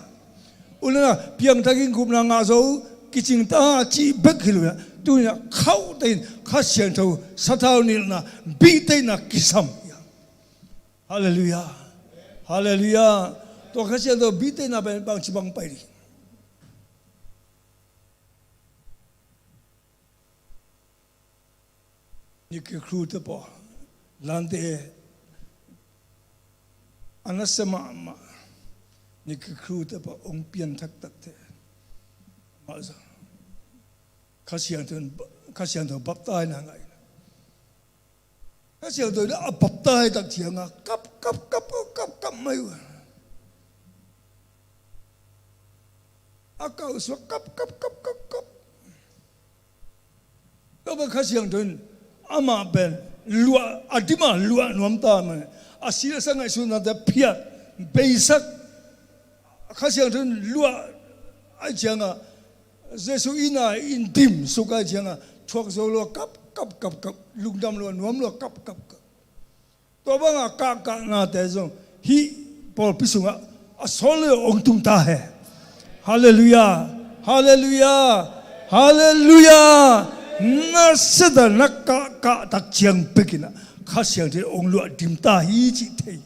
U le nau, piangthak in gupna ngah zo, kicing ta cih bek hi lo in ah, tu in ah khauhte in Kha Siangtho sathau nilhna, bihtehna kisam hi a. Halleluiah. Halleluiah. Tua Kha Siangtho bihtehna pen bangci bang pai ding? Ni kikhru te pawl, lante a nasia mahmah, ni kikhru te pawl hong pianthak takte, amah zong Kha Siangtho, Kha Siangtho baptaina ngah in, Kha Siangtho in a baptai tak ciang a kap, kap, kap, kap, kap, kap mai uh. A kau suak kap, kap, kap, kap, kap. Tua bang Kha Siangtho in amah pen luah, a dim a luah nuam ta mah. A si le sa ngaihsutnate phiat, beisak. Kha Siangtho in luah ahih ciangin, Jesuh inn ah in dim suk ahih ciangin, thuak zo lo a kap, kap, kap, kap, lungdam lo a nuam lo a kap, kap, kap. Tua bang a kahkahnate zong hih pawlpi sungah a sawt le hong tung ta hen. Halleluiah. Halleluiah. Halleluiah. Na set a na kahkah tak ciang bek in ah Kha Siangtho in hong luah dim ta hi cih thei.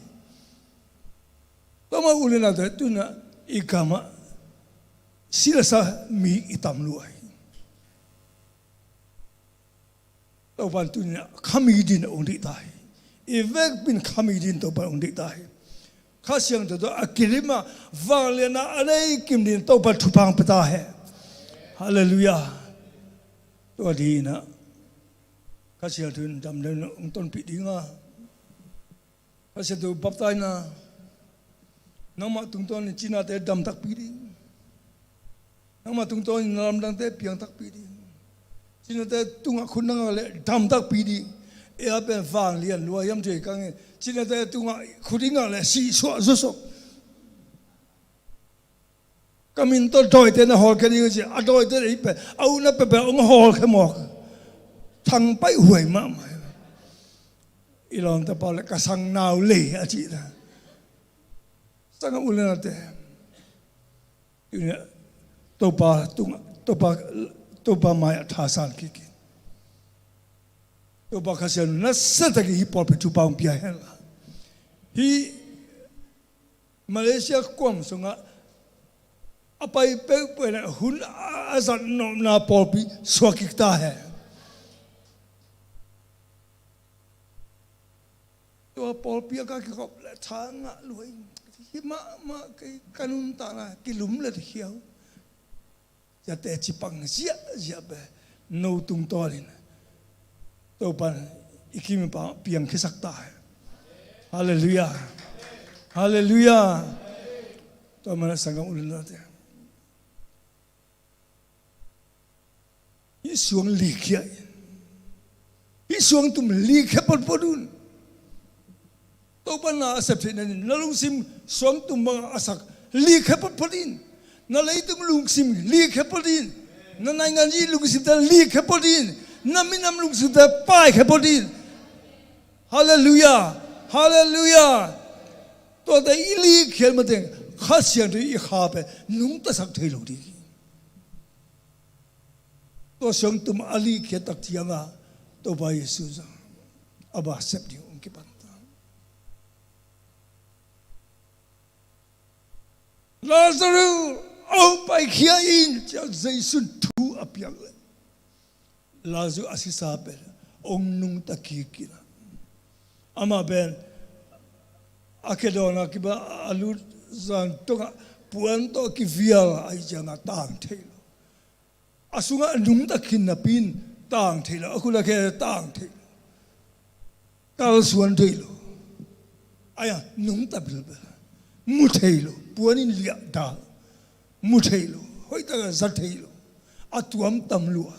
Tua mah u le naute, tu in ah i gam ah si le sa mi i tam lua hi. Topa in tu in ah kha mi dingin hong deih ta hi. I vekpi in kha mi dingin Topa in hong deih ta hi. Kha Siangtho tawh a kidim a, vangliatna a nei kim dingin Topa in thupha hong pia ta hen. Halleluiah. Tua dingin ah Kha Siangtho in damdam in hong tonpih ding a, Kha Siangtho baptaina, nangmah tungtawn in cinate dam takpi ding. Nangmah tungtawn in na lamdangte piang takpi ding. Cinate tungah khut na ngak leh dam takpi ding. Ei a pen vanglian lua hiam thei kang e. Cinate tungah khut i ngak leh sihsuah zawsop. Ka min tawh dawite na hawlkhia ding a ci a, dawite na hi pen a utna peuhpeuh hong hawlkhia mawk. Thangpaih huai mahmah. I lawmta pau le ka sang nau le a cih na. Sanggam u le naute, Topa tungah, Topa, Topa mai-ah thasan kik in. Topa Kha Siangtho in nasia takin hih pawlpi thupha hong pia hen la. Hih Malaysia kuam sungah a pai peuhpeuh in hun a zat nopna pawlpi suak kik ta hen. Tua pawlpi a ka kikhop le tha ngah lua in, hih mahmah kei ka nuntakna kilum le khiau. Tua teci pang ziahziah pen no tungtawn in Topa in i kim i pam piangkhiasak ta hen. Halleluiah. Halleluiah. Tua manin sanggam u le naute, hih suang likhia in, hih suangtum likhia photphot un. Topa in na a sep theih nadingin na lungsim suangtum bangah a sak likhia photphot in. Na leitung lungsim likhia phot in. Na nainganzi lungsimte likhia phot in. Na minam lungsimte paikhia phot in. Halleluiah. Halleluiah. Tuate i likkhiat mateng Kha Siangtho in i kha pen nungtasak thei lo ding. Tua siangtum a likhiat tak cianga Topa Jesu zong a ba sep ding hong kipan ta. Lazarus, hong paikhia in, ci-a Jesu in thu a piak leh Lazarus a sisa pen hong nungta kik in ah, amah pen a khe dawnah kipan a lut zan tungah puan tawh kivial ahih ciangah tang thei lo. A sungah a nungta khin napi in tang thei lo, a khut a khe tang thei lo, kalsuan thei lo. Ai-a nungta bilbel, mu thei lo, puan in liahda lo, mu thei lo, hoih takah za thei lo, a tuam tam lua.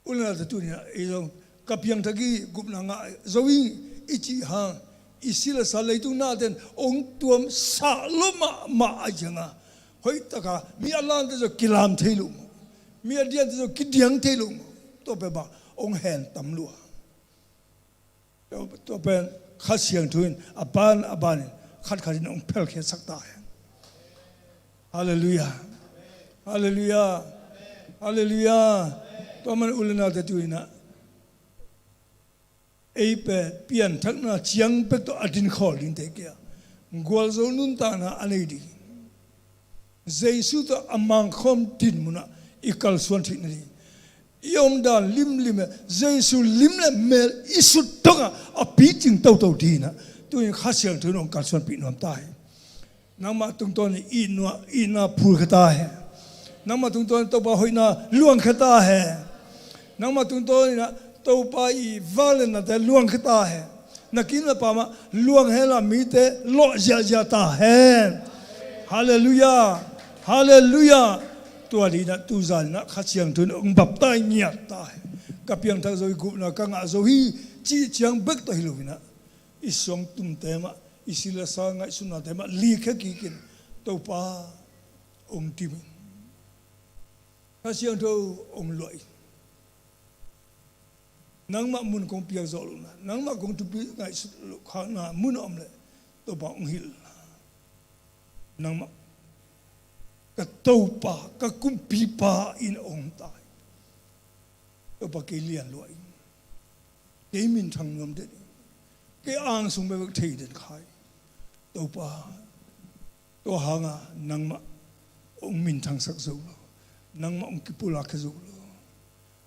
U le naute, tuni-ah ei zong ka piangthak i gupna ngah zo hi, i cih hang, i si le sa leitung nate in hong tuamsak lo mahmah ahih ciangah, hoih takah mi a lante zong kilam thei lo maw, mi a diante zong kidiang thei lo maw, tua pen bang hong hen tam lua. Tua pen Kha Siangtho in a ban a ban in khatkhat in hong phelkhiatsak ta hen. Halleluiah. Halleluiah. Halleluiah. Tua man u le naute, tuni-ah ei pen pianthakna ciang bek tawh a dinkhawl dingte kia, gualzo nuntakna a nei ding, Jesu tawh a mangkhawm din munah i kalsuan theih nading, i omdan limlim e, Jesu lim le mel i sut dongah a picing toto dinah tuni-in Kha Siangtho in hong kalsuanpih nuam ta hi. Nangmah tungtawn in itna, itna phulkhia ta hen. Nangmah tungtawn in Topa hoihna luangkhia ta hen. Nangmah tungtawn in ah Topa i vangliatnate luangkhia ta hen. Na kim na pamah luang henla mite lawh ziahziah ta hen. Halleluiah. Halleluiah. Tua dinah tuzan inah Kha Siangtho in hong baptai ngiat ta hen. Ka piangthak zo hi, gupna ka ngah zo hi, cih ciang bek tawh hi loinah i suangtumte mah, i si le sa ngaihsutnate mah likhia kikin Topa hong dim in, Kha Siangtho hong luah in, nangmah mun kong piak zawh lohna, nangmah kong thupi ngaihsut loh khakna mun a om leh Topa hong hilh. Nangmah ka Topa, ka Kumpipa in hong tai. Topa, kei lian luah in, kei minthang nuam den in, kei angsung bekbek thei den khai. Topa, tua hanga nangmah hong minthangsak zo lo, nangmah hong kipulakkhia zo lo.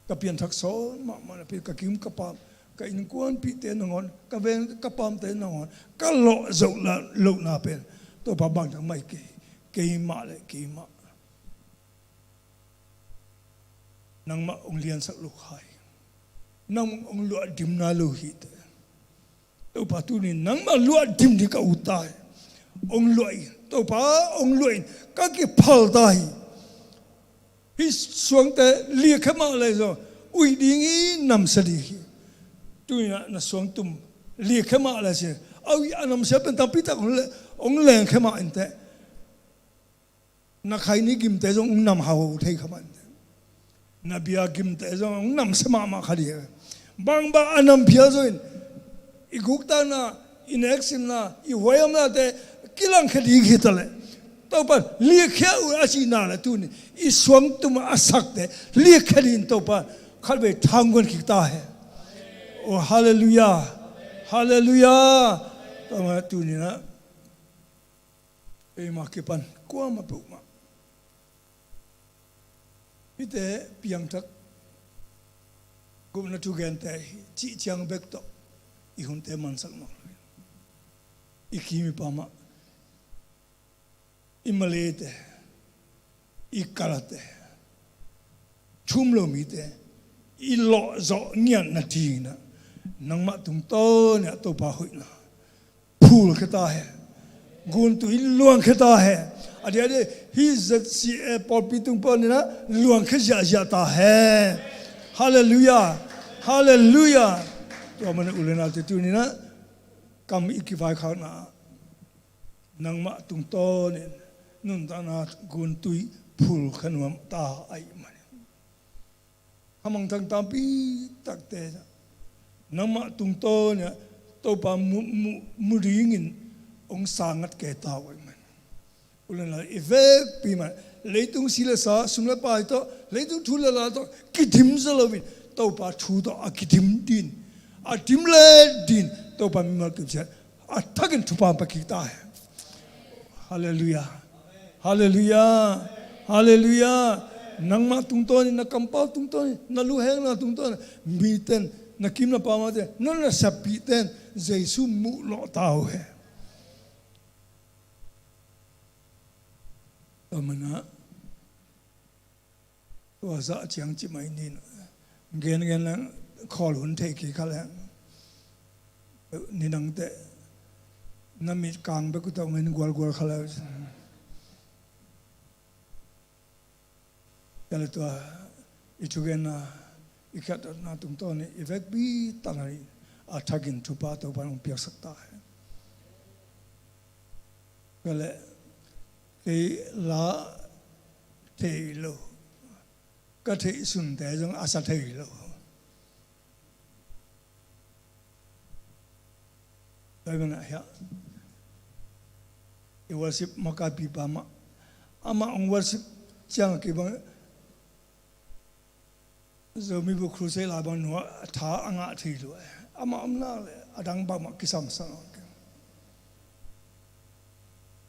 Ka pianthak sawn mahmah napi, ka kim ka pam, ka innkuanpihte nangawn, ka veng ka pamte nangawn ka lawh zoh lohna pen Topa bangtak mah hi kei, keimah le keimah nangmah hong liansak lo khai, nangmah hong luahdim nai lo hi teh. Topa, tuni nangmah luahdim ding ka ut ta hi. Hong luah in, Topa, hong luah in, ka kiphal ta hi. Hih suangte likhia mah leh zong uih ding hi, namsia ding hi. Tuni-ah na suangtum likhia mah leh ci, a uih a namsia pen tampitak hong le, hong lengkhia mah inteh. Na khaini gimte zong hong nam hau thei kha mah inteh. Na bia gimte zong hong namsia mahmah kha ding. Bangbang a nam phial zongin i guktakna, i neksimna, i huaihamnate kilangkhia ding hi ta leh, Topa likhia uh a cihna leh tuni i suangtum a sakte likhia dingin Topa khatvei thangguan kik ta hen. Oh, halleluiah. Halleluiah. Tua mah tuni-in ah eimah kipan kuamah peuhmah hihte piangthak gupna thugente hi cih ciang bek tawh i hunte mansak nawn lo hi. I kim i pamah, i Malayte, i Kalate, thum lo mite i lawhzawh ngiatna dingin ah nangmah tungtawn in ah Topa hoihna phulkhia ta hen. Guntui luangkhia ta hen. A diakdiak hih Z C A pawlpi tung panin ah luangkhia ziahziah ta hen. Halleluiah. Halleluiah. Tua manin u le naute, tuni-in ah kam i kivaikhakna ah nangmah tungtawnin nuntakna guntui phulkhia nuam ta ahih manin, khamangthang tampi takte nangmah tungtawnin Topa mu, mu, mu dingin hong sangat kei ta uh ahih manin, u le nau i vekpi mah Leitung si le sa, sum le pai tawh, leitung thu le la tawh kidim zaw loin, Topa thu tawh a kidim ding, a dim let ding, Topa mimal kim ciat a thakin thupha hong pia kik ta hen. Halleluiah. Halleluiah. Halleluiah. Nangmah tungtawn in, na kampau tungtawn in, na luhengna tungtawn in, miten, na kim na pam a ten, na nasepihten Jesu muh lawh ta uh hen. Tua manin ah, tua zah ciang ci mai ni. Gengen na khawl hun thei kik kha leng, ni nangteh na mit kang bek uh tawh ngen gualgual kha leng. Tua le tua i thugenna, i khiatna tungtawn in i vekpi tanah in a thakin thupha Topa in hong piaksak ta hen. Tua le kei la thei lo, ka theih sunte zong a sa thei lo. Tua manin ah hiah i worship makaipipa mah, amah hong worship ciang a kibang Zomi bu crusade lai bang nuam a, tha a ngah thei lua. Amah om nak leh a dang bangmah kisamsam lo keng.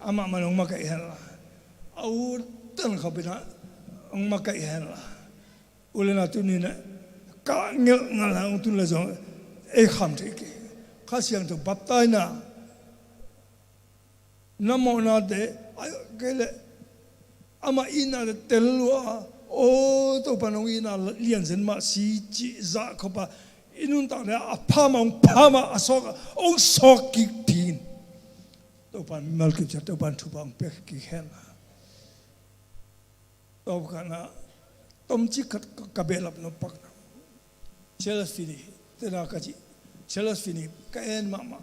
Amah man hong makaih henla, a utdan khop in ah hong makaih henla, u le nau tuni in ah ka ngelh ngal hong tun le zong ei kham thei kei. Kha Siangtho baptisena, na mawhnate, a kei leh amah itnate tel lua a, aw Topa nong itna lianzen mah si cih zah khop a, i nuntak le a pha mah hong pha mah, a sawk a hong sawk kik ding. Topa mimal kim ciat, Topa thupha hong pia kik hen. Tua khatna, tomcik khat ka, ka behlap nop pakna, Charles Finney tena ka cih, Charles Finney ka en mahmah.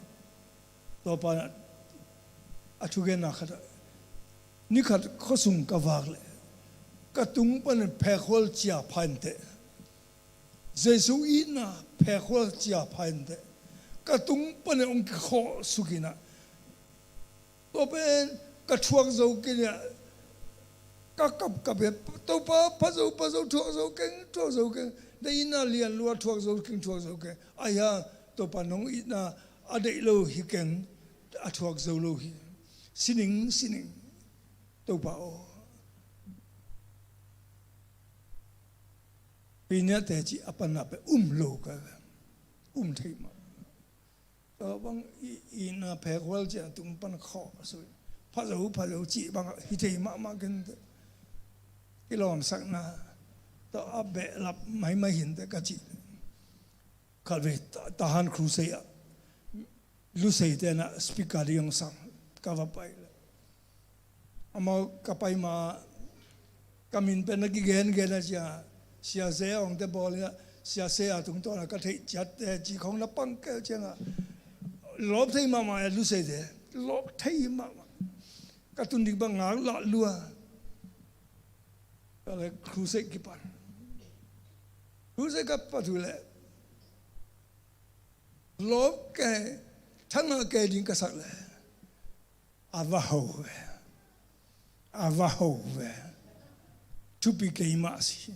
Tua pa in a thugenna khat ah, ni khat khuasung ka vak leh ka tung panin phekhual cia pha inteh, Jesu itna phekhual cia pha inteh, ka tung panin hong kikhawh suk in ah, tua pen ka thuak zo kei in ah, ka kapkap in ah, Topa, pha zo, pha zo, thuak zo keng, thuak zo keng, na itna lian lua, thuak zo keng, thuak zo keng. Ahi hang Topa nong itna a deih lo hi keng, a thuak zo lo hi. Sining, sining, Topa aw. Piniate cih a panna pen um lo ka, um thei mah. Tua bang i, itna phekhual ciang tung pan khawh suk, pha zo, pha zo cih bang hi thei mahmah kei inteh. Kilawmsakna tawh a behlap maimai hi inteh ka cih. Khatvei ta, Tahan Crusade ah Luseite na speaker ding hong sang, ka va pai leh, amau ka pai ma, ka min pen na kigengen a cia, Sia Ze Aung te bawl in ah, Sia Ze a tungtawn a ka theih ciatte cih khong na pang kei ciangah, lawp thei mahmah e Luseite, lawp thei mahmah. Ka tun ding bang ngak lah lua. Tua leh crusade kipan. Crusade ka pat uh leh, lawp kei, thangah kei ding ka sak leh, a va ho ve. A va ho ve. Thupi kei mah si.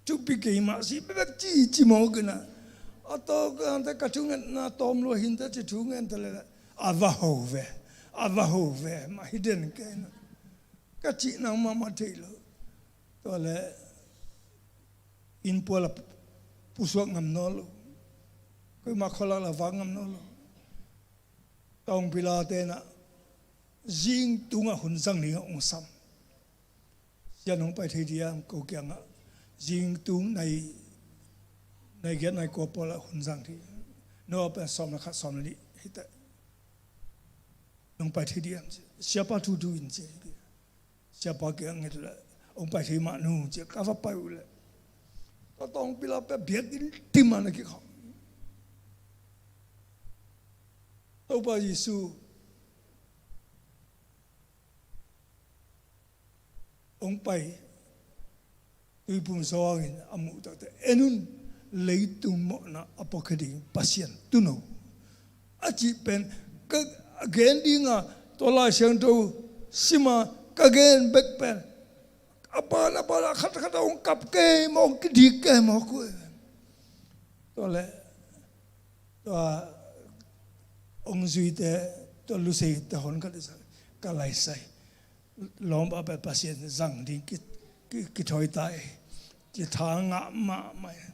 Thupi kei mah si. Bek ci, ci mawk in ah, a tawk a, ante ka thungetna tawm lua hi inteh ci thungente leh, a va ho ve. A va ho ve. Mah hi den kei in ah, ka cih nang mahmah thei lo. Tua leh innpual ah pusuak ngam nawn lo. Koimah khualak lah vak ngam nawn lo. Taung pilate in ah zing tungah hun zang dingah hong sam. Sia nong pai thei diam ko kiangah? Zing tung nai, nai giat nai kua pawl ah hun zang thei. No pen sawm le khat, sawm le nih hi teh. Nong pai thei diam ci. Siapa thu thu in ci. Siapa kiang nget leh, hong pai thei mah nu ci, ka va pai uh leh, tua taung pilate biakinn tim ah na kikhawm. Topa Jesu hong pai, tuipum zawngin a muh takte, en un, leitung mawhna a puakhia ding Pasian tuuno, a cih pen ka gen dinga, tua Lai Siangtho sima ka gen bek pen A ban a ban a khat khat a hong kap kei maw, hong kidik kei maw kua. Tua leh tua hong zuite, tua Luseite hon khat i sa, ka lai sai lawm a pai Pasian zang ding ki, ki, kithawi ta e. Ci tha ngah mahmah e.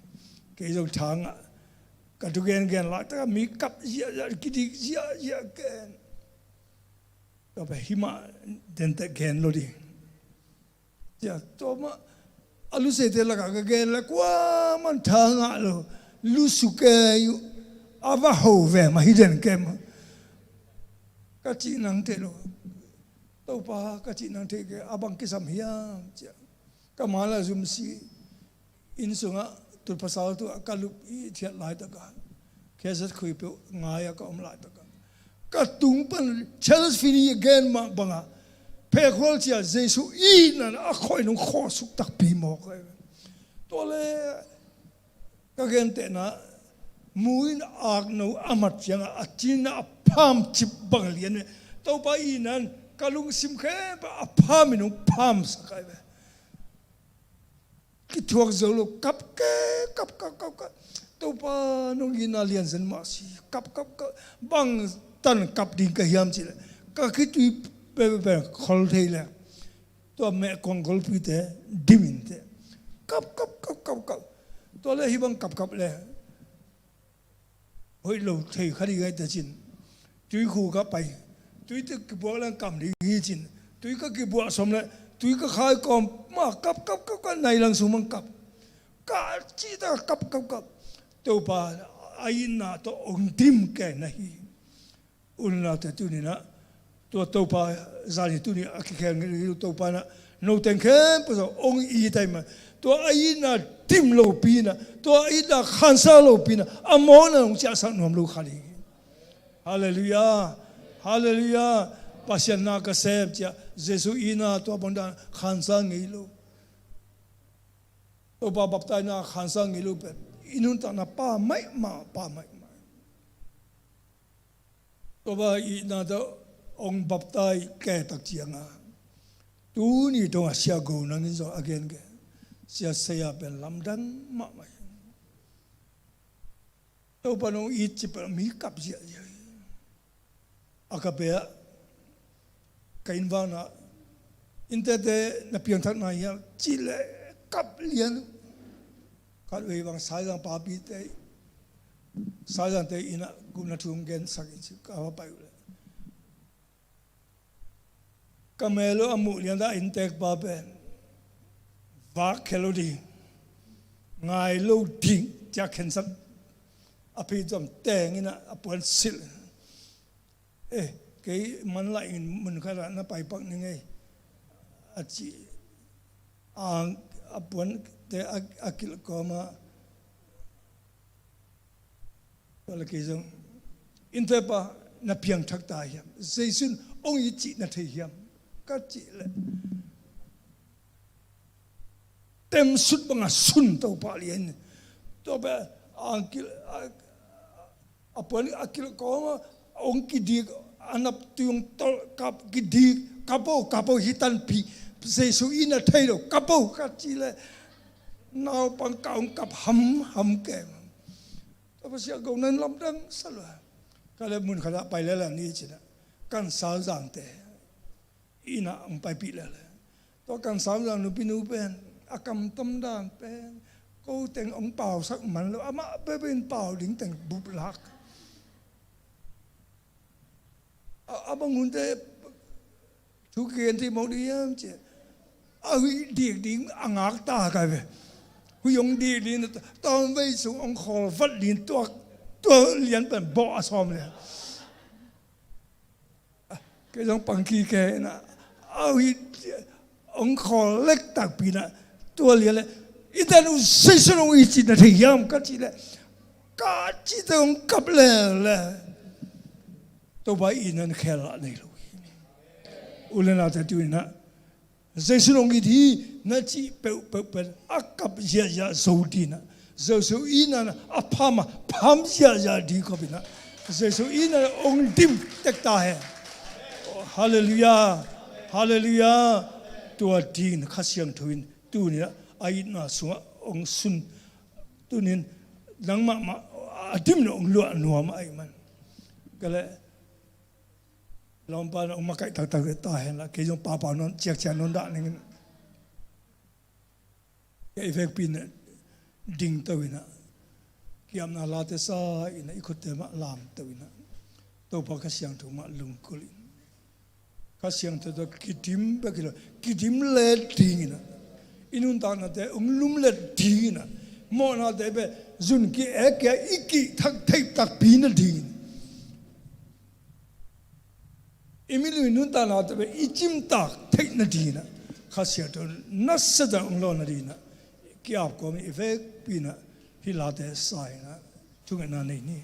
Kei zong tha ngah. Ka tu gen gen laitak a mi kap ziahziah, kidik ziahziah ken. Ka pai himah dente gen lo ding. Cia tua mah a Luseite lakah ka gen le kuaman tha ngah lo. Lusu kei uh, a va ho ve mah hi den kei mah. Ka cih nang theih lo. Topa, ka cih nang theih kei, a bang kisam hiam cia. Ka ma la zum si. Inn sungah tutphasal tu a ka lup i thiat laitakah, khezat khui peuh ngai a ka om laitakah, ka tung pan Charles Finney a gen mah bangah, phekhual cia Jesu itna in a khoi nung khaw suk takpi mawk ahi. Tua le ka gentehna mu in akno a mat ciangah a cina a pham cip bang lian ve. Topa itna in ka lungsim khempeuh a pham in hong phamsak ahi ve. Kithuak zo lo, kap ke, kap, kap, kap, kap. Topa nong itna lian zen mah si, kap, kap, kap. Bang tan kap ding ka hiam cih leh, ka khitui pe, pe, pe, khol thei leh, tua meh kong golpite dim inteh. Kap, kap, kap, kap, kap. Tua leh hih bang kap, kap leh hoih lo thei kha ding ahi teh cin. Tuikhuk ah pai, tui teh kibuak leng kam ding hi cin. Tui ka kibuak sawm leh tui ka khai kawm mah kap, kap, kap, kap, nai lang sung mang kap. Ka cih tak kap, kap, kap. Topa a itna tawh hong dim kei na hi. U le naute, tuni-in ah tua Topa, zani tuni a kikhel ngei lo Topa in ah, no teng khempeuh zong hong it ahi mah. Tua a itna dim lopi in ah, tua a itna khansa lopi in ah, a mawkna hong ciahsak nuam lo kha ding hi. Halleluiah. Halleluiah. Pasian na ka sem ciah, Jesu itna tua bang dan khansa ngei lo. Topa baptaisna khansa ngei lo pen i nuntakna pha maimah, pha maimah. Topa itna tawh hong baptais kei tak ciangin, tuni dong a Sia Go Nang in zong a gen kei, Sia Saya pen lamdang mahmah hi. Topa nong it cih pen mi kap ziahziah hi. A ka pia, ka inn vang ah, innteekte na piangthak nai hiam cih leh kap lian. Khatvei bang Saizang papite, Saizangte inn ah gupna thu hong gensak in ci, ka va pai uh leh, ka mel uh a muh lian ta, innteek pa pen vak khia lo ding, ngai lo ding, ciah khensat, a phei tuam teng in ah a puan silh. Eh, kei man lah in mun khat ah na pai pak ning ei, a ci. A, a puante a, a kilh kawm ah, tua leh kei zong, innteek pa, na piangthak ta hiam? Jesu in hong it cih na thei hiam? Ka cih leh, temsut bangah sun Topa lian. Tua pen a kilh, a, a puan a kilh kawm ah, hong kidik, a nap tui hong tolh, kap, kidik, kap o, kap o, hi tanpi, Jesu itna thei lo, kap o, ka cih leh, naupang kah hong kap hamham kei. Tua pa Sia Go Nang lamdang sa lua. Ka leh mun khat ah pai lel a ni cin ah, kan Saizangte inn ah hong paipih lel. Tua kan Saizang nupinu pen a kamtam dan pen, ko teng hong pausak man lo, amah peuhpeuh in pau ding teng bup lak. A, a bang hunte thu kigen thei mawk ding hiam ci. A huih dik ding a ngak ta kai ve. Huih hong dik ding, tawmvei sung hong khawl vat ding, tua, tua lian pen bawh a sawm lian. Kei zong pang kik kei na, a huih hong khawl lek takpi na, tua lian leh, i dan uh Jesu in hong it cih na thei hiam ka cih leh, ka cih teh hong kap lel leh, Topa itna in khel lah nei lo hi. U le naute, tuni-in ah Jesu in hong it hi na cih peuhpeuh pen a kap ziahziah zo ding ah, Jesu itna in a pham a pham ziahziah ding khop in ah, Jesu itna in hong dim tek ta hen. Halleluiah. Halleluiah. Tua dingin Kha Siangtho in tuni-in a itna sungah hong sun, tuni-in nangmah mah a dimin hong luah nuam ahih man. Ka leh lawmpa in hong makaih taktak ta henla, kei zong papa nawn, ciakciak nawn dah ning in. Kei i vekpi in ah dingto in ah, kiamna late sa in ah, i khutte mah lamto in ah, Topa Kha Siangtho mah lungkulh in, Kha Siangtho tawh kidim bek hi lo, kidim let dingin ah, i nuntaknate hong lum let dingin ah, mawhnate bek zun ki-ek kei a, i kihthak theih takpi nadingin, i mit le i nuntaknate bek i cimtak theih nadingin ah, Kha Siangtho nasia-in hong lawn nadingin ah, ki-ap kawm in i vekpi in ah hih late sa in ah, thungetna nei ni.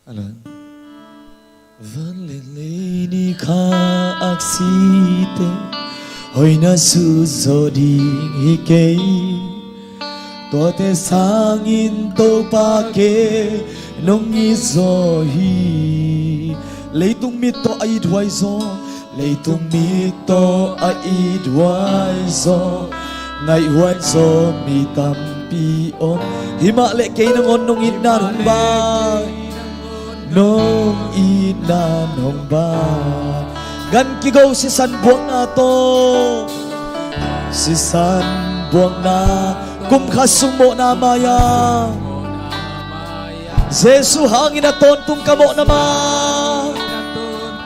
Alan. Van le lei ni kha aksite hoihna sut zawh ding hi kei. Tuate sangin Topa kei nong it zaw hi. Leitung mit tawh a ithuai zaw, leitung mit tawh a ithuai zaw, ngaihhuai zaw mi tampi om. Himah le kei nangawn nong itna in hong bang, nong itna in hong bang. Gan kigo sisan buakna tawh, sisan buakna, kum khat sung mawhna mai-ah, Jesu hangin a tawntung ka mawhna mai,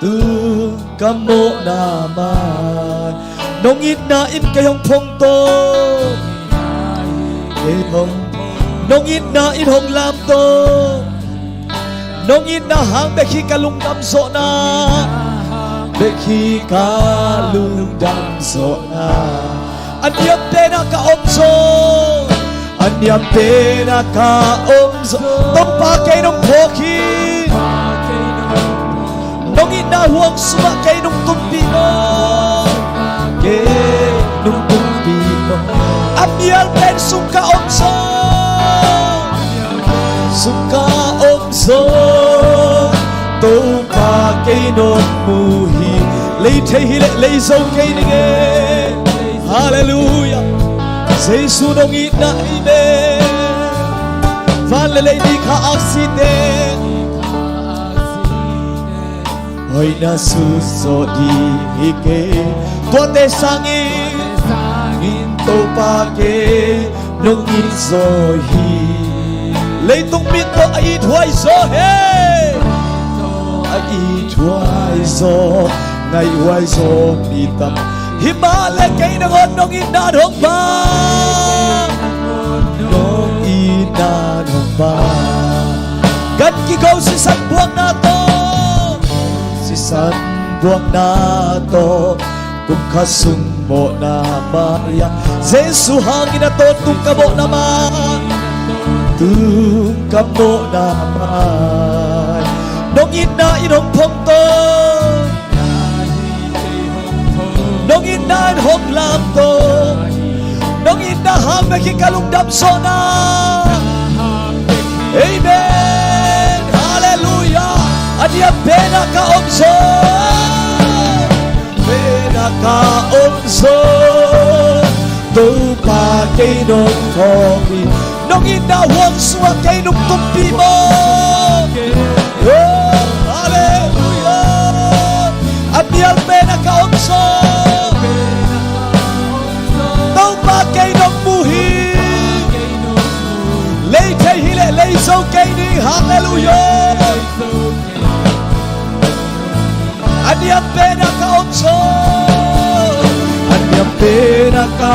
tung ka mawhna mai. Nong itna in kei hong phongto, kei hong, nong itna in hong lamto. Nong itna hang bek hi ka lungdam zawhna, bek hi ka lungdam zawhna. A niam pen ah ka om zaw, a niam pen ah ka om zaw. Topa kei nong phawk hi. Nong itna huang sungah kei nong tumpih maw, kei nong tumpih maw. A mial pen sung ka om zaw, sung ka om zaw. Topa kei nong mu hi. Lei thei hi leh lei zo kei ning e. Halleluiah. Jesu nong itna hi ve. Van le lei ni kha aksite hoihna sut zawh ding hi kei. Tuate sangin, sangin Topa kei nong it zaw hi. Leitung mit tawh a ithuai zaw hi. A ithuai zaw, ngaihhuai zaw mi tam. Himah le kei nangawn nong itna in hong bang, nong itna in hong bang. Gan kigo sisan buakna tawh, sisan buakna tawh, kum khat sung mawhna mai-ah, Jesu hangin a tawntung ka mawhna mai, tung ka mawhna mai. Nong itna in hong phongto, nong itna in hong lamto. Nong itna hang bek hi ka lungdam zawhna. Amen. Halleluiah. A niam pen ah ka om zaw, pen ah ka om zaw. Topa kei nong phawk hi. Nong itna huang sungah kei nong tumpih maw. Oh, halleluiah. A mial pen ah ka om zaw, Topa kei nong mu hi. Lei thei hi leh lei zo kei ning. Halleluiah. A niam pen ah ka om zaw, a niam pen ah ka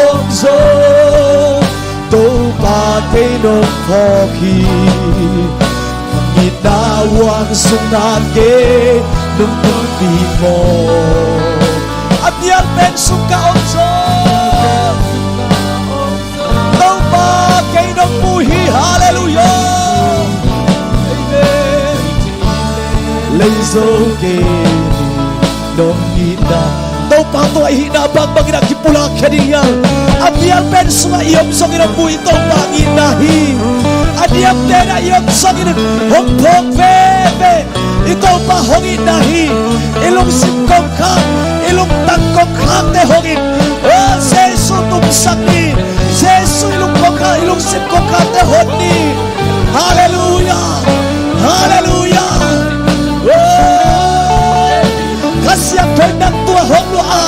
om zaw. Topa kei nong phawk hi. Itna huang sungah kei nong tumpih maw. A mial pen sung ka om zaw, Topa kei nong mu hi. Halleluiah. Amen. Lei zo kei ning, nong itna Topa tungah i hihna bangbangin a kipulak khia ding hiam? A bialpen sungah i om zongin hong mu i Topa itna hi. A diakdiakin i om zongin hong phawk veve i Topa hong itna hi. I lungsim kongkhak, i lungtang kongkhakte hong it. O Jesu tumsak ni. Jesu i lungkongkhak, i lungsim kongkhakte hon ni. Halleluiah. Halleluiah. O Kha Siangtho in nang tua hong lua a,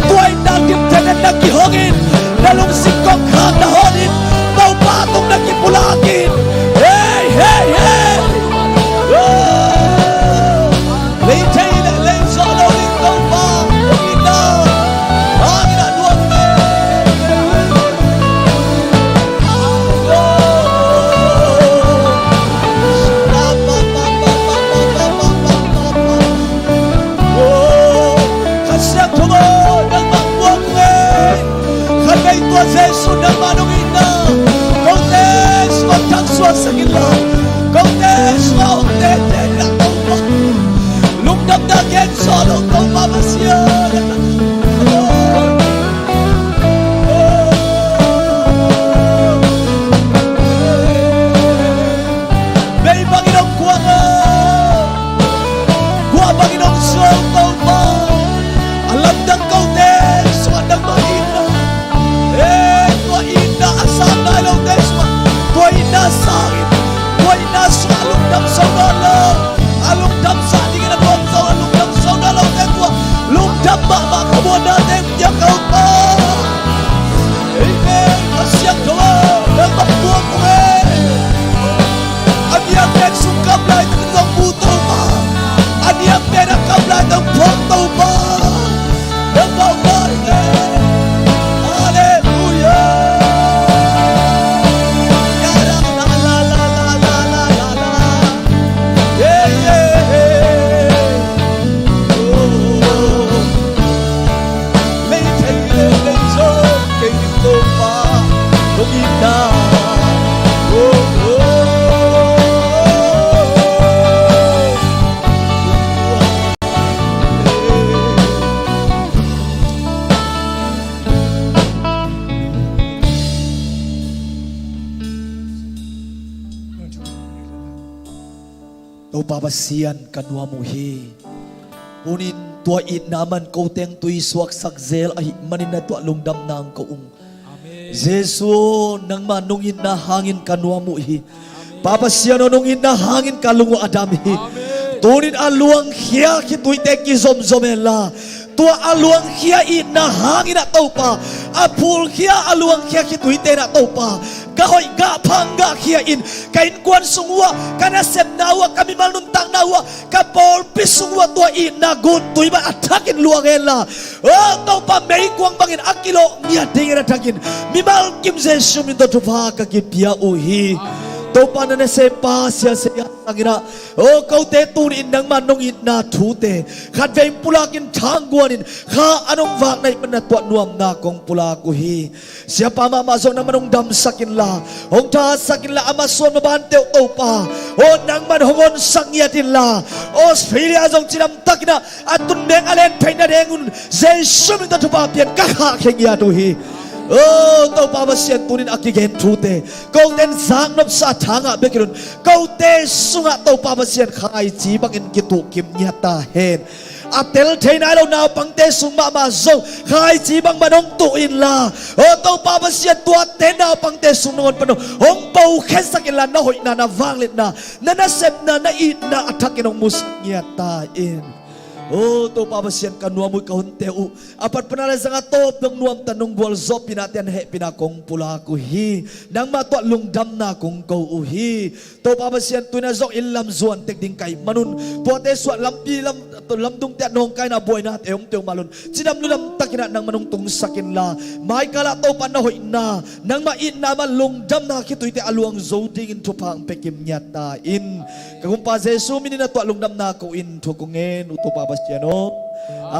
tua in nang dimthen in na kihong in, na lungsim kongkhak na hon in, Topa tung na kipulak in. Hei, hei, hei. O. Lei thei le lei zawh lo ding Topa hong itna hangin a nuam le. Kha Siangtho aw, nangmah muang ung ei. Khatvei tua Jesu nangmah nong itna kote sungah thangsuahsak inla, kote sungah hong tete inla Topa. Lungdamna gen sawh lo Topa Pasian. Mei bangin hong kuang a, guah bangin hong suang Topa. A lamdang kote sungah nangmah itna. Ei, tua itna a sang nai lote sungah tua itna sang in. Tua itna sungah lungdam zo nawn lo, a lungdam sa dingin a nuam zo, a lungdam zo nawn lote tua lungdam mahmah khamuannate hong pia Topa. Amen. Kha Siangtho aw, nangmah muang ung ei. A diakdiakin sung kam laitakin zong mu Topa. A diakdiakin a kam laitakin phawk Topa. Nangmah muang ung ei. Halleluiah. Ya la la la la la la la la. Yeah, yeah, yeah. Oh, oh, oh. Lei thei le lei zawh kei ding Topa hong itna. Oh, oh, oh, oh. Topa Pasian ka nuam uh hi. Tunin tua itna man ko teng tui suaksak zel ahih manin na tuah lungdamna hong ko ung. Amen. Jesu aw, nangmah nong itna hangin ka nuam uh hi. Amen. Pa Pasian aw, nong itna hangin ka lung uh a dam hi. Amen. Tunin a luangkhia khituite kizomzom henla, tua a luangkhia itna hangin ah Topa, a phulkhia a luangkhia khituite in ah Topa, ka hoih gah phang gahkhia in, ka innkuan sung uhah, ka nasepna uhah, ka mimal nuntakna uhah, ka pawlpi sung uhah tua itna guntui bang a thakin luang henla, o Topa, meikuang bangin a kilawh ngiat dingin a thakin mimal kim Jesu min tawh thupha ka kipia uh hi. Topa, na nasempa Sia Sei Yat Thang in ah, o kote tuni-in nangmah nong itna thute khatvei pulakin thangguanin kha a nong vak na hih manin na tuah nuamna kong pulak uh hi. Siapa mahmah zong nangmah nong damsak inla, hong thahatsak inla, a masuan mabante uh Topa, o nangmah hong honsak ngiat inla, Australia zong cidamtakin ah a tunbeng a len theihna ding un Jesu min tawh thupha pian ka khahkhia ngiat uh hi. O Topa Pasian, tunin a kigen thute kote in zaknopsa a thangah bek hi lo-in, kote sungah Topa Pasian khaici bangin kituhkim ngiat ta hen. A tel thei nai lo naupangte sung mahmah zong khaici bangmah nong tuh inla, o Topa Pasian, tuate naupangte sung nangawn pan hong pohkhensak inla, na hoihna, na vangliatna, na nasepna, na itna a thakin hong musak ngiat ta in. O Topa Pasian, ka nuam uh, ka hunte uh, a pat pana le zanga tawp nong nuamta, nong gualzawhpihna te an hehpihna kong pulak uh hi. Nangmah tuah lungdamna kong ko uh hi. Topa Pasian, tuina zong inn lam zuan tek ding ka hih manun, tuate sungah lampi lam, lamdungte ah nawngkaina buainate hong pia uh mah lo-in, cidam ludam takin ah nangmah nong tungsak inla, maikalah Topa na hoihna, nangmah itna mah lungdamna khituite a luang zo dingin thupha hong pia kim ngiat ta in. Ka Gumpa Jesu min in na tuah lungdamna ko-in thu kong ngen uh, Topa Pasian aw.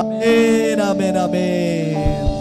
Amen, amen, amen.